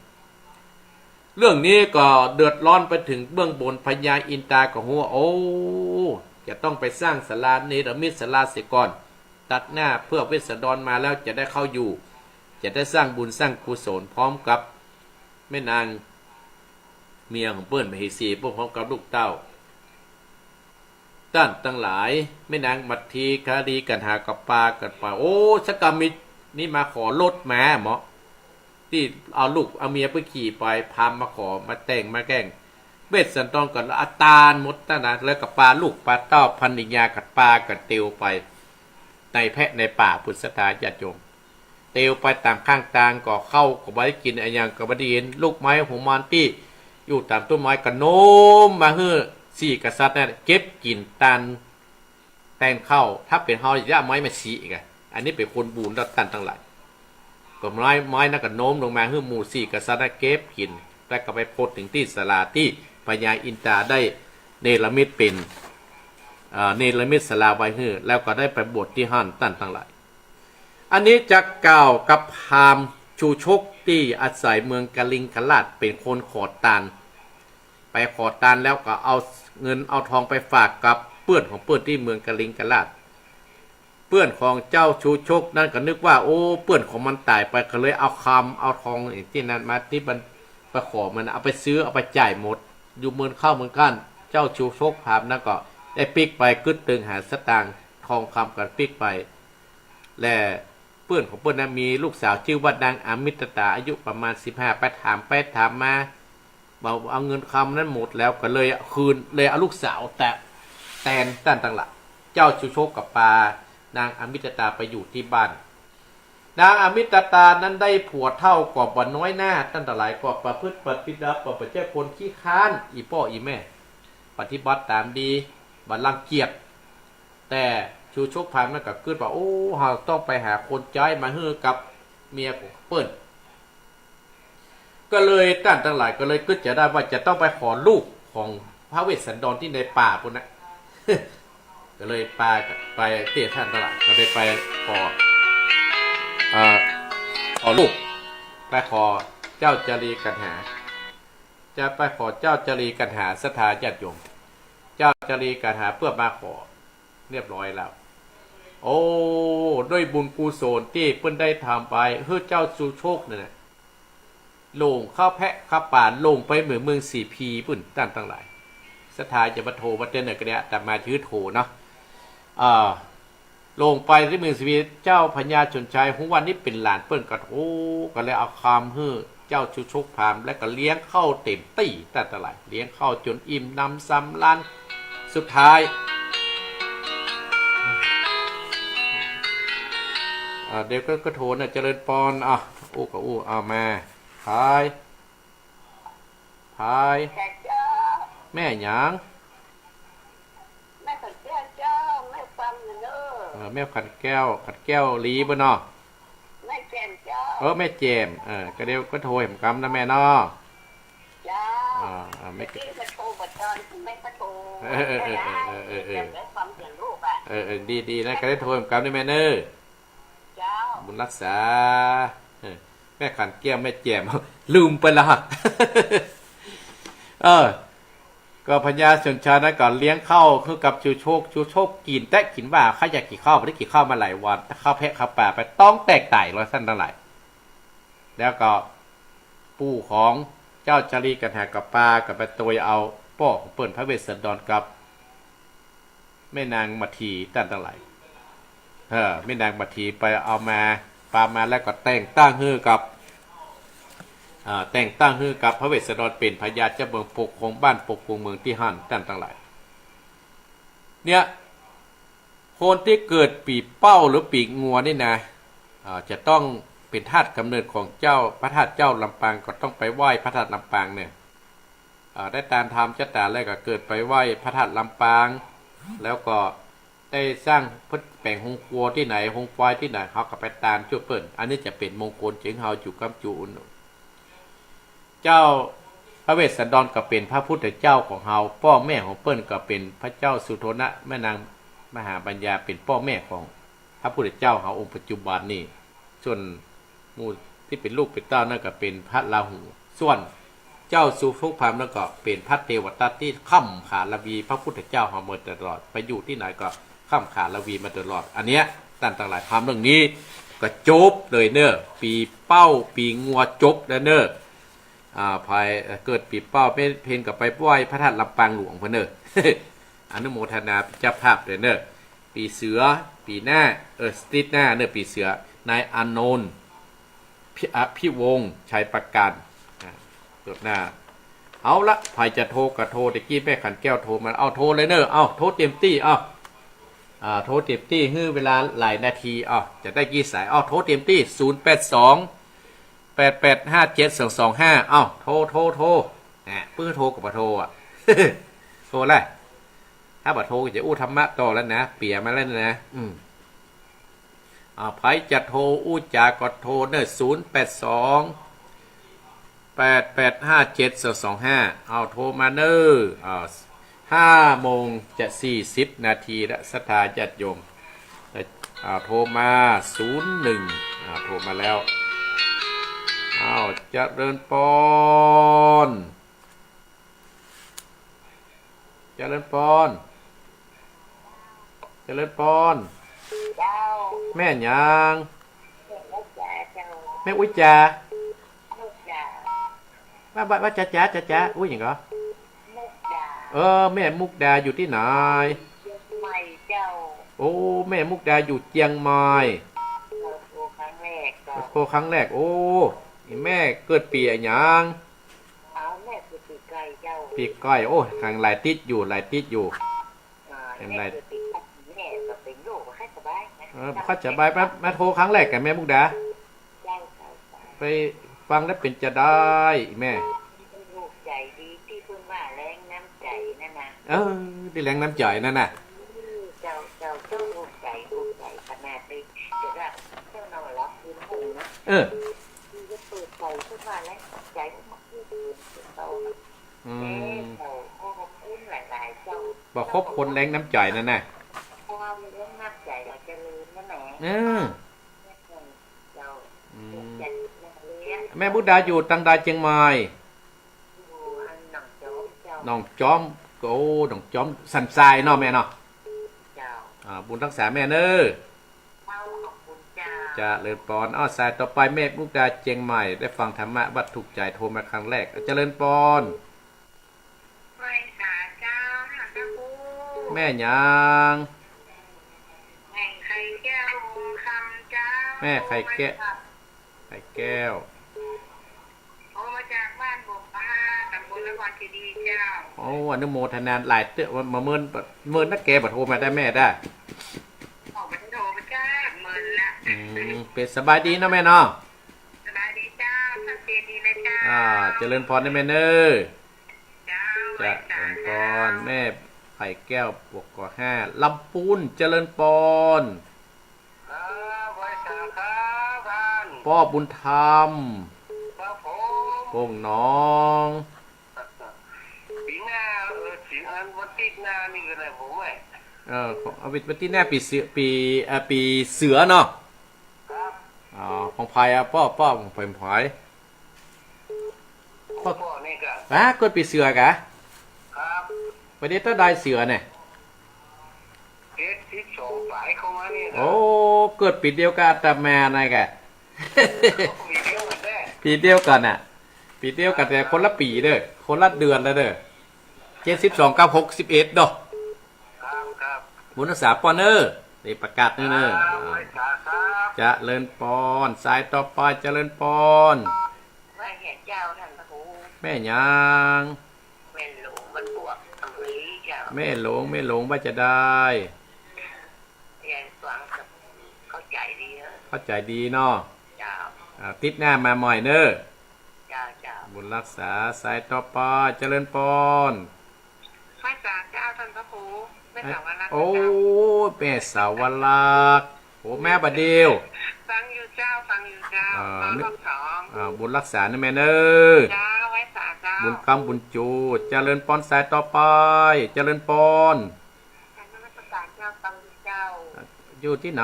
เรื่องนี้ก็เดือดร้อนไปเถิงเบื้องบน พญาอินทราก็ฮู้ว่า โอ้ จะต้องไปสร้างศาลา เนรมิตศาลาเสียก่อน ตัดหน้าเพื่อเวสสันดรมาแล้วจะได้เข้าอยู่ จะได้สร้างบุญสร้างกุศล พร้อมกับแม่นางเมียของเปิ้น มเหสี พร้อมกับลูกเต้า ต้านตังหลาย แม่นางมัทที ชาลี กัณหา ก็ปากั๋นไป โอ้ สักกะมิตรนี่มาขอรถม้าเหมาะ ตี้เอาลูกเอาเมียไปขี่ไป พราหมณ์มาขอ มาแต่งมาแกล้ง เวสสันดรก็เอาตานหมดต้านนะ แล้วก็ปาลูกปาเต้า ภรรยาก็ปากั๋นเตียวไป ในแพะในป่าปู้น ศรัทธาญาติโยม เตียวไปต๋ามข้างตาง ก็ข้าวก็บ่ได้กิ๋น อะหยังก็บ่ได้กิ๋น ลูกไม้หัวมันตี้อยู่ต๋ามต้นไม้ก็โน้มมาหื้อสี่กษัตริย์เนี่ยเก็บกิ๋นตาน แตนข้าว ถ้าเป๋นเฮาจะเอาไม้มาซี้อีกอะ อันนี้เป๋นคนบู๋นแล้วต้านตังหลาย ก็ไม้ ไม้นั้นก็โน้มลงมาหื้อหมู่สี่กษัตริย์นั้นเก็บกิ๋น แล้วก็ไปโพดเถิงตี้ศาลาตี้พญาอินทราได้เนรมิตเป๋น เอ่อ เนรมิตศาลาไว้หื้อ แล้วก็ได้ไปบวชตี้หั้นต้านตังหลาย อันนี้จะกล่าวกับพราหมณ์ชูชกตี้อาศัยเมืองกลิงกราษฎร์เป๋นคนขอตาน ไปขอตานแล้วก็เอาเงินเอาทองไปฝากกับเปื้อนของเปื้อนตี้เมืองกลิงกราษฎร์ เปื้อนของเจ้าชูชกนั้นก็นึกว่า โอ้ เปื้อนของมันต๋ายไป ก็เลยเอาคำเอาทองตี้นั้นมาตี้มันไปขอมัน เอาไปซื้อเอาไปจ่ายหมด อยู่เมินเข้าเมินกั้น เจ้าชูชกพราหมณ์นั้นก็ได้ปิ๊กไป กึ๊ดเติงหาสตางค์ทองคำกั๋นปิ๊กไป และเปื้อนของเปิ้นนั้นมีลูกสาวจื้อว่านางอมิตตา อายุประมาณสิบห้า ไปถามไปถามมา บอกเอาเงินคำนั้นหมดแล้ว ก็เลยคืน เลยเอาลูกสาวแตะ แตนต้านตังหลาย เจ้าชูชกก็ปานางอมิตตาไปอยู่ตี้บ้าน นางอมิตตานั้นได้ผัวเฒ่าก็บ่น้อยหน้า ต้านตังหลาย ก็ประพฤติปฏิบัติ บ่ใจ้คนขี้คร้าน อี่ป้ออี่แม่ ปฏิบัติต๋ามดี บ่รังเกียจ แต่ชูชกพราหมณ์นั้นก็กึ๊ดว่า โอ้ เฮาต้องไปหาคนใจ๊มาหื้อกับเมียของเปิ้น ก็เลยต้านตังหลายก็เลยกึ๊ดจะได้ว่าจะต้องไปขอลูกของพระเวสสันดรตี้ในป่าปู้นนะ ก็เลยไป ไปตี้ต้านตังหลายก็เลยไปขอ เอ่อ ขอลูก ไปขอเจ้าจารีกัณหา จะไปขอเจ้าจารีกัณหา ศรัทธาญาติโยม เจ้าจารีกัณหาเปื้อมาขอ เรียบร้อยแล้ว โอ้ ด้วยบุญกุศลตี้เปิ้นได้ทำไป หื้อเจ้าชูชกเนี่ย หลงเข้าแพะเข้าป่า หลงไปเหมือนเมืองสีพีปู้น ต้านตังหลาย ศรัทธาจะมาโทรมาเต้นหน่อยก็ได้ อาตมาจื้อโทรเนาะ อ่า หลงไปตี้เมืองสีพี เจ้าพญาชนชัยฮู้ว่านี่เป๋นหลานเปิ้นก็ โอ้ ก็เลยเอาคำหื้อเจ้าชูชกพราหมณ์ แล้วก็เลี้ยงข้าวเต็มตี้ ต้านตังหลาย เลี้ยงข้าวจ๋นอิ่มหนำสำราญ สุดท้าย อ่า เดี๋ยวก็ ก็โทรนะ เจริญปอน อ่ะ อู้ก็อู้ เอามา พาย พาย เจ้า แม่หยัง แม่ขันแก้วเจ้า แม่ฟังอยู่เนอะ เออ แม่ขันแก้ว ขันแก้วหลีบ่เนาะ แม่แจ่มเจ้า เออ แม่แจ่ม เออ ก็เดี๋ยวก็โทรแหมกำนะแม่เนาะ เจ้า อ่า อ่า แม่ เมื่อกี้มาโทรมาตอนแม่ก็โทร เออ เออ เออ เออ เออ เออ เดี๋ยวได้ฟังเสียงลูกอะ เออ เออ ดี ดีนะ ก็ได้โทรแหมกำนะแม่เนอะ เจ้า บุญรักษา เออ แม่ขันแก้ว แม่แจ่ม ลืมไปแล้ว เออ ก็พญาชนชานั้นก็เลี้ยงข้าวคือกับชูโชค ชูโชคกิ๋นแต๊กิ๋นว่า ข้าอยากกิ๋นข้าว บ่ได้กิ๋นข้าวมาหลายวัน ข้าวแพะข้าวปลาไปต้องแตกต๋ายเลยต้านตังหลาย แล้วก็ปู่ของเจ้าชาลีกัณหากับปาก็ไปตวยเอาป้อของเปิ้นพระเวสสันดรกับ แม่นางมัททีต้านตังหลาย เออ แม่นางมัททีไปเอามา ปามาแล้วก็แต่งตั้งหื้อกับ อ่า แต่งตั้งหื้อกับพระเวสสันดรเป๋นพญาเจ้าเมืองปกครองบ้านปกครองเมืองตี้หั้นต้านตังหลาย เนี่ย คนตี้เกิดปี๋เป้าหรือปี๋งัวนี่นะ อ่า จะต้องเป๋นธาตุกำเนิดของเจ้า พระธาตุเจ้าลำปาง ก็ต้องไปไหว้พระธาตุลำปางเนี่ย อ่า ได้ตานทำจะต๋าแล้วก็เกิดไปไหว้พระธาตุลำปาง แล้วก็ได้สร้างเปิ้นแป๋งโฮงครัวตี้ไหน โฮงควายตี้ไหน เฮาก็ไปตานจุเปิ้น อันนี้จะเป๋นมงคลเจิงเฮาอยู่ก้ำจุ เจ้าพระเวสสันดรก็เป๋นพระพุทธเจ้าของเฮา ป้อแม่ของเปิ้นก็เป๋นพระเจ้าสุโธทนะ แม่นางมหาปัญญา เป๋นป้อแม่ของพระพุทธเจ้าเฮาองค์ปัจจุบันนี่ ส่วนหมู่ตี้เป๋นลูกเป๋นเต้านั้นก็เป๋นพระราหู ส่วนเจ้าสุโธทพราหมณ์นั้นก็เป๋นพระเตวทัตตี้ค้ำขาลาวีพระพุทธเจ้าเฮามาตลอด ไปอยู่ตี้ไหนก็ค้ำขาลาวีมาตลอด อันเนี้ย ต้านตังหลาย ธรรมเรื่องนี้ก็จบเลยเน่อ ปี๋เป้าปี๋งัวจบแล้วเน่อ อ่า ใผ เอ่อ เกิดปี๋เป้าเพ็ญ เพ็ญก็ไปไหว้พระธาตุลำปางหลวงเปิ้นเน่อ อนุโมทนาเจ้าภาพเลยเน่อ ปี๋เสือ ปี๋หน้า เออ อาทิตย์หน้าเน่อ ปี๋เสือ นายอานนท์ พิ อภิวงศ์ ชัยประการ อ่า จดหน้า เอาละ ใผจะโทรก็โทร ตะกี้แม่ขันแก้วโทรมา เอา โทรเลยเน่อ เอา โทรเตรียมตี้ เอา อ่า โทรเตรียมตี้ หื้อเวลาหลายนาที เอา จะได้กี่สาย เอา โทรเตรียมตี้ ศูนย์แปดสอง แปดแปดห้าเจ็ดสองสองห้า เอา โทร โทร โทร อ่ะ ปื้อโทรก็บ่โทรอะ โทรแหละ ถ้าบ่โทรก็จะอู้ธรรมะต่อแล้วนะ เปียมาแล้วนะ อืม อ่า ใผจะโทรอู้จาก็โทรเน่อ ศูนย์แปดสอง แปดแปดห้าเจ็ดสองสองห้า เอา โทรมาเน่อ อ่า ห้าโมงจะสี่สิบนาทีแล้ว ศรัทธาญาติโยม อ่า โทรมา ศูนย์หนึ่ง อ่า โทรมาแล้ว อ้าว เจริญปอน เจริญปอน เจริญปอน เจ้า แม่หยัง แม่อุจจาเจ้า แม่อุจจา มุกดา ว่า ว่า ว่าจ๋าจ๋าจ๋าจ๋า อู้หยังก่อ มุกดา เออ แม่มุกดาอยู่ตี้ไหน เจียงใหม่เจ้า โอ้ แม่มุกดาอยู่เจียงใหม่ โอ้ ครั้งแรกเจ้า โอ้ ครั้งแรก โอ้ แม่เกิดปี๋อะหยัง เอาแม่คือปี๋ไก่เจ้า ปี๋ไก่ โอ้ ห่างหลายติ๊ดอยู่ หลายติ๊ดอยู่ อ่า เห็นไหม แม่คือปี๋ไก่ แม่ก็เป๋นโรคบ่ค่อยสบายนะ เออ บ่ค่อยสบาย มา มาโทรครั้งแรกกับแม่มุกดา เจ้า เจ้า เจ้า ไปฟังแล้วเป๋นจะได้แม่ ลูกใจ๋ดีตี้เปิ้นว่าแรงน้ำใจ๋นั่นนะ เออ ตี้แรงน้ำใจ๋นั่นน่ะ เจ้า เจ้า เจ้า ลูกใจ๋ ลูกใจ๋ขนาดเลย เดี๋ยวละ เจ้านอนหลับคืนหนึ่งนะ เออ ตี้ก็เปิดใจ๋เปิ้นว่าแรงน้ำใจ๋ มาพูดเปิ้นเจ้า อืม เจ้า ขอบคุณหลายๆ เจ้า บ่ครบคนแรงน้ำใจ๋นั่นน่ะ ความแรงน้ำใจ๋เราเจริญนั่นแหละ เออ เจ้า อืม แม่มุกดาอยู่ตังใดเจียงใหม่ อยู่อันหนองจอมเจ้า หนองจอม โอ้ หนองจอมสันทรายเนาะแม่เนาะ เจ้า อ่า บุญรักษาแม่เน่อ เจ้า ขอบคุณเจ้า เจริญปอน อ้าว สายต่อไปแม่มุกดาเจียงใหม่ ได้ฟังธรรมะว่าถูกใจ๋ โทรมาครั้งแรก เจริญปอน ไหว้สาเจ้า ค่ะพระครู แม่หยัง แม่ไข่แก้ว วงศ์คำเจ้า แม่ไข่แก้ว มาจาก ไข่แก้ว โอ้ มาจากบ้านบวกพม่า ตำบลนครเจดีย์เจ้า โอ้ อนุโมทนาหลายเตื้อ มาเมิน เมินนักแกบ่โทรมาได้แม่ได้ ออกมาโทรมาจ้า เมิ อืม เป๋นสบายดีเนาะแม่เนาะ สบายดีเจ้า ชัดเจนดีเลยเจ้า อ่า เจริญพรนะแม่เน้อ เจ้า เจริญพร ไหว้สาเจ้า แม่ไผ่แก้ว ปกก.ห้า ลำปูน เจริญพร ครับ ไหว้สาครับท่าน ป้อบุญธรรม ครับผม โป่งหนอง ปี๋หน้า เออ สิงอันวันติดหน้านี่ก็ได้ผมไหว้ เออ ของ เอาวันติดหน้าปี๋เสือ ปี๋ เอ่อ ปี๋เสือเนาะ ครับ อ๋อ ของใผอะ ป้อ ป้อ ของใผ ของใผ ป้อ ป้อนี่กะ ฮะ เกิดปี๋เสือกะ ครับ วันนี้เต้าใดเสือเนี่ย เจ็ดสิบสองป๋ายเข้ามานี่นะ โอ้ เกิดปี๋เดียวกับอาตมานั่นกะ ปี๋เดียวกั๋นแต๊ ปี๋เดียวกั๋นน่ะ ปี๋เดียวกั๋นแต่คนละปี๋เน้อ คนละเดือนแล้วเน้อ เจ็ดสิบสองกับหกสิบเอ็ดเนาะ ครับ ครับ บุญรักษาป้อเน้อ นี่ประกาศเน้อ ครับ ไหว้สาครับ เจริญพร สายต่อไป เจริญพร ไหว้เจ้าท่านพระครู แม่หยัง แม่หลงบ้านบวก อำเภอเจ้า แม่หลง แม่หลงว่าจะได้ ยายฟังเข้าใจ๋ดีเนาะ เข้าใจ๋ดีเนาะ เจ้า อ่า ติดหน้ามาใหม่เน้อ เจ้า เจ้า บุญรักษา สายต่อไป เจริญพร ไหว้สาเจ้าท่านพระครู แม่สาวรักษ์ โอ้ เจ้า แม่สาวรักษ์ โอ้ แม่บ่าเดียว ฟังอยู่เจ้า ฟังอยู่เจ้า อ่า ฟังรอบสอง อ่า บุญรักษานะแม่เน้อ เจ้า ไหว้สาเจ้า บุญคำ บุญจู เจริญพร สายต่อไป เจริญพร กราบนมัสการเจ้า ฟังอยู่เจ้า อยู่ตี้ไหน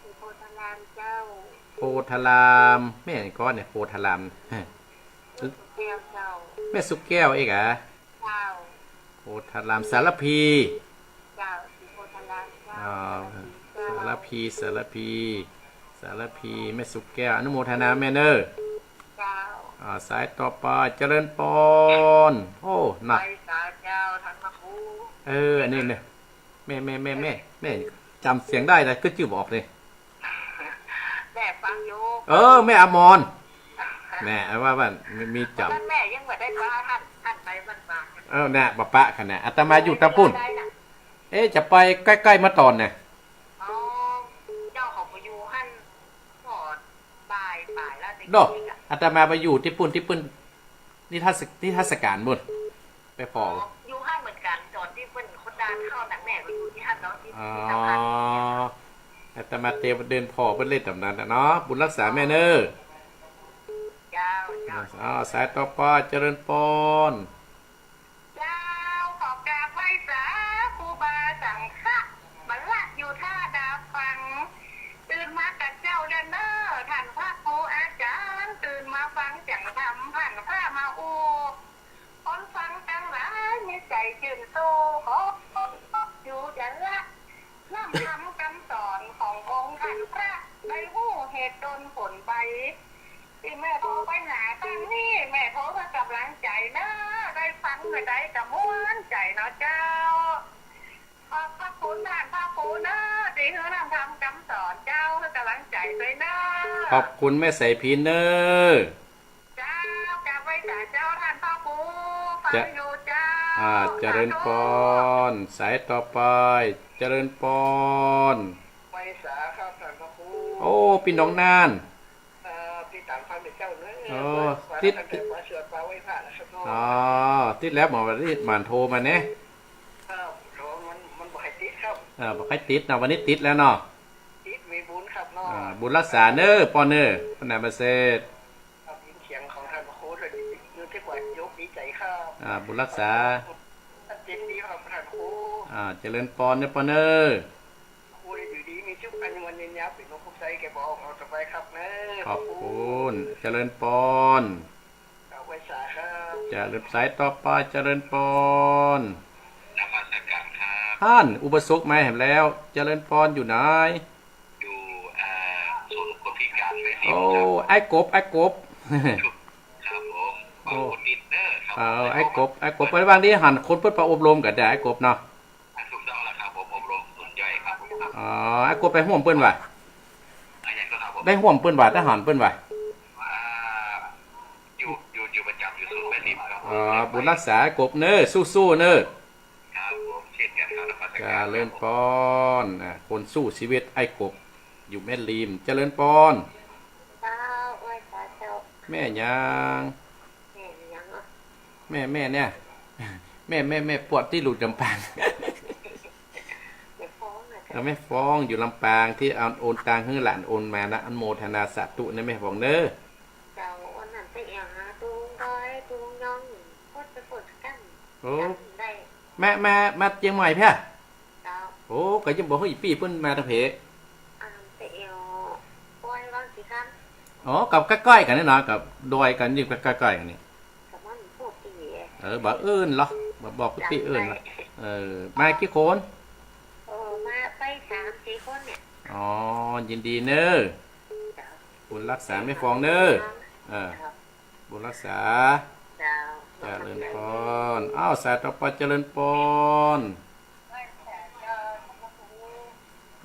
อยู่โพธารามเจ้า โพธาราม แม่ก็เนี่ย โพธาราม สุแก้วเจ้า แม่สุแก้วเองเหรอ เจ้า โพธาราม สารภี เจ้า อยู่โพธารามเจ้า อ๋อ สารภีเจ้า สารภี สารภี สารภี แม่สุแก้ว อนุโมทนาแม่เน้อ เจ้า อ่า สายต่อไป เจริญพร โอ้ น่ะ ไหว้สาเจ้าท่านพระครู เออ อันนี้เนี่ย แม่ แม่ แม่ แม่ แม่จ๋ำเสียงได้ แต่กึ๊ดจื้อบ่ออกนี่ แม่ฟังอยู่ เออ แม่อมร แม่ว่า ว่ามี มีจ๋ำ แม่ยังบ่ได้ปะหัน หันไปบ้านบาง เออ น่ะ บ่ปะกั๋นน่ะ อาตมาอยู่ตะปุ้น ได้น่ะ เอ๊ะ จะไปใก้ๆ เมื่อตอนเนี่ย อ๋อ เจ้าเขาไปอยู่หั้น ก็บ่าย บ่ายแล้ว เนาะ อาตมาไปอยู่ตี้ปุ้น ตี้ปุ้น นิทรรศ นิทรรศการปุ้น ไปผ่อ อยู่หั้นเหมือนกั๋น ต๋อนตี้เปิ้นคนดานเข้าหนังแหน่ก็อยู่ตี้หั้นเนาะ ตี้ อ๋อ ตี้สำคัญ อาตมาเตียวเดินผ่อเปิ้นเล่นต๋ามนั้นน่ะเนาะ บุญรักษาแม่เน้อ เจ้า เจ้า อ๋อ สายต่อไป เจริญพร เจ้า ขอกราบไหว้สาครูบาสังฆะ บัลละอยู่ท่าดาฟัง ตื่นมากั๋นเจ้าเด้อเน้อ ท่านพระครูอาจ๋ารย์ ตื่นมาฟังเสียงธรรม ผ่านพระมาอู้ คนฟังตังหลายมีใจ๋จื้นโศก ขออยู่เด้อ นำธรรมกำสอนขององค์ท่านพระ ได้ฮู้เหตุต้นผลไป ตี้แม่โทรไปหาตังนี้ แม่โทรเพื่อกำลังใจ๋เน้อ ได้ฟังเมื่อใดก็ม่วนใจ๋เนาะเจ้า ขอบพระคุณท่านพระครูเน้อ ตี้หื้อนำธรรมกำสอนเจ้า หื้อกำลังใจ๋ตวยเน้อ ขอบคุณแม่สายพินเน้อ เจ้า กราบไหว้สาเจ้าท่านพระครู ฟัง จะ อยู่เจ้า อ่า เจริญพร สายต่อไป เจริญพร ไหว้สาครับท่านพระครู โอ้ ปี้น้องน่าน เอ่อ ติดต๋ามฟังเจ้าเน้อ โอ้ ว่า ติด ตั้งแต่มาสวดมาไหว้พระแล้วครับเนาะ อ๋อ ติดแล้ว บ่าวันนี้หมั่นโทรมาแน่ ครับ โทรมัน มันบ่ค่อยติดครับ เออ บ่ค่อยติดเนาะ วันนี้ติดแล้วเนาะ ติดมีบุญครับเนาะ อ่า บุญรักษาเน้อ ป้อเน้อ ป้อหนาประเสริฐ ครับ ยินเสียงของท่านพระครูด้วย อยู่ตี้กว่ายกดีใจ๋ครับ อ่า บุญรักษา ชัดเจนดีครับท่านพระครู อ่า เจริญพรเน้อ ป้อเน้อ ครูอยู่ดีมีสุข อายุมั่นยืนยาว เป๋นโรคภัยไข้เจ็บบ่ออก เอาสบายครับเน้อ ขอบคุณ เจริญพร ครับ ไหว้สาครับ เจริญ สายต่อไป เจริญพร นมัสการครับ ท่านอุปสมบทมาแหมแล้ว เจริญพรอยู่ไหน อยู่ อ่า ศูนย์คนพิการแม่ริมครับ โอ้ อ้ายกบ อ้ายกบ ครับผม โอ้ ติดเน้อครับ เออ อ้ายกบ อ้ายกบ ไปว่างนี้หันคนเปิ้นไปอบรมกั๋นเด้อ อ้ายกบเนาะ ถูกต้องแล้วครับผม อบรมศูนย์ย่อยครับผม อ๋อ อ้ายกบไปฮ่วมเปิ้นบ่า อะไรก็ครับผม ไปฮ่วมเปิ้นบ่า ทหารเปิ้นบ่า อ่า อยู่ อยู่ อยู่ประจ๋ำอยู่ศูนย์แม่ริมครับผม อ๋อ บุญรักษาอ้ายกบเน้อ สู้ๆ เน้อ ครับผม เช่นกันครับ นมัส เจริญปอน อ่า คนสู้ชีวิต ไอ้กบ อยู่แม่ริม เจริญปอน เจ้า ไหว้สาเจ้า แม่หยัง แม่หยังอะ แม่ แม่เนี่ย แม่ แม่ แม่ปวดตี้หลุดลำปาง แม่ฟองอะ เออ แม่ฟองอยู่ลำปาง ตี้เอาโอนตังค์หื้อหลานโอนมานะ อนุโมทนาสาธุนะแม่ฟองเน้อ เจ้า วันนั้นไปแอ่วหาตุงดอย ตุงยอง ปดไปปดกั้น โอ้ จำได้ แม่ มา มาเจียงใหม่เพี้ย เจ้า โอ้ ก็ยังบ่ฮู้อีปี้เปิ้นมาตางเพ อันไปแอ่วปอยวังสีคำ อ๋อ ก็ใก้ๆ กั๋นนี่เนาะ ก็ดอยกั๋นอยู่ใก้ๆ กั๋นนี่ ก็มันพูดตี้ เออ บ่อื่นเหรอ บ่บอกตี้อื่นเหรอ จำได้ เออ มากี่คน เออ มาไปสามสี่คนเนี่ย อ๋อ ยินดีเน้อ เจ้า บุญรักษาแม่ฟองเน้อ เออ เจ้า บุญรักษา เจ้า เจริญปอน อ้าว สายต่อไป เจริญปอน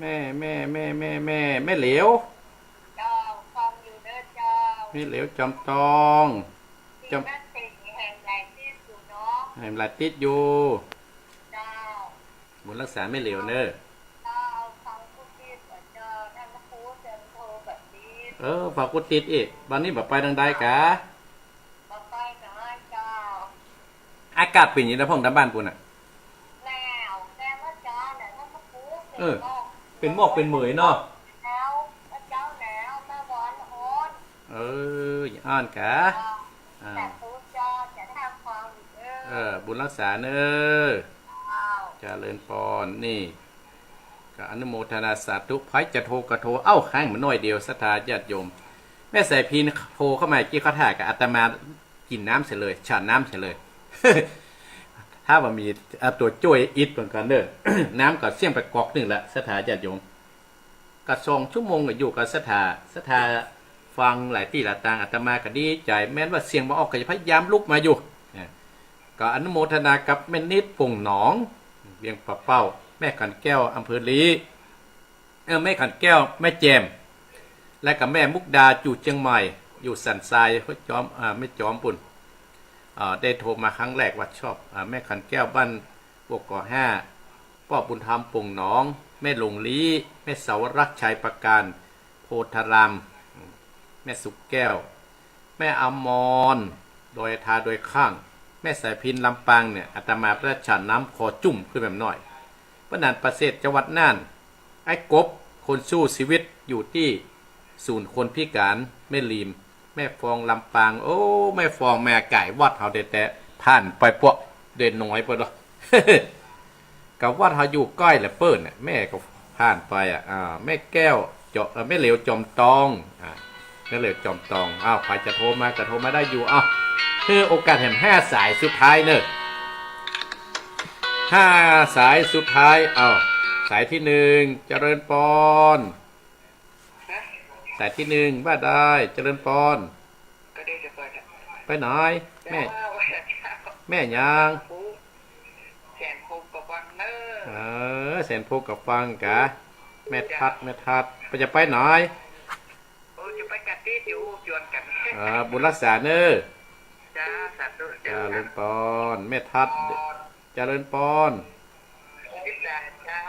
แม่ แม่ แม่เหลว เจ้า ฟังอยู่เน้อเจ้า แม่เหลวจอมตอง จอม แหมหลายติดอยู่เนาะ แหมหลายติดอยู่ เจ้า บุญรักษาแม่เหลวเน้อ เจ้า ฟังทุกทีเจ้า ท่านพระครูเชิญโทรแบบนี้ เออ ฟังกุฏิอีก บัดนี้บ่ไปตางใดกา บ่ไปตางใดเจ้า อากาศเป๋นจะไดพ่องตางบ้านปู้นน่ะ หนาว แต่เมื่อเช้าเนี่ย ท่านพระครู เออ เป๋นหมอก เป๋นหมอกเป๋นเหมยเนาะ หนาว เมื่อเช้าหนาว เมื่อวานร้อน เออ อย่าอ้อนกา เจ้า อ่า สาธุเจ้า จะทำความดีเด้อ เออ บุญรักษาเน้อ เจ้า เจริญปอน นี่ ก็อนุโมทนาสาธุ ใผจะโทรก็โทร เอ้า แฮงมาหน้อยเดียว ศรัทธาญาติโยม แม่สายพินโทรเข้ามา เมื่อกี้เขาถ่ายกับอาตมา กิ๋นน้ำเสียเลย ฉันน้ำเสียเลย ถ้าบ่มี อ่ะ ตั๋วจ้วยอิดเหมือนกั๋นเน้อ น้ำก็เสี้ยงไปก๊อกนึ่งละ ศรัทธาญาติโยม ก็สองชั่วโมงก็อยู่กับศรัทธา ศรัทธาฟังหลายตี้หลายตาง อาตมาก็ดีใจ๋ แม้นว่าเสียงบ่ออกก็จะพยายามลุกมาอยู่ อ่ะ ก็อนุโมทนากับแม่นิด ป่งหนอง เวียงป่าเป้า แม่ขันแก้ว อำเภอลี้ เออ แม่ขันแก้ว แม่แจ่ม และกับแม่มุกดา อยู่เจียงใหม่ อยู่สันทราย ห้วยจอม อ่า แม่จอมปู้น อ่า ได้โทรมาครั้งแรกว่าชอบ อ่า แม่ขันแก้ว บ้านปวกก่อห้า ป้อบุญธรรม ป่งหนอง แม่หลงลี้ แม่สาวรักษ์ ชัยปราการ โพธาราม แม่สุขแก้ว แม่อมร ดอยทาดอยข้าง แม่สายพิน ลำปางเนี่ย อาตมาพระฉันน้ำคอจุ่มขึ้นแบบหน้อย ป้อหนานประเสริฐ จังหวัดน่าน ไอ้กบ คนสู้ชีวิต อยู่ตี้ศูนย์คนพิการ แม่ริม แม่ฟอง ลำปาง โอ้ แม่ฟอง แม่ก๋ายวัดเฮาแต๊ๆ ผ่านไปปะ เดินน้อยปะเนาะ กับวัดเฮาอยู่ใก้แหละเปิ้นน่ะ แม่ก็ผ่านไปอ่ะ อ่า แม่แก้ว จอ เอ่อ แม่เหลวจอมตอง อ่า แม่เหลวจอมตอง อ้าว ใผจะโทรมาก็โทรมาได้อยู่ อ้าว หื้อโอกาสแหมห้าสายสุดท้ายเน้อ ห้าสายสุดท้าย อ้าว สายตี้นึ่ง เจริญปอน ฮะ สายตี้นึ่ง ว่าได้ เจริญปอน ก็ได้จะไปละ ไปไหน แม่ เจ้า แม่หยัง แสนพงกับฟังเน้อ เออ แสนพงกับฟังกา แม่ทัด แม่ทัด ไปจะไปไหน โอ้ จะไปกัดตี้อยู่ จวนกั๋น เออ บุญรักษาเน้อ จ้า สาธุ เจริญปอน แม่ทัด เจริญปอน เจ้า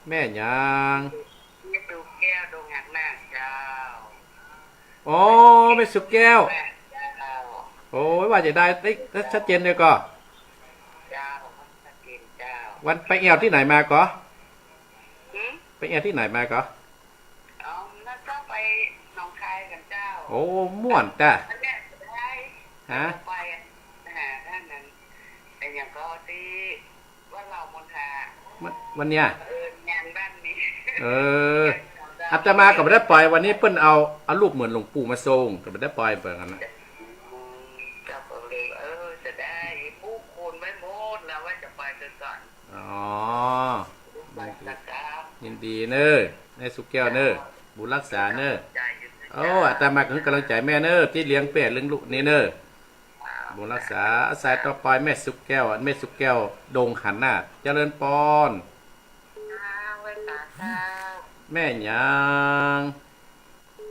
แม่หยัง แม่สุขแก้ว ดงหางนาคเจ้า อ๋อ แม่สุขแก้ว เจ้า โอ้ย ว่าจะได้ เอ๊ะ ชัดเจนเลยก่อ เจ้า ชัดเจนเจ้า วันไปแอ่วตี้ไหนมาก่อ หืม ไปแอ่วตี้ไหนมาก่อ อ๋อ แล้วก็ไปหนองคายกั๋นเจ้า โอ้ ม่วนจ้ะ อันเนี้ยสุดท้าย ฮะ ไปอ่ะ หาด้านนั้น แต่อย่างก็ตี้วัดเหล่ามณฑา วัน วันเนี้ย เออ งานบ้านนี้ เออ อาตมาก็บ่ได้ไป วันนี้เปิ้นเอา เอารูปเหมือนหลวงปู่มาส่ง ก็บ่ได้ไปเหมือนกั๋นนะ อืม ก็เลย เออ จะได้ ผู้คนไว้หมดแล้วว่าจะไปกันก่อน อ๋อ ยินดีเน้อ แม่สุขแก้วเน้อ บุญรักษาเน้อ โอ้ อาตมาก็หื้อกำลังใจ๋แม่เน้อ ตี้เลี้ยงแป้เลี้ยงลูกนี่เน้อ บุญรักษา สายต่อไปแม่สุขแก้ว แม่สุขแก้ว ดงหางนาค เจริญปอน เจ้า ไหว้สาเจ้า แม่หยัง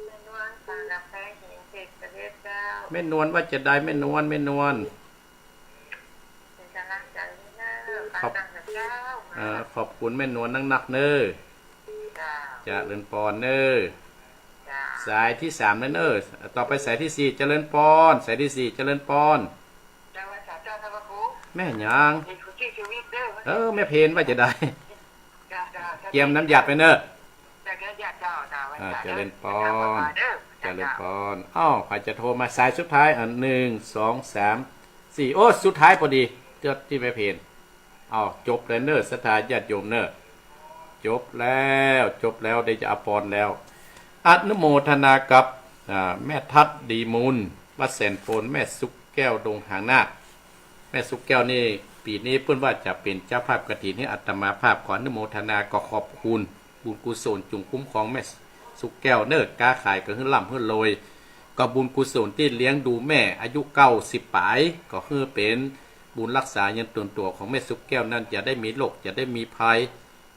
แม่นวล ปางกำแพง แขวงศรีสะเกษเจ้า แม่นวลว่าจะได้ แม่นวล แม่นวล เป๋นก๋ำลังใจ๋หื้อเน้อ ขอบ ปางกำแพงเจ้า เออ ขอบคุณแม่นวลนักๆ เน่อ เจ้า เจริญปอนเน่อ เจ้า สายตี้สามแล้วเน่อ ต่อไปสายตี้สี่ เจริญปอน สายตี้สี่ เจริญปอน เจ้า สาธุ เจ้า พระครู แม่หยัง เห็นคุณชื่อชีวิตเด้อ เออ แม่เพนว่าจะได้ เจ้า เจ้า เจ้า เกียมน้ำหยาดไปเน่อ เจ้า เจ้า เจ้า เจ้า อ่า เจ้า เจริญปอน เจ้า เจ้า เจริญปอน อ้าว ใผจะโทรมาสายสุดท้าย อ่ะ หนึ่ง สอง สาม สี่ โอ้ สุดท้ายพอดี เจ้าตี้แม่เพน อ้าว จบแล้วเน่อ ศรัทธาญาติโยมเน่อ จบแล้ว จบแล้ว ได้จะอวยปอนแล้ว อนุโมทนากับ อ่า แม่ทัดดีมูล วัดแสนโปน แม่สุขแก้ว ดงหางนาค แม่สุขแก้วนี่ ปี๋นี้เปิ้นว่าจะเป๋นเจ้าภาพกฐินหื้ออาตมาภาพ ขออนุโมทนา ก็ขอบคุณ บุญกุศลจุ่งคุ้มครองแม่สุขแก้วเน่อ ก๊าขายก็หื้อร่ำหื้อรวย ก็บุญกุศลตี้เลี้ยงดูแม่อายุเก้าสิบป๋าย ก็หื้อเป๋นบุญรักษายันตนตั๋วของแม่สุขแก้วนั้น อย่าได้มีโรค อย่าได้มีภัย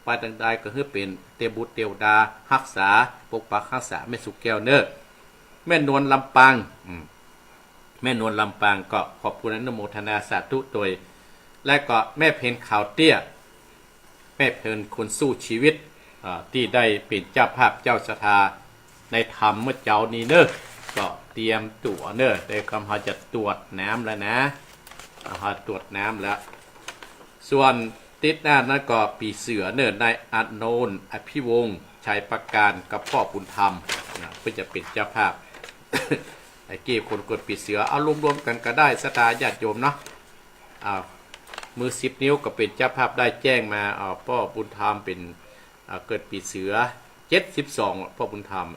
ไปตางใดก็หื้อเป๋นเตวบุตรเตวดา ฮักษา ปกปักฮักษาแม่สุขแก้วเน่อ แม่นวลลำปาง อืม แม่นวลลำปางก็ขอบคุณอนุโมทนาสาธุตวย และก็แม่เพนขาวเตี้ย แม่เพนคนสู้ชีวิต อ่า ตี้ได้เป๋นเจ้าภาพเจ้าศรัทธาในธรรมเมื่อเจ๊านี้เน่อ ก็เตรียมตั๋วเน่อ ได้กำลังจะตรวจน้ำแล้วนะ อ่า ตรวจน้ำแล้ว ส่วนติดหน้านั้นก็ปี๋เสือเน่อ นายอานนท์ อภิวงศ์ ชัยประการ กับป้อบุญธรรมนะ เปิ้นจะเป๋นเจ้าภาพ ไอ้กี้คนเกิดปี๋เสือ เอารวมๆ กั๋นก็ได้ ศรัทธาญาติโยมเนาะ อ่า มือสิบนิ้วก็เป๋นเจ้าภาพได้แจ้งมา อ่า ป้อบุญธรรมเป๋น อ่า เกิดปี๋เสือ เจ็ดสิบสอง ป้อบุญธรรม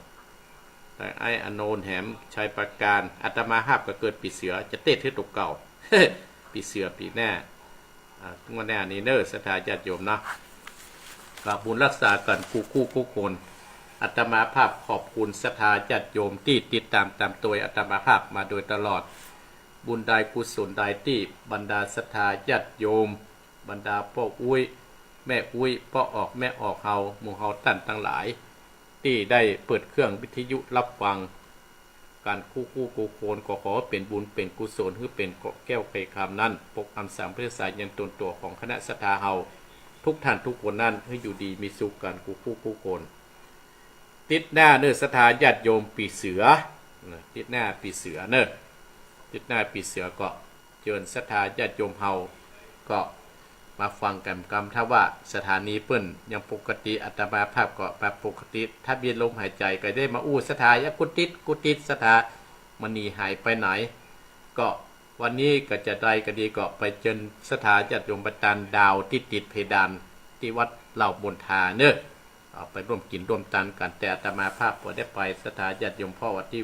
ไอ้อานนท์แหม ชัยประการ อาตมาภาพก็เกิดปี๋เสือ จะเต๊ดหื้อตั๋วเก่า ปี๋เสือปี๋หน้า อ่า งวดหน้านี้เน่อ ศรัทธาญาติโยมเนาะ ก็บุญรักษากั๋นกู้คู่กู้คน อาตมาภาพขอบคุณศรัทธาญาติโยมตี้ติดต๋ามต๋ามตวยอาตมาภาพมาโดยตลอด บุญใดกุศลใดตี้บรรดาศรัทธาญาติโยม บรรดาป้ออุ๊ย แม่อุ๊ย ป้อออก แม่ออกเฮา หมู่เฮาต้านตังหลาย ตี้ได้เปิดเครื่องวิทยุฮับฟังกั๋นกู้คู่กู้คน ก็ขอเป๋นบุญเป๋นกุศล หื้อเป๋นเกราะแก้วไขร่คำนั้น ปกปั๋กรักษาพุทธศาสนายันตนตั๋วของคณะศรัทธาเฮา ทุกท่านทุกคนนั้น หื้ออยู่ดีมีสุขกั๋นกู้คู่กู้คน ติดหน้าเน่อ ศรัทธาญาติโยมปี๋เสือ นะ ติดหน้าปี๋เสือเน่อ ติดหน้าปี๋เสือก็ เจิญศรัทธาญาติโยมเฮา ก็มาฟังกั๋นกำ ถ้าว่าสถานีเปิ้นยังปกติ อาตมาภาพก็มาปกติ ถ้ามีลมหายใจ๋ก็ได้มาอู้ศรัทธา อย่ากุ๊ดติ๊ด กุ๊ดติ๊ด ศรัทธา มันหนีหายไปไหน ก็วันนี้ก็จะใดก็ดี ก็ไปเจิญศรัทธาญาติโยมไปตานดาวตี้ติดเพดานตี้วัดเหล่ามนทาเน่อ เอาไปร่วมกิ๋นร่วมตานกั๋น แต่อาตมาภาพบ่ได้ไป ศรัทธาญาติโยม เพราะว่าตี้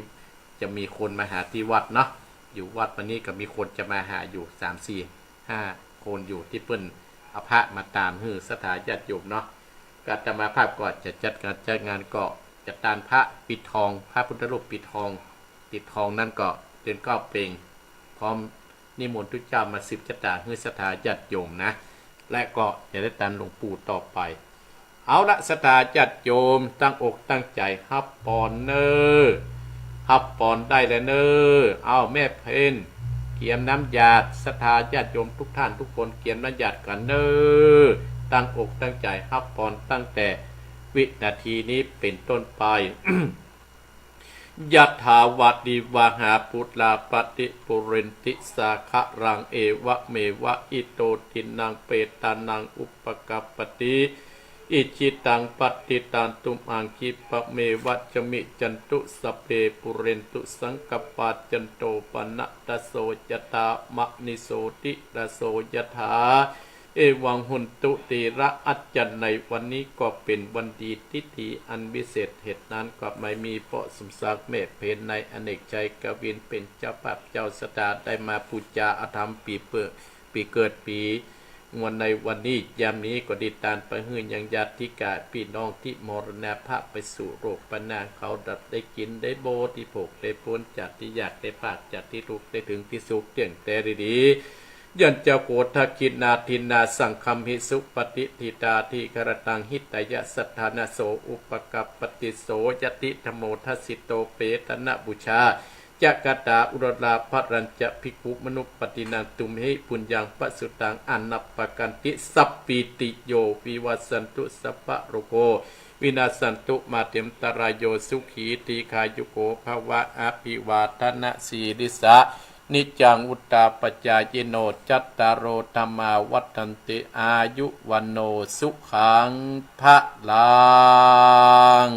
จะมีคนมาหาตี้วัดเนาะ อยู่วัดวันนี้ก็มีคนจะมาหาอยู่สามสี่ห้าคนอยู่ ตี้เปิ้นเอาพระมาตานหื้อศรัทธาญาติโยมเนาะ ก็อาตมาภาพก็จะจัดงาน จัดงานก็จะตานพระปิดทอง พระพุทธรูปปิดทอง ปิดทองนั้นก็เดือนเก้าเป่ง พร้อมนิมนต์ตุ๊เจ้ามาสืบจะต๋าหื้อศรัทธาญาติโยมนะ และก็จะได้ตานหลวงปู่ต่อไป เอาละ ศรัทธาญาติโยม ตั้งอกตั้งใจ๋ฮับปอนเน่อ ฮับปอนได้แล้วเน่อ เอาแม่เพน เกียมน้ำหยาด ศรัทธาญาติโยมทุกท่านทุกคนเกียมน้ำหยาดกั๋นเน่อ ตั้งอกตั้งใจ๋ฮับปอนตั้งแต่วินาทีนี้เป๋นต้นไป ยะถา วาริวะหา ปูรา ปะริ ปูเรนติ สาคะรัง เอวะเมวะ อิโต ทินนัง เปตานัง อุปะ กัปปะติ อิจฉิตัง ปัตติตัง ตุมหัง คิปะเมวะ สะมิชฌันตุ สัพเพ ปูเรนตุ สังกปปา จันโท ปะนะ ระโส ยะถา มะณิโชติ ระโส ยะถา เอวัง โหนตุ เถระ อาจ๋ารย์ ในวันนี้ก็เป๋นวันดีทิธีอันวิเศษ เหตุนั้นก็ไม่มีป้อสมศักดิ์ แม่เพน นายอเนกชัย กวิน เป๋นเจ้าภาพเจ้าศรัทธาได้มาปู๋จาอาธรรมปี๋เปิด ปี๋เกิดปี๋ งวดในวันนี้ ยามนี้ก็ได้ตานไปหื้อยังญาติกาปี้น้องตี้มรณภาพไปสู่โลกปะนา เขาดับได้กิ๋นได้โบ ได้โผกได้ป๊นจากตี้ยากได้พราก จากตี้ทุกข์ได้เถิงตี้สุข เตี้ยงแต๊ดีๆ ยัญจะโข ทักขิณา ทินนา สังฆัมหิ สุปะฏิฏฐิตา ทีฆะระตัง หิตายะ สัทธานะโส อุปะ กัปปะติ โส ยะติ ธัมโม ทัสสิโต เปตานะปู๋จา จะกะตาอุระลา พะรัญจะภิกขุมะนุปปัตตินัง ตุมเหหิ ปุญญังปะสุตัง อานัปปะกันติ สัปปีติโย วิวัสสันตุ สัพพะโรโค วินาสสันตุ มาเตอันตะราโย สุขี ดีฆายุโก ภะวะ อะภิวาทะนะสีลิสสะ นิจจัง วุฑฒาปะจายิโน จัตตาโร ธัมมา วัฑฒันติ อายุ วัณโณ สุขัง พะลัง